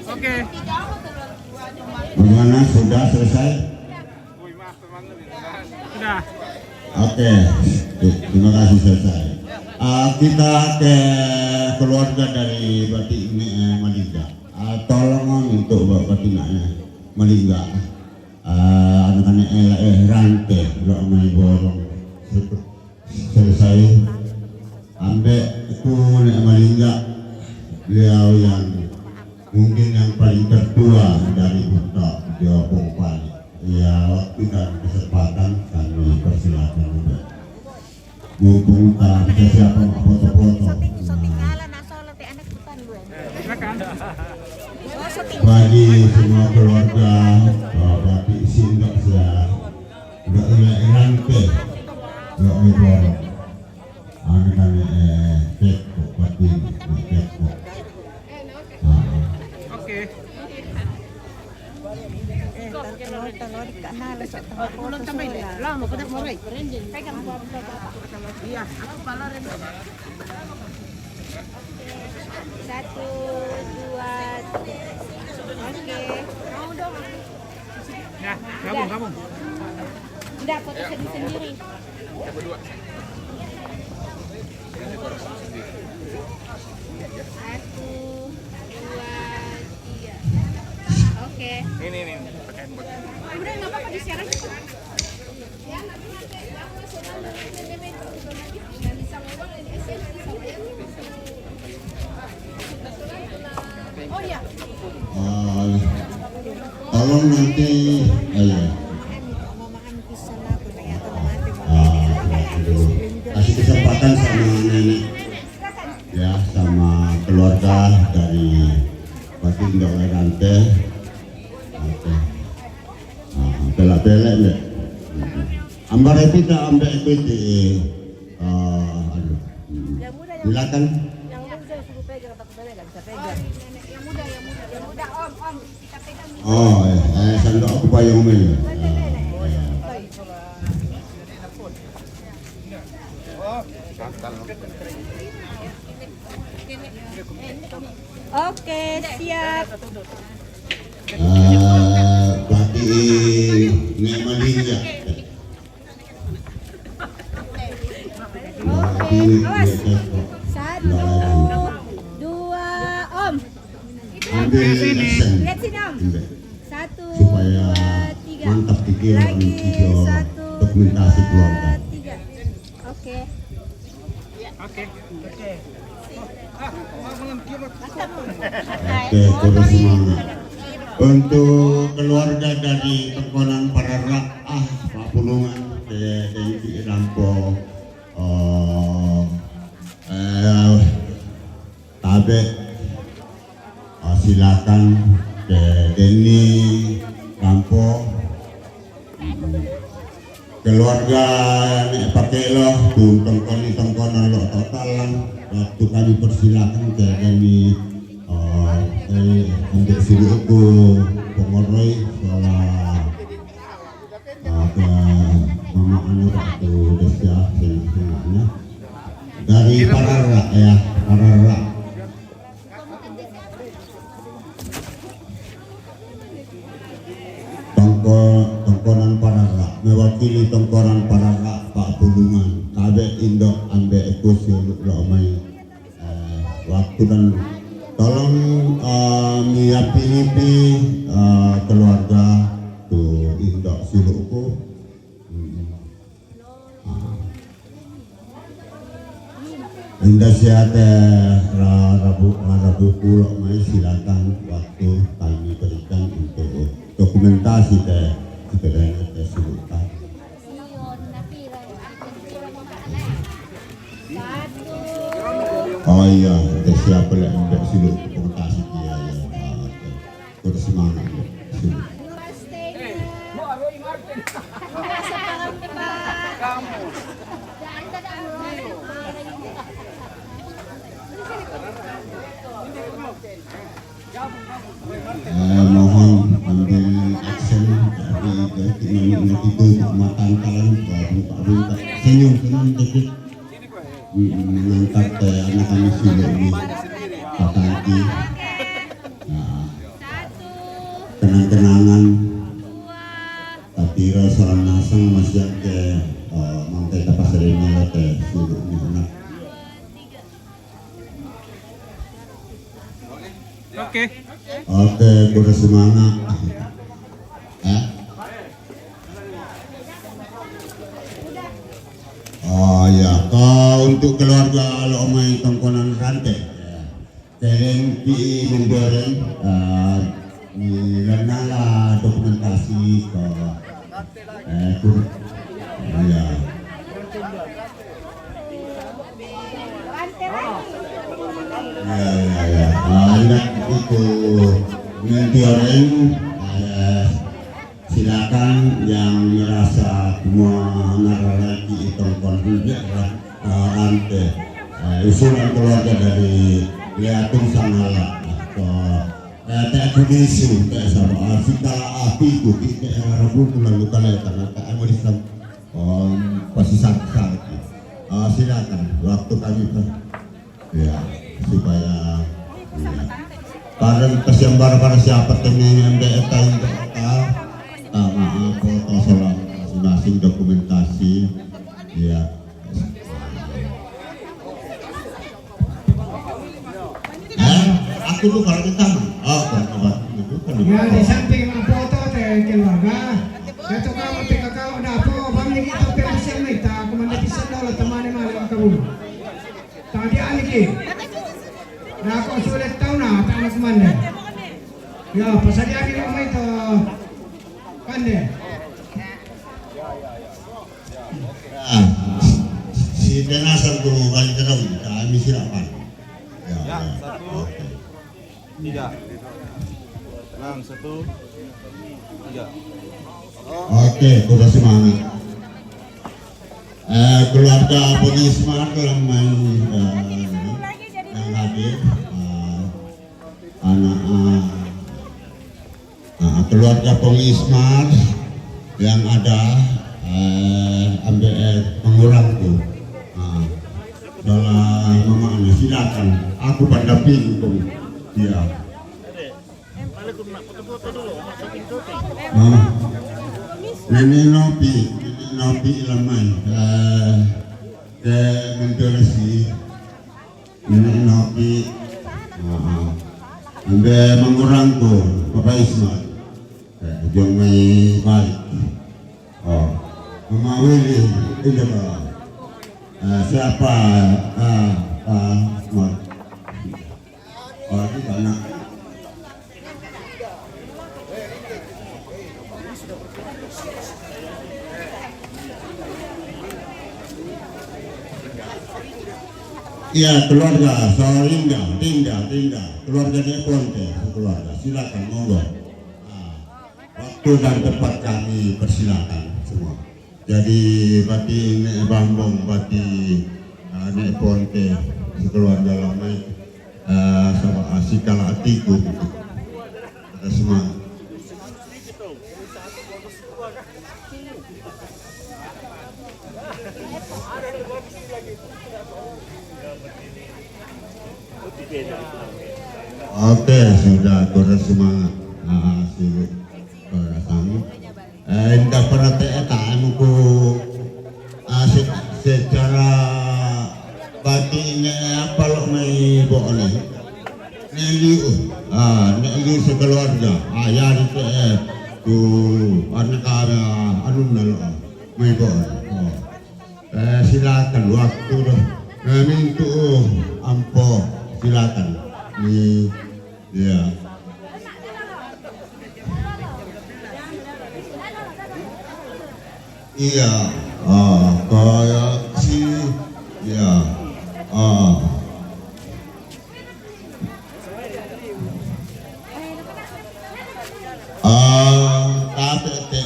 Oke. Bagaimana, sudah selesai? Sudah. Oke, terima kasih selesai. Ah, kita ke keluarga dari Batik ini, eh, Malinga. Ah, tolong untuk Batik ini, eh, Malinga. Ah, anak-anak eh, eh, rante, udah main borong. Selesai. Ambek itu nek Malinga, beliau yang mungkin yang paling tertua dari Buta, dia Bong Pali. Ya, waktu dan kesempatan kami persilakan juga. Mumpung tak bisa siapa mau foto-foto. Nah. Bagi semua keluarga, bapak sini nggak siap, nggak, nggak rante, nggak mau borong. Anu kami, eh, peko, batin, peko. Ah. Oke. Telur, telur, ikan, nah, lesok, telur, telur, telur. Pegang. Iya, aku pala. Satu, dua, tiga. Oke. Mau dong. Ya, gabung, gabung. Udah, foto sendiri-sendiri. Satu, dua, tiga. Oke. Ini, ini, ini. Pakai buat. Udah, nggak apa-apa, di-share aja. Oh, iya. Ah, tolong nanti, eh, iya. Ah, kasih kesempatan sama nenek, ya, sama keluarga dari Baginda Werante. Oke. Ah, pelak-pelak, ya. Ambar itu tak ambek ikuti, eh, ah, aduh. Hmm. Silakan. Yang muda suruh pegang, takut nenek nggak bisa pegang. Yang muda, yang muda, yang muda, Om, Om. Oh, eh, eh, sandok aku payung ni. Ah, ya. Oke, siap. Ah, berarti ni maling ya. Oke, awas. Satu, dua, Om. Ambil action. Lihat sini, Om. Ambil. Satu, supaya dua, tiga. Mantap pikiran. Lagi video satu, dokumentasi dua, keluarga. Tiga. Oke. Oke. Oke, terus semangat. Untuk keluarga dari Tengkonan Pararak, ah, Pak Pulungan. Ke dengki rampo, eh, eh, tabe, eh, silakan ke deni rampo. Keluarga ne pake lo, tu tongkon ni tongkonan lo total lang. Waktu kami persilakan ke deni, eh, eh, ambil siluku pengoroi, sola, eh, ke mama anu, waktu desia sengak-sengaknya. Dari Pararak ya, Pararak. Tongko-, tongkonan Pararak, mewakili tongkonan Pararak, Pak Pulungan, tabe indok ambe ekus yoluk lo mai. Eh, waktu dan tolong, eh, miapi-ipi, eh, keluarga tu indok siluku. Hmm. Ah. Indah siate ra-, rabu, ra-, rabu pulo mai, silakan waktu kami berikan untuk dokumentasi te, sebenarnya te silakan. Oh iya, kita siapa lagi untuk siluku pengetahuan dia ya. Ah, oke. Terus semangat ya. Siluku. Eh, mohon ambil action dari, dari kita, mata kalian, buka, buka, buka. Senyum, senyum dikit. Mm, mengangkat, eh, anak kami sudah ini. Pataki. Nah, kenang-kenangan. Tapi rasa nasang masih ke, eh, mangkai tapas dari nala ke sudah ini anak. Oke. Oke, kuda semangat. Ya. Oh ya, kau untuk keluarga lo mai tongkonan rante. Ya. Kalian pi mendorong, eh, ni lana la dokumentasi ke, eh, kur-, oh ya. Ya, ya, ya. Ah, ina itu nanti orang, eh, silakan yang merasa semua naralaki itu konflik, ya, ah, ante. Eh, usulan keluarga dari Liatung Sangala atau, eh, Teh Kudisu, Teh sama, ah, Sita Api Kuti, Teh Rabu lalu kalian karena Teh Amrisam. Om, pasti sangat, sangat. Ah, silakan, waktu kami per-, ya, supaya, ya. Pada kesian pada, pada siapa temen yang D K, D K, ah, maaf, foto salah masing-masing dokumentasi, ya. Eh, aku tuh kalau kita, oh, kalau obat itu kan. Ya, di samping foto teh keluarga, itu kamu teh kalau ada apa, bang, jadi itu teh bisa minta, aku mana bisa tahu lah teman mana kamu. Tadi ani ki. Nah, kok sudah tahu nah, tak ada kemana. Ya, pas dia di rumah itu, kan deh. Ah, si Tenasan tu balik terus, kami silakan. Ya, ya, ya. Satu. Oke. Tiga. Enam, satu. Tiga. Oke, kuda semangat. Eh, keluarga Pengismar yang main, eh, yang hadir, eh, anak, eh, Nah, keluarga Pong Ismar yang ada, eh, ambil, eh, pengurang tu. Nah, salah mama ni, silakan. Aku pendamping tu. Ya. Nah, nenek Nopi, nenek Nopi lamai. Eh, ke mentorasi. Nenek Nopi. Heeh. Ambil mengurang tu, Bapak Ismail. Eh, jom mai baik. Oh. Mama Willy, ini dah. Eh, siapa? Ah, ah, Ismail. Oh, ini banyak. Iya, keluarga, so Rinda, Rinda, Rinda, keluarga Nek Ponte, keluarga, silakan, monggo. Ah, waktu dan tempat kami persilakan semua. Jadi, bati Nek Bambong, bati, ah, Nek Ponte, sekeluarga lama, ah, sama, ah, sikala atiku. Ada semua. Oke, sudah, kurang semangat. Ah, sibuk. Kurang sanggup. Eh, inda pernah te tamu ku, ah, se-, secara bati ini, eh, apa lo mai bo ni? Nek Liu, ah, Nek Liu sekeluarga. Ah, ya, di te, eh, tu, anak, ah, anu na lo, ah, mai bo ni. Oh. Eh, silakan waktu dah. Eh, mintu, oh, ampo, silakan. Ni, ya. Iya, ah, kaya si, iya, ah. Ah, tapi te,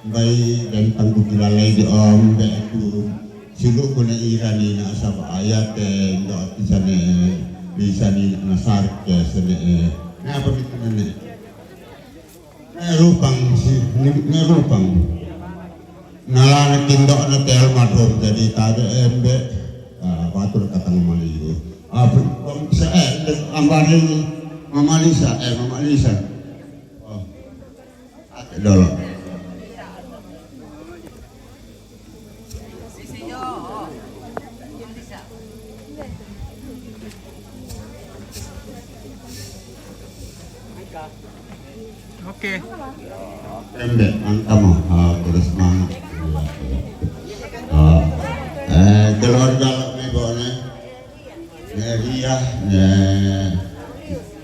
bai dan tangku kilalai di om, be tu. Silu kuna ira ni na saba ayat te, ndo kisane, kisane na sarke sene. Na apa kita ne? Ngerupang si, ngerupang. Nalana tindok na tel madrom jadi tabe embe. Ah, batur kata mamaliu. Ah, bu-, bang se, eh, ambari mamalisa, eh, mamalisa. Oh. Ate dolo. Oke. Embe, mantap, ah, terus semangat. Ah, eh, keluarga lebih boleh. Nek Riah, Nek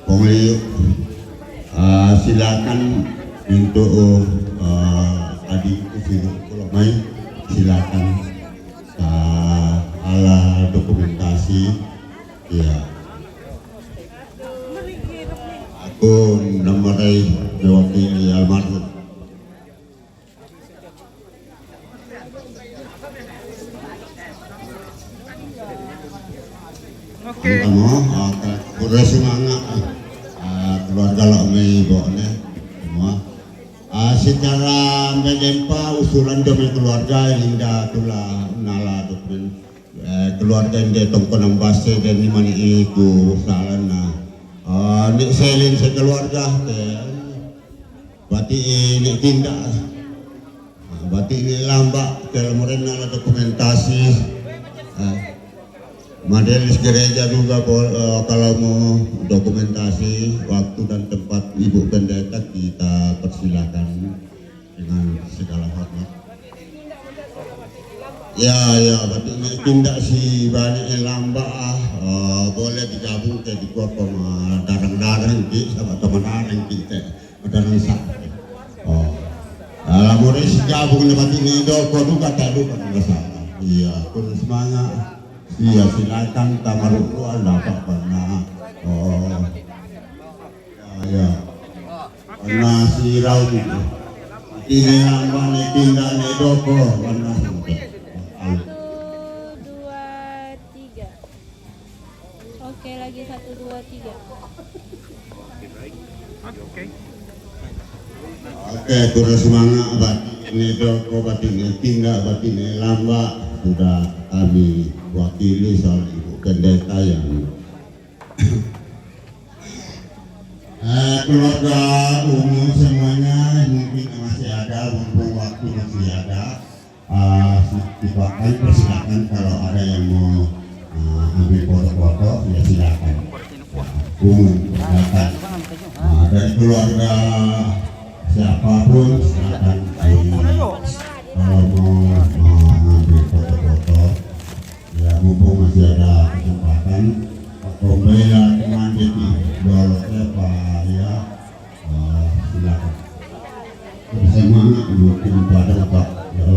Pongliu, ah, silakan untuk, ah, tadi itu silakan, silakan. Ah, ala dokumentasi, ya. Aku nomor mewakili almarhum. Oke. Kamu, ah, ke-, kurang semangat, ah, keluarga lo mai bo ne, semua. Ah, secara menempa usulan demi keluarga, inda tula nala dokumen, eh, keluarga inda tongkonang base dan ni mani iku salana. Ah, ni selin sekeluarga te. Bati ini tindak. Nah, bati ini lamba, kalau mereka dokumentasi. Ah, majelis gereja juga bol-, eh, kalau mau dokumentasi waktu dan tempat Ibu Pendeta kita persilakan dengan segala hormat. Ya, ya, bati ini tindak si banyak yang lamba, ah, eh, boleh digabung ke di kuat sama darang-darang ki, sama teman-teman kita. Ada rusak. Oh. Kalau mau isi gabung dapat ini doko duka tak duka masalah. Iya, terus semangat. Iya, silakan tamaruk lu ada apa pernah. Oh. Ya, ya. Pernah si Raul itu. Ini yang mana tindak nih doko pernah. Satu, dua, tiga. Oke, lagi satu, dua, tiga. Oke, kurang semangat, bati ini doko, bati ini tindak, bati ini lamba. Sudah kami wakili soal Ibu Pendeta yang, eh, keluarga umum semuanya mungkin masih ada, mumpung waktu masih ada. Ah, silakan, persilakan kalau ada yang mau, ah, ambil foto-foto, ya silakan. Ya, umum, silakan. Ah, dari keluarga siapapun, silakan. Di, kalau mau, mau ambil foto-foto, ya mumpung masih ada kesempatan. Pak Kombe ya, teman Diki, boleh ya, Pak, ya. Ah, silakan. Saya mau mungkin pada Pak. Ya.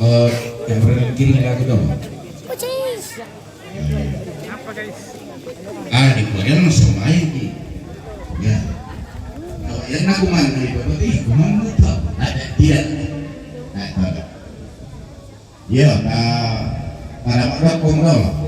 Oh, yang pernah kirim lagu dong. Ah, di kuliah mah sama aja, Ki. Ya. Kalau yang aku mana itu berarti kuman tuh ada dia. Nah, itu ada. Ya, nah, pada pada kongol.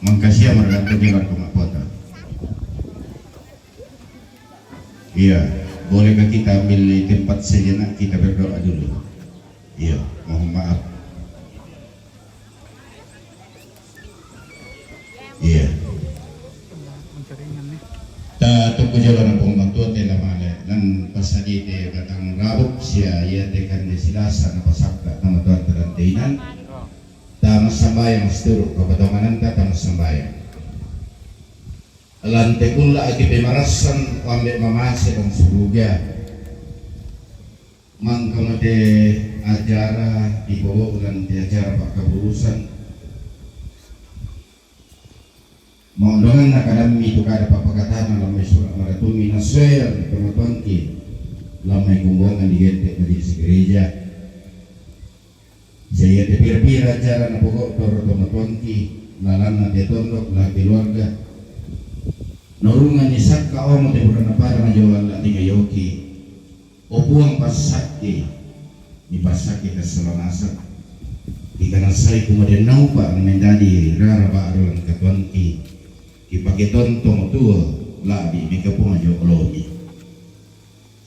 Mangkasia margantung di warga Mapota. Iya, bolehkah kita ambil tempat sejenak, kita berdoa dulu? Iya, mohon maaf. Iya. Ta tunggu jolo na pung bantuan te lamale. Nan pasadi te batang rabuk sia ia te kan de silasa na pasakta tama tuan teranteinan. Ta masambayang seturu kapatonganan ta ta masambayang. Lan te kulla aki pemarasan wambe mamase dan suruga. Mangka mate acara ipowo lan te acara pakkaburusan. Maundongan na kadammi tu kada papakatana lammai sura maratumi na soya pengetahuanki lammai kumbongan di gente majelis gereja. Sehingga te pira-pira acara na pokok toro pengetahuanki lalanna te tondok la keluarga. Norungan ni sakka omo te pura na pada na jawalla tingayoki. O Puang, passakke, mipassakke kassala nasang. Ikanasai kumaden naupa mendadi rara ba'ru lan katuanki. Kipake tontong tuo la'bi mika Puang ajo olomi.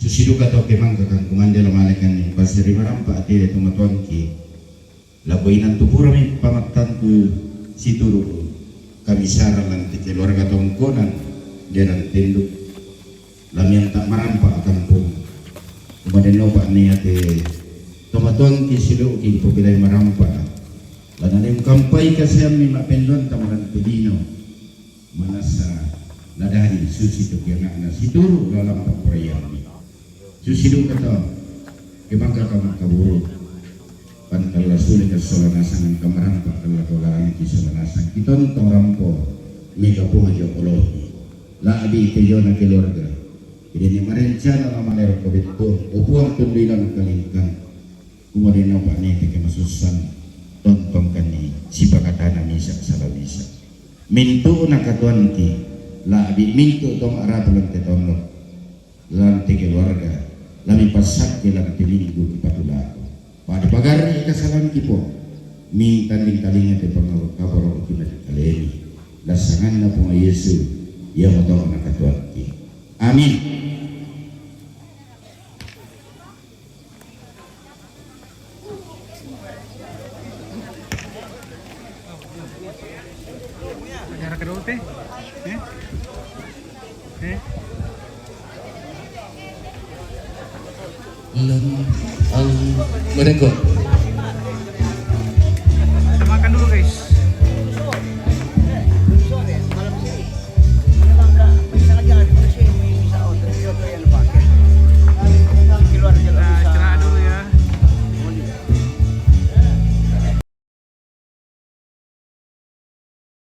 Susi duka to kemangka kan kumande la malekan ni pasiri marampa atire tumatuanki. Lako inan tu purami pamattantu situru kamisaran lan te keluarga tongkonan deran tenduk. Lamian tak marampa kampung. Kumaden nopa niate tomatuangki siluki popilai marampa. Lanane mengkampai kasiammi mapenduan tamaran tudino. Manasa nadadi susi tu kianakna situru dalam pakurayami. Susi duka to kemangka kamang kaburu. Pantalla suli kassala nasang, angka marampa kalla tolarang kisala nasang. Kitontong rampo mega Puang ajo olomi. La'bi kejona keluarga. Jadi ni marencana mamalero kebettu. O Puang tundu ilang kalingkang. Kumodeno pa ne teke masussan. Tontong kani sipakatana misa sala misa. Mintu na katuanki. La'bi mintu tong arapalan te tondok. Lan te keluarga, lami passakke lan te minggu ki patulako. Pada pagarri kasalan ki po, mintang mingkalinga te pangalo kaboro ki mati kaleni. Lasanganna Puang Yesu, ia matau na katuanki. Amin. Acara kedua teh? Eh? Eh? Lam al mereka.